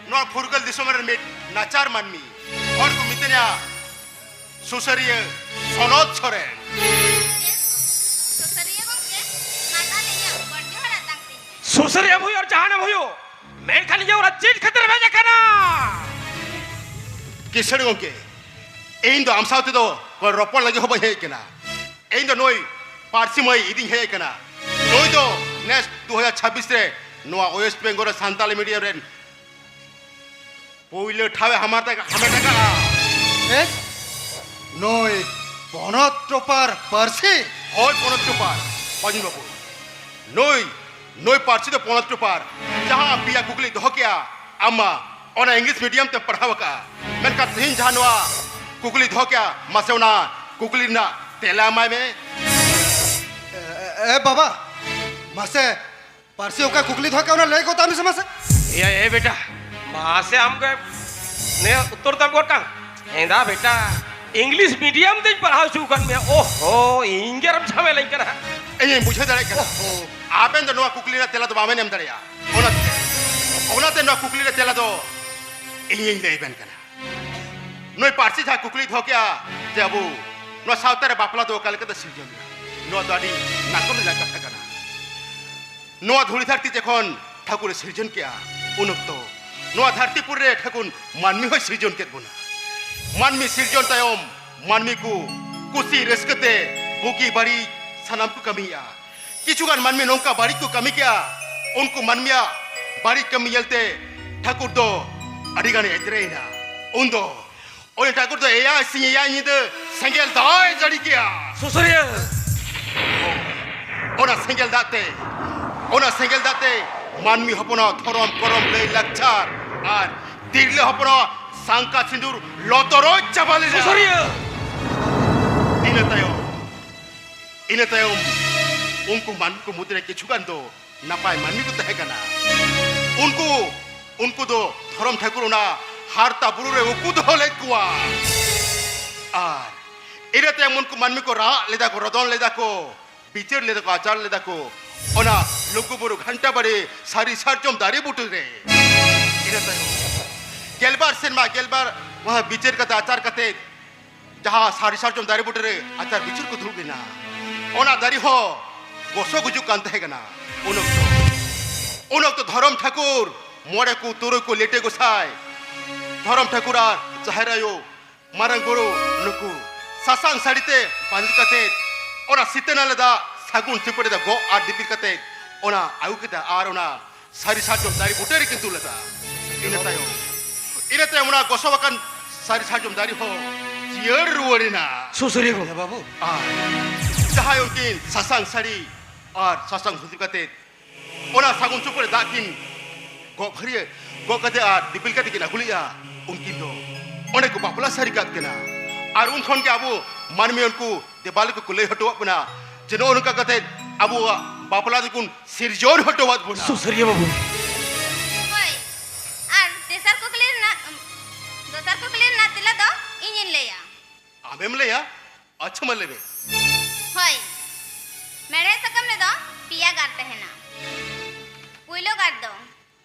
ᱱᱚᱣᱟ ᱯᱷᱩᱨᱜᱟᱹᱞ ᱫᱤᱥᱚᱢ ᱨᱮᱱ ᱢᱤᱫ ᱱᱟᱪᱟᱨ ᱢᱟᱹᱱᱢᱤ, ᱦᱚᱲ ᱠᱚ ᱢᱤᱛᱟᱹᱧᱟ ᱥᱩᱥᱟᱹᱨᱤᱭᱟᱹ ᱥᱚᱱᱚᱛ ᱥᱚᱨᱮᱱ᱾ ᱥᱩᱥᱟᱹᱨᱤᱭᱟᱹ ᱜᱚᱢᱠᱮ, ᱢᱟ ᱛᱟᱦᱞᱮ ᱤᱧᱟᱹᱜ ᱜᱚᱰ ᱡᱚᱦᱟᱨ ᱟᱛᱟᱝ ᱛᱤᱧ ᱢᱮ᱾ ᱥᱩᱥᱟᱹᱨᱤᱭᱟᱹ ᱦᱩᱭᱩᱜ ᱟᱨ ᱡᱟᱦᱟᱱᱟᱜ ᱦᱩᱭᱩᱜ, ᱢᱮᱱᱠᱷᱟᱱ ᱤᱧᱟᱹᱜ ᱚᱲᱟᱜ ᱪᱮᱫ ᱠᱷᱟᱹᱛᱤᱨ ᱮᱢ ᱦᱮᱡ ᱟᱠᱟᱱᱟ? ᱠᱤᱥᱟᱹᱬ ᱜᱚᱢᱠᱮ, ᱤᱧ ᱫᱚ ᱟᱢ ᱥᱟᱶ ᱛᱮᱫᱚ ᱨᱚᱯᱚᱲ ᱞᱟᱹᱜᱤᱫ ᱦᱚᱸ ᱵᱟᱹᱧ ᱦᱮᱡ ᱟᱠᱟᱱᱟ᱾ ᱤᱧ ᱫᱚ ᱱᱩᱭ ᱯᱟᱹᱨᱥᱤ ᱢᱟᱹᱭ ᱤᱫᱤᱧ ᱦᱮᱡ ᱟᱠᱟᱱᱟ᱾ ᱱᱩᱭ ᱫᱚ ᱱᱮᱥ ᱫᱩ ᱦᱟᱡᱟᱨ ᱪᱷᱟᱵᱵᱤᱥ ᱨᱮ ᱱᱚᱣᱟ ᱳᱭᱮᱥᱴ ᱵᱮᱝᱜᱚᱞ ᱨᱮ ᱥᱟᱱᱛᱟᱞᱤ ᱢᱤᱰᱤᱭᱟᱢ ᱨᱮᱱ ᱯᱩᱭᱞᱟᱹ ᱴᱷᱟᱶ ᱮ ᱦᱟᱢᱮᱴ ᱟᱠᱟ-, ᱦᱟᱢᱮᱴ ᱟᱠᱟᱫᱼᱟ᱾ ᱪᱮᱫ? ᱱᱩᱭ ᱯᱚᱱᱚᱛ ᱴᱚᱯᱟᱨ ᱯᱟᱹᱨᱥᱤ? ᱦᱳᱭ, ᱯᱚᱱᱚᱛ ᱴᱚᱯᱟᱨ᱾ ᱯᱟᱹᱧᱪᱤ ᱵᱟᱹᱵᱩ, ᱱᱩᱭ, ᱱᱩᱭ ᱯᱟᱹᱨᱥᱤ ᱫᱚ ᱯᱚᱱᱚᱛ ᱴᱚᱯᱟᱨ᱾ ᱡᱟᱦᱟᱸ ᱟᱢ ᱯᱮᱭᱟ ᱠᱩᱠᱞᱤ ᱫᱚᱦᱚ ᱠᱮᱜᱼᱟ, ᱟᱢ ᱢᱟ ᱚᱱᱟ ᱤᱝᱞᱤᱥ ᱢᱤᱰᱤᱭᱟᱢ ᱛᱮᱢ ᱯᱟᱲᱦᱟᱣ ᱟᱠᱟᱜᱼᱟ, ᱢᱮᱱᱠᱷᱟᱱ ᱛᱮᱦᱮᱧ ᱡᱟᱦᱟᱸ ᱱᱚᱣᱟ ᱠᱩᱠᱞᱤ ᱫᱚᱦᱚ ᱠᱮᱜᱼᱟ, ᱢᱟᱥᱮ ᱚᱱᱟ ᱠᱩᱠᱞᱤ ᱨᱮᱱᱟᱜ ᱛᱮᱞᱟ ᱮᱢᱟᱭ ᱢᱮ᱾ ᱮ, ᱮ, ᱮ, ᱵᱟᱵᱟ, ᱢᱟᱥᱮ ᱯᱟᱹᱨᱥᱤ ᱚᱠᱟ ᱠᱩᱠᱞᱤ ᱫᱚᱦᱚ ᱠᱮᱜᱼᱟ, ᱚᱱᱟ ᱞᱟᱹᱭ ᱜᱚᱫ ᱢᱮᱥᱮ ᱢᱟᱥᱮ᱾ ᱮᱭᱟ, ᱮ ᱵᱮᱴᱟ, ᱢᱟᱥᱮ ᱟᱢ ᱜᱮ ᱱᱮ ᱩᱛᱛᱚᱨ ᱫᱚ ᱮᱢ ᱜᱚᱫ ᱠᱟᱜ᱾ ᱦᱮᱸᱫᱟ ᱵᱮᱴᱟ, ᱤᱝᱞᱤᱥ ᱢᱤᱰᱤᱭᱟᱢ ᱛᱮᱧ ᱯᱟᱲᱦᱟᱣ ᱦᱚᱪᱚ ᱟᱠᱟᱫ ᱢᱮᱭᱟ᱾ ᱳᱦᱳ, ᱤᱧ ᱜᱮ ᱟᱨᱮᱢ ᱡᱷᱟᱢᱮᱞᱟᱧ ᱠᱟᱱᱟ᱾ ᱤᱧᱤᱧ ᱵᱩᱡᱷᱟᱹᱣ ᱫᱟᱲᱮᱭᱟᱜ ᱠᱟᱱᱟ᱾ ᱳᱦᱳ᱾ ᱟᱵᱮᱱ ᱫᱚ ᱱᱚᱣᱟ ᱠᱩᱠᱞᱤ ᱨᱮᱱᱟᱜ ᱛᱮᱞᱟ ᱫᱚ ᱵᱟᱵᱮᱱ ᱮᱢ ᱫᱟᱲᱮᱭᱟᱜᱼᱟ᱾ ᱚᱱᱟᱛᱮ, ᱚᱱᱟᱛᱮ ᱱᱚᱣᱟ ᱠᱩᱠᱞᱤ ᱨᱮᱱᱟᱜ ᱛᱮᱞᱟ ᱫᱚ ᱤᱧᱤᱧ ᱞᱟᱹᱭ ᱟᱵᱮᱱ ᱠᱟᱱᱟ᱾ ᱱᱩᱭ ᱯᱟᱹᱨᱥᱤ ᱡᱟᱦᱟᱸ ᱠᱩᱠᱞᱤᱭ ᱫᱚᱦᱚ ᱠᱮᱜᱼᱟ ᱡᱮ ᱟᱵᱚ ᱱᱚᱣᱟ ᱥᱟᱶᱛᱟ ᱨᱮ ᱵᱟᱯᱞᱟ ᱫᱚ ᱚᱠᱟ ᱞᱮᱠᱟᱛᱮ ᱥᱤᱨᱡᱚᱱ ᱮᱱᱟ, ᱱᱚᱣᱟ ᱫᱚ ᱟᱹᱰᱤ ᱱᱟᱠᱚ ᱨᱮᱱᱟᱜ ᱠᱟᱛᱷᱟ ᱠᱟᱱᱟ᱾ ᱱᱚᱣᱟ ᱫᱷᱩᱲᱤ ᱫᱷᱟᱹᱨᱛᱤ ᱡᱚᱠᱷᱚᱱ ᱴᱷᱟᱹᱠᱩᱨᱮ ᱥᱤᱨᱡᱚᱱ ᱠᱮᱜᱼᱟ, ᱩᱱ ᱚᱠᱛᱚ ᱱᱚᱣᱟ ᱫᱷᱟᱹᱨᱛᱤᱯᱩᱨᱤ ᱨᱮ ᱴᱷᱟᱹᱠᱩᱨ ᱢᱟᱹᱱᱢᱤ ᱦᱚᱸᱭ ᱥᱤᱨᱡᱚᱱ ᱠᱮᱫ ᱵᱚᱱᱟ᱾ ᱢᱟᱹᱱᱢᱤ ᱥᱤᱨᱡᱚᱱ ᱛᱟᱭᱚᱢ ᱢᱟᱹᱱᱢᱤ ᱠᱚ ᱠᱩᱥᱤ ᱨᱟᱹᱥᱠᱟᱹ ᱛᱮ ᱵᱩᱜᱤ ᱵᱟᱹᱲᱤᱡ ᱥᱟᱱᱟᱢ ᱠᱚ ᱠᱟᱹᱢᱤᱭᱮᱜᱼᱟ᱾ ᱠᱤᱪᱷᱩ ᱜᱟᱱ ᱢᱟᱹᱱᱢᱤ ᱱᱚᱝᱠᱟ ᱵᱟᱹᱲᱤᱡ ᱠᱚ ᱠᱟᱹᱢᱤ ᱠᱮᱜᱼᱟ, ᱩᱱᱠᱩ ᱢᱟᱹᱱᱢᱤᱭᱟᱜ ᱵᱟᱹᱲᱤᱡ ᱠᱟᱹᱢᱤ ᱧᱮᱞᱛᱮ ᱴᱷᱟᱹᱠᱩᱨ ᱫᱚ ᱟᱹᱰᱤ ᱜᱟᱱᱮ ᱮᱫᱽᱨᱮᱭᱮᱱᱟ᱾ ᱩᱱᱫᱚ ᱩᱱᱤ ᱴᱷᱟᱹᱠᱩᱨ ᱫᱚ ᱮᱭᱟᱭ ᱥᱤᱧ ᱮᱭᱟᱭ ᱧᱤᱫᱟᱹ ᱥᱮᱸᱜᱮᱞ ᱫᱟᱜ ᱮ ᱡᱟᱹᱲᱤ ᱠᱮᱜᱼᱟ᱾ ᱥᱩᱥᱟᱹᱨᱤᱭᱟᱹ! ᱚᱱᱟ ᱥᱮᱸᱜᱮᱞ ᱫᱟᱜ ᱛᱮ, ᱚᱱᱟ ᱥᱮᱸᱜᱮᱞ ᱫᱟᱜ ᱛᱮ ᱢᱟᱹᱱᱢᱤ ᱦᱚᱯᱚᱱᱟᱜ ᱫᱷᱚᱨᱚᱢ ᱠᱚᱨᱚᱢ ᱞᱟᱹᱭ ᱞᱟᱠᱪᱟᱨ ᱟᱨ ᱛᱤᱨᱞᱟᱹ ᱦᱚᱯᱚᱱᱟᱜ ᱥᱟᱝᱠᱟ ᱥᱤᱸᱫᱩᱨ ᱞᱚᱛᱚᱨᱚᱡ ᱪᱟᱵᱟ ᱞᱮᱱᱟ᱾ ᱥᱩᱥᱟᱹᱨᱤᱭᱟᱹ! ᱤᱱᱟᱹ ᱛᱟᱭᱚᱢ, ᱤᱱᱟᱹ ᱛᱟᱭᱚᱢ ᱩᱱᱠᱩ ᱢᱟᱹᱱᱢᱤ ᱠᱚ ᱢᱩᱫᱽᱨᱮ ᱠᱤᱪᱷᱩ ᱜᱟᱱ ᱫᱚ ᱱᱟᱯᱟᱭ ᱢᱟᱹᱱᱢᱤ ᱠᱚ ᱛᱟᱦᱮᱸ ᱠᱟᱱᱟ᱾ ᱩᱱᱠᱩ, ᱩᱱᱠᱩ ᱫᱚ ᱫᱷᱚᱨᱚᱢ ᱴᱷᱟᱹᱠᱩᱨ ᱚᱱᱟ ᱦᱟᱨᱛᱟ ᱵᱩᱨᱩ ᱨᱮ ᱩᱠᱩ ᱫᱚᱦᱚ ᱞᱮᱫ ᱠᱚᱣᱟ᱾ ᱟᱨ ᱤᱱᱟᱹ ᱛᱟᱭᱚᱢ ᱩᱱᱠᱩ ᱢᱟᱹᱱᱢᱤ ᱠᱚ ᱨᱟᱜ ᱞᱮᱫᱟ ᱠᱚ, ᱨᱚᱫᱚᱱ ᱞᱮᱫᱟ ᱠᱚ, ᱵᱤᱪᱟᱹᱨ ᱞᱮᱫᱟ ᱠᱚ, ᱟᱪᱟᱨ ᱞᱮᱫᱟ ᱠᱚ ᱚᱱᱟ ᱞᱩᱜᱩ ᱵᱩᱨᱩ ᱜᱷᱟᱱᱴᱟ ᱵᱟᱲᱤ ᱥᱟᱹᱨᱤ ᱥᱟᱨᱡᱚᱢ ᱫᱟᱨᱮ ᱵᱩᱴᱟᱹ ᱨᱮ᱾ ᱤᱱᱟᱹ ᱛᱟᱭᱚᱢ ᱜᱮᱞᱵᱟᱨ ᱥᱮᱨᱢᱟ ᱜᱮᱞᱵᱟᱨ ᱢᱟᱦᱟ ᱵᱤᱪᱟᱹᱨ ᱠᱟᱛᱮ, ᱟᱪᱟᱨ ᱠᱟᱛᱮ, ᱡᱟᱦᱟᱸ ᱥᱟᱹᱨᱤ ᱥᱟᱨᱡᱚᱢ ᱫᱟᱨᱮ ᱵᱩᱴᱟᱹ ᱨᱮ ᱟᱪᱟᱨ ᱵᱤᱪᱟᱹᱨ ᱠᱚ ᱫᱩᱲᱩᱵ ᱞᱮᱱᱟ᱾ ᱚᱱᱟ ᱫᱟᱨᱮ ᱦᱚᱸ ᱜᱚᱥᱚ ᱜᱩᱡᱩᱜ ᱠᱟᱱ ᱛᱟᱦᱮᱸ ᱠᱟᱱᱟ᱾ ᱩᱱ ᱚᱠᱛᱚ, ᱩᱱ ᱚᱠᱛᱚ ᱫᱷᱚᱨᱚᱢ ᱴᱷᱟᱹᱠᱩᱨ, ᱢᱚᱬᱮ ᱠᱚ ᱛᱩᱨᱩᱭ ᱠᱚ ᱞᱤᱴᱟᱹ ᱜᱚᱸᱥᱟᱭ, ᱫᱷᱚᱨᱚᱢ ᱴᱷᱟᱹᱠᱩᱨ ᱟᱨ ᱡᱟᱦᱮᱨ ᱟᱭᱳ, ᱢᱟᱨᱟᱝ ᱵᱩᱨᱩ, ᱱᱩᱠᱩ ᱥᱟᱥᱟᱝ ᱥᱟᱹᱲᱤ ᱛᱮ ᱵᱟᱸᱫᱮ ᱠᱟᱛᱮ, ᱚᱱᱟ ᱥᱤᱛᱟᱹ ᱱᱟᱞᱟ ᱫᱟᱜ ᱥᱟᱹᱜᱩᱱ ᱥᱤᱯᱟᱹᱲᱤ ᱫᱟᱜ ᱜᱚᱜ ᱟᱨ ᱫᱤᱯᱤᱞ ᱠᱟᱛᱮ, ᱚᱱᱟ ᱟᱹᱜᱩ ᱠᱮᱫᱟ ᱟᱨ ᱚᱱᱟ ᱥᱟᱹᱨᱤ ᱥᱟᱨᱡᱚᱢ ᱫᱟᱨᱮ ᱵᱩᱴᱟᱹ ᱨᱮᱠᱤᱱ ᱫᱩᱞ ᱟᱫᱟ᱾ ᱤᱱᱟᱹ ᱛᱟᱭᱚᱢ, ᱤᱱᱟᱹ ᱛᱟᱭᱚᱢ ᱚᱱᱟ ᱜᱚᱥᱚ ᱟᱠᱟᱱ ᱥᱟᱹᱨᱤ ᱥᱟᱨᱡᱚᱢ ᱫᱟᱨᱮ ᱦᱚᱸ ᱡᱤᱭᱟᱹᱲ ᱨᱩᱣᱟᱹᱲ ᱮᱱᱟ᱾ ᱥᱩᱥᱟᱹᱨᱤᱭᱟᱹ ᱵᱟᱹᱵᱩ᱾ ᱟᱨ ᱡᱟᱦᱟᱸᱭ ᱩᱱᱠᱤᱱ ᱥᱟᱥᱟᱝ ᱥᱟᱹᱲᱤ ᱟᱨ ᱥᱟᱥᱟᱝ ᱫᱷᱩᱛᱤ ᱠᱟᱛᱮ ᱚᱱᱟ ᱥᱟᱹᱜᱩᱱ ᱥᱩᱯᱩᱨ ᱨᱮ ᱫᱟᱜ ᱠᱤᱱ ᱜᱚᱜ ᱵᱷᱟᱹᱨᱭᱟᱹ ᱜᱚᱜ ᱠᱟᱛᱮ ᱟᱨ ᱫᱤᱯᱤᱞ ᱠᱟᱛᱮ ᱠᱤᱱ ᱟᱹᱜᱩ ᱞᱮᱫᱼᱟ, ᱩᱱᱠᱤᱱ ᱫᱚ ᱚᱸᱰᱮ ᱠᱚ ᱵᱟᱯᱞᱟ ᱥᱟᱹᱨᱤ ᱠᱟᱫ ᱠᱤᱱᱟ᱾ ᱟᱨ ᱩᱱ ᱠᱷᱚᱱ ᱜᱮ ᱟᱵᱚ ᱢᱟᱹᱱᱢᱤ ᱩᱱᱠᱩ ᱫᱮᱵᱟᱞ ᱠᱚᱠᱚ ᱞᱟᱹᱭ ᱦᱚᱴᱚᱣᱟᱜ ᱵᱚᱱᱟ ᱡᱮ ᱱᱚᱜᱼᱚ ᱱᱚᱝᱠᱟ ᱠᱟᱛᱮ ᱟᱵᱚᱣᱟᱜ ᱵᱟᱯᱞᱟ ᱫᱚᱵᱚᱱ ᱥᱤᱨᱡᱚᱱ ᱦᱚᱴᱚᱣᱟᱫ ᱵᱚᱱᱟ᱾ ᱥᱩᱥᱟᱹᱨᱤᱭᱟᱹ ᱵᱟᱹᱵᱩ᱾ ᱦᱳᱭ, ᱟᱨ ᱛᱮᱥᱟᱨ ᱠᱩᱠᱞᱤ ᱨᱮᱱᱟᱜ, ᱫᱚᱥᱟᱨ ᱠᱩᱠᱞᱤ ᱨᱮᱱᱟᱜ ᱛᱮᱞᱟ ᱫᱚ ᱤᱧᱤᱧ ᱞᱟᱹᱭᱟ᱾ ᱟᱢᱮᱢ ᱞᱟᱹᱭᱟ? ᱟᱪᱪᱷᱟ, ᱢᱟ ᱞᱟᱹᱭ ᱢᱮ᱾ ᱦᱳᱭ, ᱢᱮᱲᱦᱮᱫ ᱥᱟᱠᱟᱢ ᱨᱮᱫᱚ ᱯᱮᱭᱟ ᱜᱟᱨ ᱛᱟᱦᱮᱱᱟ᱾ ᱯᱩᱭᱞᱩ ᱜᱟᱨ ᱫᱚ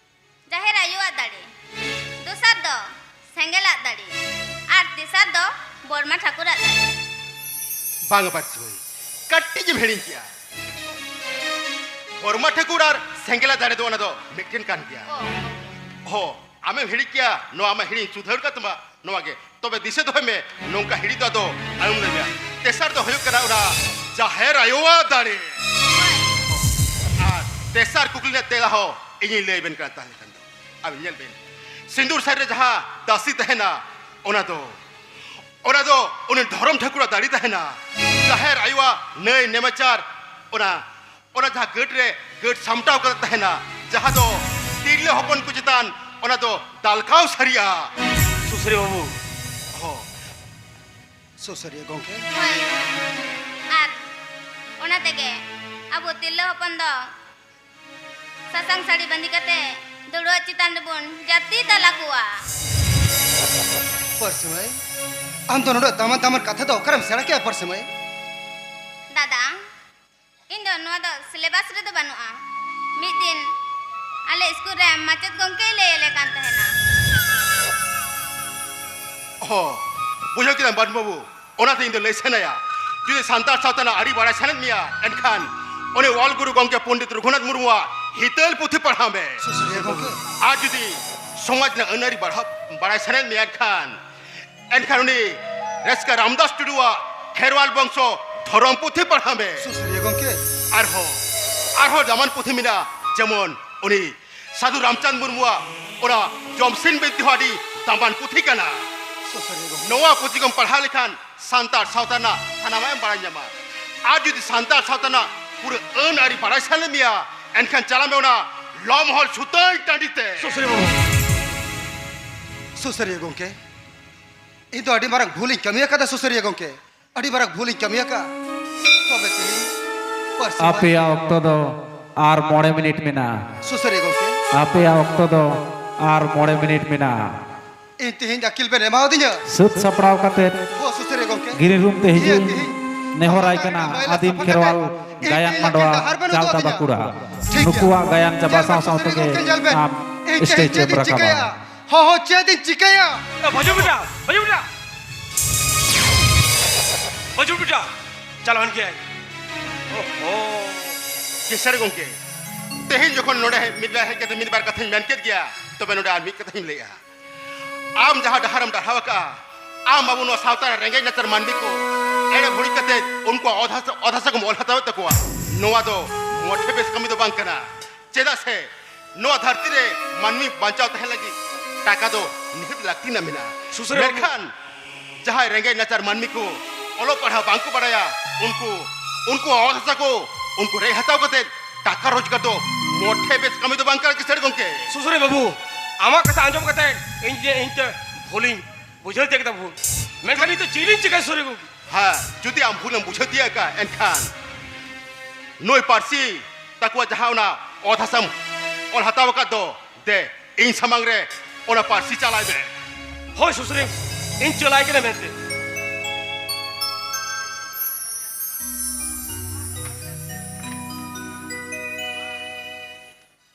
ᱡᱟᱦᱮᱨ ᱟᱭᱳᱣᱟᱜ ᱫᱟᱲᱮ, ᱫᱚᱥᱟᱨ ᱫᱚ ᱥᱮᱸᱜᱮᱞᱟᱜ ᱫᱟᱲᱮ, ᱟᱨ ᱛᱮᱥᱟᱨ ᱫᱚ ᱵᱚᱨᱢᱟ ᱴᱷᱟᱹᱠᱩᱨᱟᱜ ᱫᱟᱲᱮ᱾ ᱵᱟᱝ ᱵᱟᱪᱷᱩᱭ, ᱠᱟᱹᱴᱤᱡ ᱮᱢ ᱦᱤᱲᱤᱧ ᱠᱮᱜᱼᱟ᱾ ᱦᱚᱨᱢᱟ ᱴᱷᱟᱹᱠᱩᱨ ᱟᱨ ᱥᱮᱸᱜᱮᱞᱟᱜ ᱫᱟᱲᱮ ᱫᱚ ᱚᱱᱟ ᱫᱚ ᱢᱤᱫᱴᱮᱱ ᱠᱟᱱ ᱜᱮᱭᱟ᱾ ᱚ᱾ ᱦᱚ, ᱟᱢᱮᱢ ᱦᱤᱲᱤᱡ ᱠᱮᱭᱟ, ᱱᱚᱣᱟ ᱟᱢᱟᱜ ᱦᱤᱲᱤᱧ ᱥᱩᱫᱷᱟᱹᱨ ᱠᱟᱜ ᱛᱟᱢᱟ᱾ ᱱᱚᱣᱟ ᱜᱮ, ᱛᱚᱵᱮ ᱫᱤᱥᱟᱹ ᱫᱚᱦᱚᱭ ᱢᱮ, ᱱᱚᱝᱠᱟ ᱦᱤᱲᱤᱡ ᱫᱚ ᱟᱫᱚ ᱟᱞᱚᱢ ᱞᱟᱹᱭᱟ᱾ ᱛᱮᱥᱟᱨ ᱫᱚ ᱦᱩᱭᱩᱜ ᱠᱟᱱᱟ ᱚᱱᱟ ᱡᱟᱦᱮᱨ ᱟᱭᱳᱣᱟᱜ ᱫᱟᱲᱮ᱾ ᱟᱨ ᱛᱮᱥᱟᱨ ᱠᱩᱠᱞᱤ ᱨᱮᱱᱟᱜ ᱛᱮᱞᱟ ᱦᱚᱸ ᱤᱧᱤᱧ ᱞᱟᱹᱭ ᱟᱵᱮᱱ ᱠᱟᱱᱟ᱾ ᱛᱟᱦᱞᱮ ᱠᱷᱟᱱ ᱫᱚ ᱟᱵᱮᱱ ᱧᱮᱞ ᱵᱮᱱ, ᱥᱤᱸᱫᱩᱨ ᱥᱟᱹᱨᱤ ᱨᱮ ᱡᱟᱦᱟᱸ ᱫᱟᱥᱤ ᱛᱟᱦᱮᱱᱟ, ᱚᱱᱟ ᱫᱚ, ᱚᱱᱟ ᱫᱚ ᱩᱱᱤ ᱫᱷᱚᱨᱚᱢ ᱴᱷᱟᱹᱠᱩᱨᱟᱜ ᱫᱟᱲᱮ ᱛᱟᱦᱮᱱᱟ᱾ ᱡᱟᱦᱮᱨ ᱟᱭᱳᱣᱟᱜ ᱱᱟᱹᱭ ᱱᱮᱢᱟᱪᱟᱨ, ᱚᱱᱟ ᱚᱱᱟ ᱡᱟᱦᱟᱸ ᱜᱟᱹᱴ ᱨᱮ ᱜᱟᱹᱴ ᱥᱟᱢᱴᱟᱣ ᱠᱟᱛᱮ ᱛᱟᱦᱮᱱᱟ, ᱡᱟᱦᱟᱸ ᱫᱚ ᱛᱤᱨᱞᱟᱹ ᱦᱚᱯᱚᱱ ᱠᱚ ᱪᱮᱛᱟᱱ ᱚᱱᱟ ᱫᱚ ᱫᱟᱞᱠᱟᱣ ᱥᱟᱹᱨᱤᱜᱼᱟ᱾ ᱥᱩᱥᱟᱹᱨᱤᱭᱟᱹ ᱵᱟᱹᱵᱩ᱾ ᱦᱚᱸ᱾ ᱥᱩᱥᱟᱹᱨᱤᱭᱟᱹ ᱜᱚᱝᱠᱮ᱾ ᱦᱳᱭ᱾ ᱟᱨ ᱚᱱᱟ ᱛᱮᱜᱮ ᱟᱵᱚ ᱛᱤᱨᱞᱟᱹ ᱦᱚᱯᱚᱱ ᱫᱚ ᱥᱟᱥᱟᱝ ᱥᱟᱹᱲᱤ ᱵᱟᱸᱫᱮ ᱠᱟᱛᱮ ᱫᱟᱹᱣᱲᱟᱹ ᱪᱮᱛᱟᱱ ᱨᱮᱵᱚᱱ ᱡᱟᱹᱛᱤ ᱛᱟᱞᱟ ᱠᱚᱣᱟ᱾ ᱯᱟᱹᱨᱥᱤ ᱢᱟᱹᱭ, ᱟᱢ ᱫᱚ ᱱᱚᱰᱮ ᱫᱟᱢᱟᱱ ᱫᱟᱢᱟᱱ ᱠᱟᱛᱷᱟ ᱫᱚ ᱚᱠᱟᱨᱮᱢ ᱥᱮᱬᱟ ᱠᱮᱜᱼᱟ, ᱯᱟᱹᱨᱥᱤ ᱢᱟᱹᱭ? ᱫᱟᱫᱟ, ᱤᱧ ᱫᱚ ᱱᱚᱣᱟ ᱫᱚ ᱥᱤᱞᱮᱵᱟᱥ ᱨᱮᱫᱚ ᱵᱟᱹᱱᱩᱜᱼᱟ᱾ ᱢᱤᱫ ᱫᱤᱱ ᱟᱞᱮ ᱥᱠᱩᱞ ᱨᱮ ᱢᱟᱪᱮᱫ ᱜᱚᱢᱠᱮᱭ ᱞᱟᱹᱭ ᱟᱞᱮ ᱠᱟᱱ ᱛᱟᱦᱮᱱᱟ᱾ ᱦᱚᱸ, ᱵᱩᱡᱷᱟᱹᱣ ᱠᱮᱫᱟᱢ ᱵᱟᱹᱵᱩ ᱵᱟᱹᱵᱩ, ᱚᱱᱟᱛᱮ ᱤᱧ ᱫᱚ ᱞᱟᱹᱭ ᱥᱟᱱᱟᱭᱟ, ᱡᱩᱫᱤ ᱥᱟᱱᱛᱟᱲ ᱥᱟᱶᱛᱟ ᱨᱮᱱᱟᱜ ᱟᱹᱨᱤ ᱵᱟᱲᱟᱭ ᱥᱟᱱᱟᱭᱮᱫ ᱢᱮᱭᱟ, ᱮᱱᱠᱷᱟᱱ ᱚᱱᱮ ᱚᱞ ᱜᱩᱨᱩ ᱜᱚᱢᱠᱮ ᱯᱚᱱᱰᱤᱛ ᱨᱚᱜᱷᱩᱱᱟᱛᱷ ᱢᱩᱨᱢᱩᱣᱟᱜ ᱦᱤᱛᱟᱹᱞ ᱯᱩᱛᱷᱤ ᱯᱟᱲᱦᱟᱣ ᱢᱮ᱾ ᱥᱩᱥᱟᱹᱨᱤᱭᱟᱹ ᱜᱚᱢᱠᱮ᱾ ᱟᱨ ᱡᱩᱫᱤ ᱥᱚᱢᱟᱡᱽ ᱨᱮᱱᱟᱜ ᱟᱹᱱ ᱟᱹᱨᱤ ᱵᱟᱲᱦᱟᱣ, ᱵᱟᱲᱟᱭ ᱥᱟᱱᱟᱭᱮᱫ ᱢᱮᱭᱟ, ᱮᱱᱠᱷᱟᱱ ᱮᱱᱠᱷᱟᱱ ᱩᱱᱤ ᱨᱟᱹᱥᱠᱟᱹ ᱨᱟᱢᱫᱟᱥ ᱴᱩᱰᱩᱣᱟᱜ ᱠᱷᱮᱨᱣᱟᱞ ᱵᱚᱝᱥᱚ ᱫᱷᱚᱨᱚᱢ ᱯᱩᱛᱷᱤ ᱯᱟᱲᱦᱟᱣ ᱢᱮ᱾ ᱥᱩᱥᱟᱹᱨᱤᱭᱟᱹ ᱜᱚᱢᱠᱮ᱾ ᱟᱨᱦᱚᱸ, ᱟᱨᱦᱚᱸ ᱫᱟᱢᱟᱱ ᱯᱩᱛᱷᱤ ᱢᱮᱱᱟᱜᱼᱟ, ᱡᱮᱢᱚᱱ ᱩᱱᱤ ᱥᱟᱹᱫᱷᱩ ᱨᱟᱢᱪᱟᱸᱫᱽ ᱢᱩᱨᱢᱩᱣᱟᱜ ᱚᱱᱟ ᱡᱚᱢᱥᱤᱢ ᱵᱤᱱᱛᱤ ᱦᱚᱸ ᱟᱹᱰᱤ ᱫᱟᱢᱟᱱ ᱯᱩᱛᱷᱤ ᱠᱟᱱᱟ᱾ ᱥᱩᱥᱟᱹᱨᱤᱭᱟᱹ ᱜᱚᱢᱠᱮ᱾ ᱱᱚᱣᱟ ᱯᱩᱛᱷᱤ ᱠᱚᱢ ᱯᱟᱲᱦᱟᱣ ᱞᱮᱠᱷᱟᱱ ᱥᱟᱱᱛᱟᱲ ᱥᱟᱶᱛᱟ ᱨᱮᱱᱟᱜ ᱥᱟᱱᱟᱢᱟᱜ ᱮᱢ ᱵᱟᱲᱟᱭ ᱧᱟᱢᱟ᱾ ᱟᱨ ᱡᱩᱫᱤ ᱥᱟᱱᱛᱟᱲ ᱥᱟᱶᱛᱟ ᱨᱮᱱᱟᱜ ᱯᱩᱨᱟᱹ ᱟᱹᱱ ᱟᱹᱨᱤ ᱵᱟᱲᱟᱭ ᱥᱟᱱᱟᱭᱮᱫ ᱢᱮᱭᱟ, ᱮᱱᱠᱷᱟᱱ ᱪᱟᱞᱟᱜ ᱢᱮ ᱚᱱᱟ ᱞᱚᱢᱦᱚᱞ ᱥᱩᱛᱟᱹᱭ ᱴᱟᱺᱰᱤ ᱛᱮ᱾ ᱥᱩᱥᱟᱹᱨᱤᱭᱟᱹ ᱵᱟᱹᱵᱩ᱾ ᱥᱩᱥᱟᱹᱨᱤᱭᱟᱹ ᱜᱚᱢᱠᱮ, ᱤᱧ ᱫᱚ ᱟᱹᱰᱤ ᱢᱟᱨᱟᱝ ᱵᱷᱩᱞᱤᱧ ᱠᱟᱹᱢᱤ ᱟᱠᱟᱫᱟ ᱥᱩᱥᱟᱹᱨᱤᱭᱟᱹ ᱜᱚᱢᱠᱮ, ᱟᱹᱰᱤ ᱢᱟᱨᱟᱝ ᱵᱷᱩᱞᱤᱧ ᱠᱟᱹᱢᱤ ᱟᱠᱟᱫᱼᱟ᱾ ᱛᱚᱵᱮ ᱛᱮᱦᱮᱧ ᱯᱟᱹᱨᱥᱤ ᱟᱯᱮᱭᱟᱜ ᱚᱠᱛᱚ ᱫᱚ ᱟᱨ ᱢᱚᱬᱮ ᱢᱤᱱᱤᱴ ᱢᱮᱱᱟᱜᱼᱟ᱾ ᱥᱩᱥᱟᱹᱨᱤᱭᱟᱹ ᱜᱚᱢᱠᱮ᱾ ᱟᱯᱮᱭᱟᱜ ᱚᱠᱛᱚ ᱫᱚ ᱟᱨ ᱢᱚᱬᱮ ᱢᱤᱱᱤᱴ ᱢᱮᱱᱟᱜᱼᱟ᱾ ᱤᱧ ᱛᱮᱦᱮᱧ ᱟᱹᱠᱤᱞ ᱵᱮᱱ ᱮᱢᱟᱣᱫᱤᱧᱟ᱾ ᱥᱟᱹᱛ ᱥᱟᱯᱲᱟᱣ ᱠᱟᱛᱮ ᱦᱚᱸ ᱥᱩᱥᱟᱹᱨᱤᱭᱟᱹ ᱜᱚᱢᱠᱮ᱾ ᱜᱤᱨᱤ ᱨᱩᱢ ᱛᱮ ᱦᱤᱡᱩᱜ ᱤᱧ ᱱᱮᱦᱚᱨᱟᱭ ᱠᱟᱱᱟ᱾ ᱟᱹᱫᱤᱢ ᱠᱷᱮᱨᱣᱟᱞ ᱜᱟᱭᱟᱱ ᱢᱟᱰᱣᱟ, ᱪᱟᱞᱛᱟ ᱵᱟᱸᱠᱩᱲᱟ᱾ ᱴᱷᱤᱠ ᱜᱮᱭᱟ᱾ ᱱᱩᱠᱩᱣᱟᱜ ᱜᱟᱭᱟᱱ ᱪᱟᱵᱟ ᱥᱟᱶ ᱥᱟᱶ ᱛᱮᱜᱮ ᱟᱢ ᱥᱴᱮᱡ ᱮᱢ ᱨᱟᱠᱟᱵᱟ᱾ ᱦᱚᱸ, ᱦᱚᱸ, ᱪᱮᱫ ᱤᱧ ᱪᱤᱠᱟᱹᱭᱟ? ᱮ, ᱵᱷᱟᱹᱡᱩ ᱵᱮᱴᱟ, ᱵᱷᱟᱹᱡᱩ ᱵᱮᱴᱟ᱾ ᱵᱷᱟᱹᱡᱩ ᱵᱮᱴᱟ, ᱪᱟᱞᱟᱣᱮᱱ ᱜᱮᱭᱟᱭ᱾ ᱳᱦᱳ᱾ ᱠᱤᱥᱟᱹᱬ ᱜᱚᱢᱠᱮ, ᱛᱮᱦᱮᱧ ᱡᱚᱠᱷᱚᱱ ᱱᱚᱰᱮ ᱢᱤᱫ ᱵᱟᱨ ᱦᱮᱡ ᱠᱟᱛᱮ ᱢᱤᱫ ᱵᱟᱨ ᱠᱟᱛᱷᱟᱧ ᱢᱮᱱ ᱠᱮᱫ ᱜᱮᱭᱟ, ᱛᱚᱵᱮ ᱱᱚᱰᱮ ᱟᱨ ᱢᱤᱫ ᱠᱟᱛᱷᱟᱧ ᱞᱟᱹᱭᱟ᱾ ᱟᱢ ᱡᱟᱦᱟᱸ ᱰᱟᱦᱟᱨᱮᱢ ᱰᱟᱨᱦᱟᱣ ᱟᱠᱟᱫᱼᱟ, ᱟᱢ ᱟᱵᱚ ᱱᱚᱣᱟ ᱥᱟᱶᱛᱟ ᱨᱮ ᱨᱮᱸᱜᱮᱡ ᱱᱟᱪᱟᱨ ᱢᱟᱹᱱᱢᱤ ᱠᱚ ᱮᱲᱮ ᱵᱷᱩᱲᱤ ᱠᱟᱛᱮ ᱩᱱᱠᱩᱣᱟᱜ ᱚᱛ ᱦᱟᱥᱟ, ᱚᱛ ᱦᱟᱥᱟ ᱠᱚᱢ ᱚᱞ ᱦᱟᱛᱟᱣᱮᱫ ᱛᱟᱠᱚᱣᱟ, ᱱᱚᱣᱟ ᱫᱚ ᱢᱚᱴᱷᱮ ᱵᱮᱥ ᱠᱟᱹᱢᱤ ᱫᱚ ᱵᱟᱝ ᱠᱟᱱᱟ᱾ ᱪᱮᱫᱟᱜ ᱥᱮ ᱱᱚᱣᱟ ᱫᱷᱟᱹᱨᱛᱤ ᱨᱮ ᱢᱟᱹᱱᱢᱤ ᱵᱟᱧᱪᱟᱣ ᱛᱟᱦᱮᱸ ᱞᱟᱹᱜᱤᱫ ᱴᱟᱠᱟ ᱫᱚ ᱱᱤᱦᱟᱹᱛ ᱞᱟᱹᱠᱛᱤ ᱨᱮᱱᱟᱜ ᱢᱮᱱᱟᱜᱼᱟ᱾ ᱥᱩᱥᱟᱹᱨᱤᱭᱟᱹ ᱵᱟᱹᱵᱩ᱾ ᱢᱮᱱᱠᱷᱟᱱ ᱡᱟᱦᱟᱸᱭ ᱨᱮᱸᱜᱮᱡ ᱱᱟᱪᱟᱨ ᱢᱟᱹᱱᱢᱤ ᱠᱚ ᱚᱞᱚᱜ ᱯᱟᱲᱦᱟᱣ ᱵᱟᱝ ᱠᱚ ᱵᱟᱲᱟᱭᱟ, ᱩᱱᱠᱩ, ᱩᱱᱠᱩᱣᱟᱜ ᱚᱛ ᱦᱟᱥᱟ ᱠᱚ ᱩᱱᱠᱩ ᱨᱮᱡ ᱦᱟᱛᱟᱣ ᱠᱟᱛᱮ ᱴᱟᱠᱟ ᱨᱳᱡᱽᱜᱟᱨ ᱫᱚ ᱢᱚᱴᱷᱮ ᱵᱮᱥ ᱠᱟᱹᱢᱤ ᱫᱚ ᱵᱟᱝ ᱠᱟᱱᱟ, ᱠᱤᱥᱟᱹᱬ ᱜᱚᱢᱠᱮ᱾ ᱥᱩᱥᱟᱹᱨᱤᱭᱟᱹ ᱵᱟᱹᱵᱩ, ᱟᱢᱟᱜ ᱠᱟᱛᱷᱟ ᱟᱸᱡᱚᱢ ᱠᱟᱛᱮ ᱤᱧ ᱡᱮ, ᱤᱧ ᱛᱮ ᱵᱷᱩᱞᱤᱧ ᱵᱩᱡᱷᱟᱹᱣ ᱛᱤᱭᱳᱜ ᱠᱮᱫᱟ, ᱵᱷᱩᱞ᱾ ᱢᱮᱱᱠᱷᱟᱱ ᱱᱤᱛᱚᱜ ᱪᱮᱫ ᱤᱧ ᱪᱤᱠᱟᱹᱭᱟ, ᱥᱩᱥᱟᱹᱨᱤᱭᱟᱹ ᱜᱚᱢᱠᱮ? ᱦᱮᱸ, ᱡᱩᱫᱤ ᱟᱢ ᱵᱷᱩᱞᱮᱢ ᱵᱩᱡᱷᱟᱹᱣ ᱛᱤᱭᱳᱜ ᱟᱠᱟᱫ, ᱮᱱᱠᱷᱟᱱ ᱱᱩᱭ ᱯᱟᱹᱨᱥᱤ ᱛᱟᱠᱚᱣᱟ ᱡᱟᱦᱟᱸ ᱚᱱᱟ ᱚᱛ ᱦᱟᱥᱟᱢ ᱚᱞ ᱦᱟᱛᱟᱣ ᱟᱠᱟᱫ ᱫᱚ, ᱫᱮ, ᱤᱧ ᱥᱟᱢᱟᱝ ᱨᱮ ᱚᱱᱟ ᱯᱟᱹᱨᱥᱤ ᱪᱟᱞᱟᱭ ᱢᱮ᱾ ᱦᱳᱭ ᱥᱩᱥᱟᱹᱨᱤᱭᱟᱹ, ᱤᱧ ᱪᱟᱞᱟᱭ ᱠᱟᱱᱟ ᱢᱮᱱᱛᱮ᱾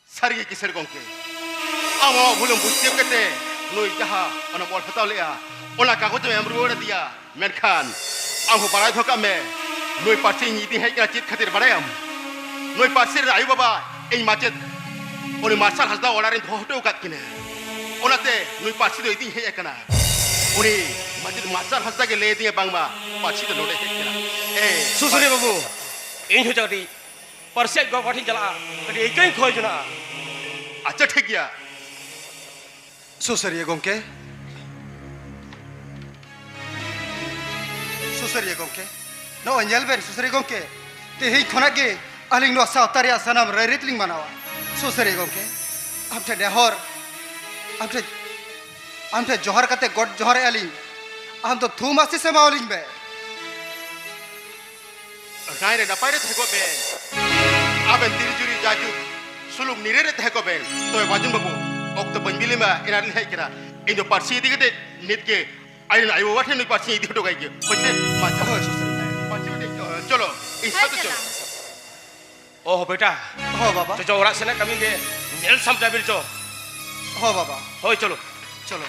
ᱥᱟᱹᱨᱤᱜᱮ ᱠᱤᱥᱟᱹᱬ ᱜᱚᱢᱠᱮ, ᱟᱢ ᱟᱢᱟᱜ ᱵᱷᱩᱞᱮᱢ ᱵᱩᱡᱽ ᱛᱤᱭᱳᱜ ᱠᱟᱛᱮ ᱱᱩᱭ ᱡᱟᱦᱟᱸ ᱚᱱᱟᱢ ᱚᱞ ᱦᱟᱛᱟᱣ ᱞᱮᱜᱼᱟ, ᱚᱱᱟ ᱠᱟᱜᱚᱡᱽ ᱮᱢ ᱮᱢ ᱨᱩᱣᱟᱹᱲ ᱟᱫᱮᱭᱟ᱾ ᱢᱮᱱᱠᱷᱟᱱ ᱟᱢ ᱦᱚᱸ ᱵᱟᱲᱟᱭ ᱫᱚᱦᱚ ᱠᱟᱜ ᱢᱮ, ᱱᱩᱭ ᱯᱟᱹᱨᱥᱤ ᱤᱧ ᱤᱫᱤ ᱦᱮᱡ ᱠᱟᱱᱟ ᱪᱮᱫ ᱠᱷᱟᱹᱛᱤᱨ ᱵᱟᱲᱟᱭᱟᱢ? ᱱᱩᱭ ᱯᱟᱹᱨᱥᱤ ᱨᱮᱱ ᱟᱭᱳᱼᱵᱟᱵᱟ ᱤᱧ ᱢᱟᱪᱮᱫ ᱩᱱᱤ ᱢᱟᱨᱥᱟᱞ ᱦᱟᱸᱥᱫᱟ ᱚᱲᱟᱜ ᱨᱤᱧ ᱫᱚᱦᱚ ᱦᱚᱴᱚ ᱟᱠᱟᱫ ᱠᱤᱱᱟᱹ᱾ ᱚᱱᱟᱛᱮ ᱱᱩᱭ ᱯᱟᱹᱨᱥᱤ ᱫᱚ ᱤᱫᱤᱧ ᱦᱮᱡ ᱟᱠᱟᱱᱟ᱾ ᱩᱱᱤ ᱢᱟᱪᱮᱫ ᱢᱟᱨᱥᱟᱞ ᱦᱟᱸᱥᱫᱟ ᱜᱮ ᱞᱟᱹᱭ ᱟᱫᱤᱧᱟ ᱵᱟᱝᱢᱟ ᱯᱟᱹᱨᱥᱤ ᱫᱚ ᱱᱚᱰᱮ ᱦᱮᱡ ᱠᱟᱱᱟ᱾ ᱮ, ᱥᱩᱥᱟᱹᱨᱤᱭᱟᱹ ᱵᱟᱹᱵᱩ, ᱤᱧ ᱦᱚᱸ ᱠᱟᱹᱴᱤᱡ ᱯᱟᱹᱨᱥᱤ ᱟᱡ ᱜᱚ ᱵᱟᱵᱟ ᱴᱷᱮᱱ ᱪᱟᱞᱟᱜᱼᱟ, ᱠᱟᱹᱴᱤᱡ ᱟᱹᱭᱠᱟᱹᱧ ᱠᱷᱚᱡᱽ ᱡᱚᱱᱟᱜᱼᱟ᱾ ᱟᱪᱪᱷᱟ, ᱴᱷᱤᱠ ᱜᱮᱭᱟ᱾ ᱥᱩᱥᱟᱹᱨᱤᱭᱟᱹ ᱜᱚᱢᱠᱮ, ᱥᱩᱥᱟᱹᱨᱤᱭᱟᱹ ᱜᱚᱢᱠᱮ, ᱱᱚᱜᱼᱚᱭ ᱧᱮᱞ ᱵᱮᱱ ᱥᱩᱥᱟᱹᱨᱤᱭᱟᱹ ᱜᱚᱢᱠᱮ, ᱛᱮᱦᱮᱧ ᱠᱷᱚᱱᱟᱜ ᱜᱮ ᱟᱹᱞᱤᱧ ᱱᱚᱣᱟ ᱥᱟᱶᱛᱟ ᱨᱮᱭᱟᱜ ᱥᱟᱱᱟᱢ ᱨᱟᱹᱭᱨᱤᱛ ᱞᱤᱧ ᱢᱟᱱᱟᱣᱟ᱾ ᱥᱩᱥᱟᱹᱨᱤᱭᱟᱹ ᱜᱚᱢᱠᱮ, ᱟᱢ ᱴᱷᱮᱱ ᱱᱮᱦᱚᱨ, ᱟᱢ ᱴᱷᱮᱱ, ᱟᱢ ᱴᱷᱮᱱ ᱡᱚᱦᱟᱨ ᱠᱟᱛᱮ ᱜᱚᱰ ᱡᱚᱦᱟᱨᱮᱜᱼᱟ ᱞᱤᱧ, ᱟᱢ ᱫᱚ ᱛᱷᱩᱢ ᱟᱥᱤᱥ ᱮᱢᱟᱣᱟᱞᱤᱧ ᱢᱮ᱾ ᱱᱟᱭ ᱨᱮ ᱱᱟᱯᱟᱭ ᱨᱮ ᱛᱟᱦᱮᱸ ᱠᱚᱜ ᱵᱮᱱ᱾ ᱟᱵᱮᱱ ᱛᱤᱨᱤ ᱡᱩᱨᱤ ᱡᱟᱭᱡᱩᱜᱽ ᱥᱩᱞᱩᱠ ᱱᱤᱨᱟᱹᱭ ᱨᱮ ᱛᱟᱦᱮᱸ ᱠᱚᱜ ᱵᱮᱱ᱾ ᱛᱚᱵᱮ ᱵᱟᱹᱡᱩᱱ ᱵᱟᱹᱵᱩ, ᱚᱠᱛᱚ ᱵᱟᱹᱧ ᱵᱤᱞᱚᱢᱟ, ᱮᱱᱟᱱ ᱨᱮᱞᱤᱧ ᱦᱮᱡ ᱠᱟᱱᱟ᱾ ᱤᱧ ᱫᱚ ᱯᱟᱹᱨᱥᱤ ᱤᱫᱤ ᱠᱟᱛᱮ ᱱᱤᱛ ᱜᱮ ᱟᱡ ᱨᱮᱱ ᱟᱭᱳ ᱵᱟᱵᱟ ᱴᱷᱮᱱ ᱱᱩᱭ ᱯᱟᱹᱨᱥᱤᱧ ᱤᱫᱤ ᱦᱚᱴᱚ ᱠᱟᱭ ᱜᱮ᱾ ᱦᱳᱭ ᱥᱮ? ᱢᱟ, ᱪᱚᱞᱚ᱾ ᱦᱳᱭ, ᱥᱩᱥᱟᱹᱨ᱾ ᱯᱟᱹᱨᱥᱤ ᱤᱫᱤ, ᱪᱚᱞᱚ, ᱤᱧ ᱦᱳᱭ, ᱥᱟᱶᱛᱮ ᱪᱚᱞᱚ᱾ ᱪᱟᱞᱟᱜ᱾ ᱚ, ᱵᱮᱴᱟ᱾ ᱦᱚᱸ, ᱵᱟᱵᱟ᱾ ᱪᱚ, ᱪᱚ, ᱚᱲᱟᱜ ᱥᱮᱱᱟᱜ ᱠᱟᱹᱢᱤ ᱜᱮ ᱧᱮᱞ ᱥᱟᱢᱴᱟᱣ ᱵᱤᱱ ᱪᱚ᱾ ᱦᱚᱸ, ᱵᱟᱵᱟ᱾ ᱦᱳᱭ, ᱪᱚᱞᱚ᱾ ᱪᱚᱞᱚ᱾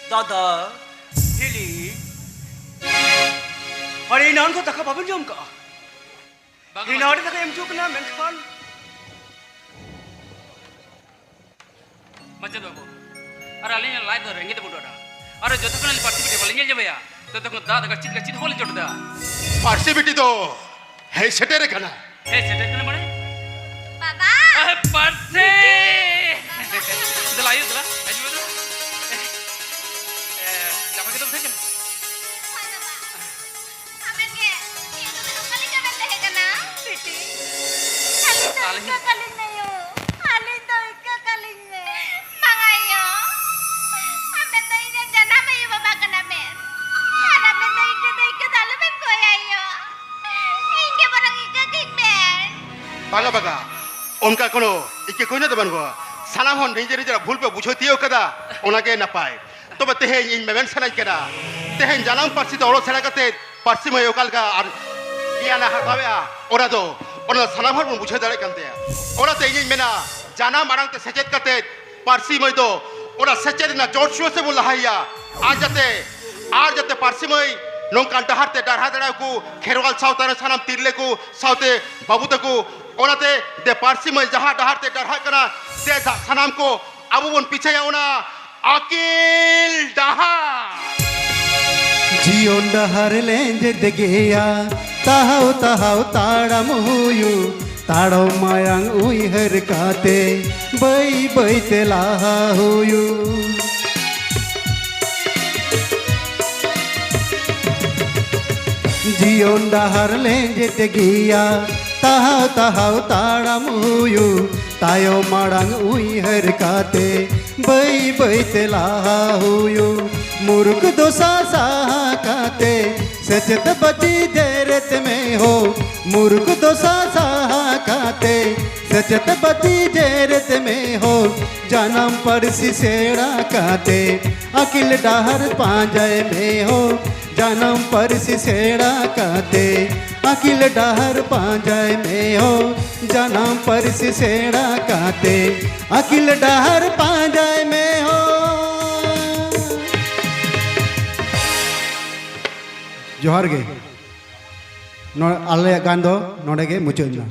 ᱫᱟᱫᱟ, ᱦᱤᱞᱤ, ᱟᱨ ᱮᱱᱟᱱ ᱠᱷᱚᱱ ᱫᱟᱠᱟ ᱵᱟᱵᱮᱱ ᱡᱚᱢ ᱠᱟᱜᱼᱟ? ᱵᱟᱝ, ᱮᱱᱟᱱ ᱨᱮ ᱫᱟᱠᱟ ᱮᱢ ᱦᱚᱪᱚ ᱠᱟᱱᱟ, ᱢᱮᱱᱠᱷᱟᱱ ᱢᱟᱪᱮᱫ ᱵᱟᱹᱵᱩ, ᱟᱨ ᱟᱹᱞᱤᱧᱟᱜ ᱞᱟᱡ ᱫᱚ ᱨᱮᱸᱜᱮᱡ ᱛᱮ ᱵᱩᱰᱟᱹᱜᱼᱟ᱾ ᱟᱨ ᱡᱚᱛᱚ ᱠᱷᱚᱱ ᱟᱹᱞᱤᱧ ᱯᱟᱹᱨᱥᱤ ᱵᱤᱴᱤ ᱵᱟᱹᱞᱤᱧ ᱧᱮᱞ ᱧᱟᱢᱮᱭᱟ, ᱛᱚᱛᱚ ᱠᱷᱚᱱ ᱫᱟᱜ ᱫᱟᱠᱟ ᱪᱮᱫ ᱞᱮᱠᱟ ᱪᱮᱫ ᱦᱚᱸ ᱵᱟᱹᱞᱤᱧ ᱪᱚᱴ ᱮᱫᱟ᱾ ᱯᱟᱹᱨᱥᱤ ᱵᱤᱴᱤ ᱫᱚ ᱦᱮᱡ ᱥᱮᱴᱮᱨ ᱟᱠᱟᱱᱟ᱾ ᱦᱮᱡ ᱥᱮᱴᱮᱨ ᱟᱠᱟᱱᱟ ᱢᱟᱱᱮ? ᱵᱟᱵᱟ! ᱟᱦᱮ, ᱯᱟᱹᱨᱥᱤ! ᱫᱮᱞᱟ ᱟᱭᱳ, ᱫᱮᱞᱟ, ᱦᱤᱡᱩᱜ ᱢᱮ, ᱫᱮᱞᱟ᱾ ᱮ, ᱜᱟᱯᱟ ᱜᱮ ᱛᱚᱵᱮ ᱛᱟᱦᱮᱸ ᱠᱟᱱᱟ? ᱦᱳᱭ, ᱵᱟᱵᱟ᱾ ᱟᱵᱮᱱ ᱜᱮ ᱪᱮᱫ ᱠᱚᱵᱮᱱ ᱚᱠᱟ ᱞᱮᱠᱟ ᱵᱮᱱ ᱛᱟᱦᱮᱸ ᱠᱟᱱᱟ? ᱵᱤᱴᱤ, ᱟᱹᱞᱤᱧ ᱫᱚ ᱟᱹᱞᱤᱧ ᱤᱠᱟᱹ ᱠᱟᱹᱞᱤᱧ ᱢᱮ ᱭᱳ᱾ ᱟᱹᱞᱤᱧ ᱫᱚ ᱤᱠᱟᱹ ᱠᱟᱹᱞᱤᱧ ᱢᱮ᱾ ᱵᱟᱝᱟ ᱭᱳ, ᱟᱵᱮᱱ ᱫᱚ ᱤᱧ ᱨᱮᱱ ᱡᱟᱱᱟᱢ ᱟᱭᱳ ᱵᱟᱵᱟ ᱠᱟᱱᱟ ᱵᱮᱱ᱾ ᱟᱨ ᱟᱵᱮᱱ ᱫᱚ ᱤᱧ ᱴᱷᱮᱱ ᱫᱚ ᱤᱠᱟᱹ ᱫᱚ ᱟᱞᱚ ᱵᱮᱱ ᱠᱚᱭᱟ ᱭᱳ᱾ ᱤᱧ ᱜᱮ ᱵᱚᱨᱚᱝ ᱤᱠᱟᱹ ᱠᱟᱹᱧ ᱵᱮᱱ᱾ ᱵᱟᱝᱟ, ᱵᱟᱝᱟ, ᱚᱱᱠᱟ ᱠᱳᱱᱳ ᱤᱠᱟᱹ ᱠᱚᱭᱱᱟ ᱫᱚ ᱵᱟᱹᱱᱩᱜᱼᱟ᱾ ᱥᱟᱱᱟᱢ ᱦᱚᱲ ᱱᱤᱡᱮ ᱱᱤᱡᱮᱨᱟᱜ ᱵᱷᱩᱞ ᱯᱮ ᱵᱩᱡᱷᱟᱹᱣ ᱛᱤᱭᱳᱜ ᱠᱟᱫᱟ, ᱚᱱᱟᱜᱮ ᱱᱟᱯᱟᱭ᱾ ᱛᱚᱵᱮ ᱛᱮᱦᱮᱧ ᱤᱧ ᱢᱮᱢᱮᱱ ᱥᱟᱱᱟᱧ ᱠᱟᱱᱟ, ᱛᱮᱦᱮᱧ ᱡᱟᱱᱟᱢ ᱯᱟᱹᱨᱥᱤ ᱛᱮ ᱚᱞᱚᱜ ᱥᱮᱬᱟ ᱠᱟᱛᱮ ᱯᱟᱹᱨᱥᱤ ᱢᱟᱹᱭ ᱚᱠᱟ ᱞᱮᱠᱟ ᱟᱨ ᱜᱮᱭᱟᱱ ᱮ ᱦᱟᱛᱟᱣᱮᱜᱼᱟ, ᱚᱱᱟ ᱫᱚ, ᱚᱱᱟ ᱫᱚ ᱥᱟᱱᱟᱢ ᱦᱚᱲ ᱵᱚᱱ ᱵᱩᱡᱷᱟᱹᱣ ᱫᱟᱲᱮᱭᱟᱜ ᱠᱟᱱ ᱛᱟᱭᱟ᱾ ᱚᱱᱟᱛᱮ ᱤᱧᱤᱧ ᱢᱮᱱᱟ, ᱡᱟᱱᱟᱢ ᱟᱲᱟᱝ ᱛᱮ ᱥᱮᱪᱮᱫ ᱠᱟᱛᱮ ᱯᱟᱹᱨᱥᱤ ᱢᱟᱹᱭ ᱫᱚ ᱚᱱᱟ ᱥᱮᱪᱮᱫ ᱨᱮᱱᱟᱜ ᱡᱳᱨ ᱥᱳᱨ ᱥᱮ ᱵᱚᱱ ᱞᱟᱦᱟᱭᱮᱭᱟ᱾ ᱟᱨ ᱡᱟᱛᱮ, ᱟᱨ ᱡᱟᱛᱮ ᱯᱟᱹᱨᱥᱤ ᱢᱟᱹᱭ ᱱᱚᱝᱠᱟᱱ ᱰᱟᱦᱟᱨ ᱛᱮ ᱰᱟᱨᱦᱟ ᱫᱟᱲᱮᱭᱟᱠᱚ, ᱠᱷᱮᱨᱣᱟᱞ ᱥᱟᱶᱛᱟ ᱨᱮᱱ ᱥᱟᱱᱟᱢ ᱛᱤᱨᱞᱟᱹ ᱠᱚ ᱥᱟᱶᱛᱮ ᱵᱟᱹᱵᱩ ᱛᱟᱠᱚ᱾ ᱚᱱᱟᱛᱮ ᱫᱮ ᱯᱟᱹᱨᱥᱤ ᱢᱟᱹᱭ ᱡᱟᱦᱟᱸ ᱰᱟᱦᱟᱨ ᱛᱮ ᱰᱟᱨᱦᱟᱜ ᱠᱟᱱᱟ, ᱫᱮ ᱥᱟᱱᱟᱢ ᱠᱚ ᱟᱵᱚ ᱵᱚᱱ ᱯᱤᱪᱷᱟᱹᱭᱟ ᱚᱱᱟ ᱟᱹᱠᱤᱞ ᱰᱟᱦᱟᱨ᱾ ᱡᱤᱭᱚᱱ ᱰᱟᱦᱟᱨ ᱞᱮᱸᱡᱮᱫ ᱜᱮᱭᱟ, ᱛᱟᱦᱟᱣ ᱛᱟᱦᱟᱣ ᱛᱟᱲᱟᱢ ᱦᱩᱭᱩᱜ, ᱛᱟᱲᱟᱢ ᱢᱟᱭᱟᱝ ᱩᱭᱦᱟᱹᱨ ᱠᱟᱛᱮ, ᱵᱟᱹᱭ ᱵᱟᱹᱭ ᱛᱮ ᱞᱟᱦᱟ ᱦᱩᱭᱩᱜ᱾ ᱡᱤᱭᱚᱱ ᱰᱟᱦᱟᱨ ᱞᱮᱸᱡᱮᱫ ᱜᱮᱭᱟ, ᱛᱟᱦᱟᱣ ᱛᱟᱦᱟᱣ ᱛᱟᱲᱟᱢ ᱦᱩᱭᱩᱜ, ᱛᱟᱭᱚᱢ ᱢᱟᱲᱟᱝ ᱩᱭᱦᱟᱹᱨ ᱠᱟᱛᱮ, ᱵᱟᱹᱭ ᱵᱟᱹᱭ ᱛᱮ ᱞᱟᱦᱟ ᱦᱩᱭᱩᱜ᱾ ᱢᱩᱨᱩᱠᱷ ᱫᱚᱥᱟ ᱥᱟᱦᱟ ᱠᱟᱛᱮ, ᱥᱮᱪᱮᱫ ᱵᱟᱹᱛᱤ ᱡᱮᱨᱮᱫ ᱢᱮ ᱦᱳ᱾ ᱢᱩᱨᱩᱠᱷ ᱫᱚᱥᱟ ᱥᱟᱦᱟ ᱠᱟᱛᱮ, ᱥᱮᱪᱮᱫ ᱵᱟᱹᱛᱤ ᱡᱮᱨᱮᱫ ᱢᱮ ᱦᱳ᱾ ᱡᱟᱱᱟᱢ ᱯᱟᱹᱨᱥᱤ ᱥᱮᱬᱟ ᱠᱟᱛᱮ, ᱟᱹᱠᱤᱞ ᱰᱟᱦᱟᱨ ᱯᱟᱸᱡᱟᱭ ᱢᱮ ᱦᱳ᱾ ᱡᱟᱱᱟᱢ ᱯᱟᱹᱨᱥᱤ ᱥᱮᱬᱟ ᱠᱟᱛᱮ, ᱟᱹᱠᱤᱞ ᱰᱟᱦᱟᱨ ᱯᱟᱸᱡᱟᱭ ᱢᱮ ᱦᱳ᱾ ᱡᱟᱱᱟᱢ ᱯᱟᱹᱨᱥᱤ ᱥᱮᱬᱟ ᱠᱟᱛᱮ, ᱟᱹᱠᱤᱞ ᱰᱟᱦᱟᱨ ᱯᱟᱸᱡᱟᱭ ᱢᱮ ᱦᱳ᱾ ᱡᱚᱦᱟᱨ ᱜᱮ᱾ ᱱᱚ-, ᱟᱞᱮᱭᱟᱜ ᱜᱟᱱ ᱫᱚ ᱱᱚᱰᱮ ᱜᱮ ᱢᱩᱪᱟᱹᱫ ᱮᱱᱟ᱾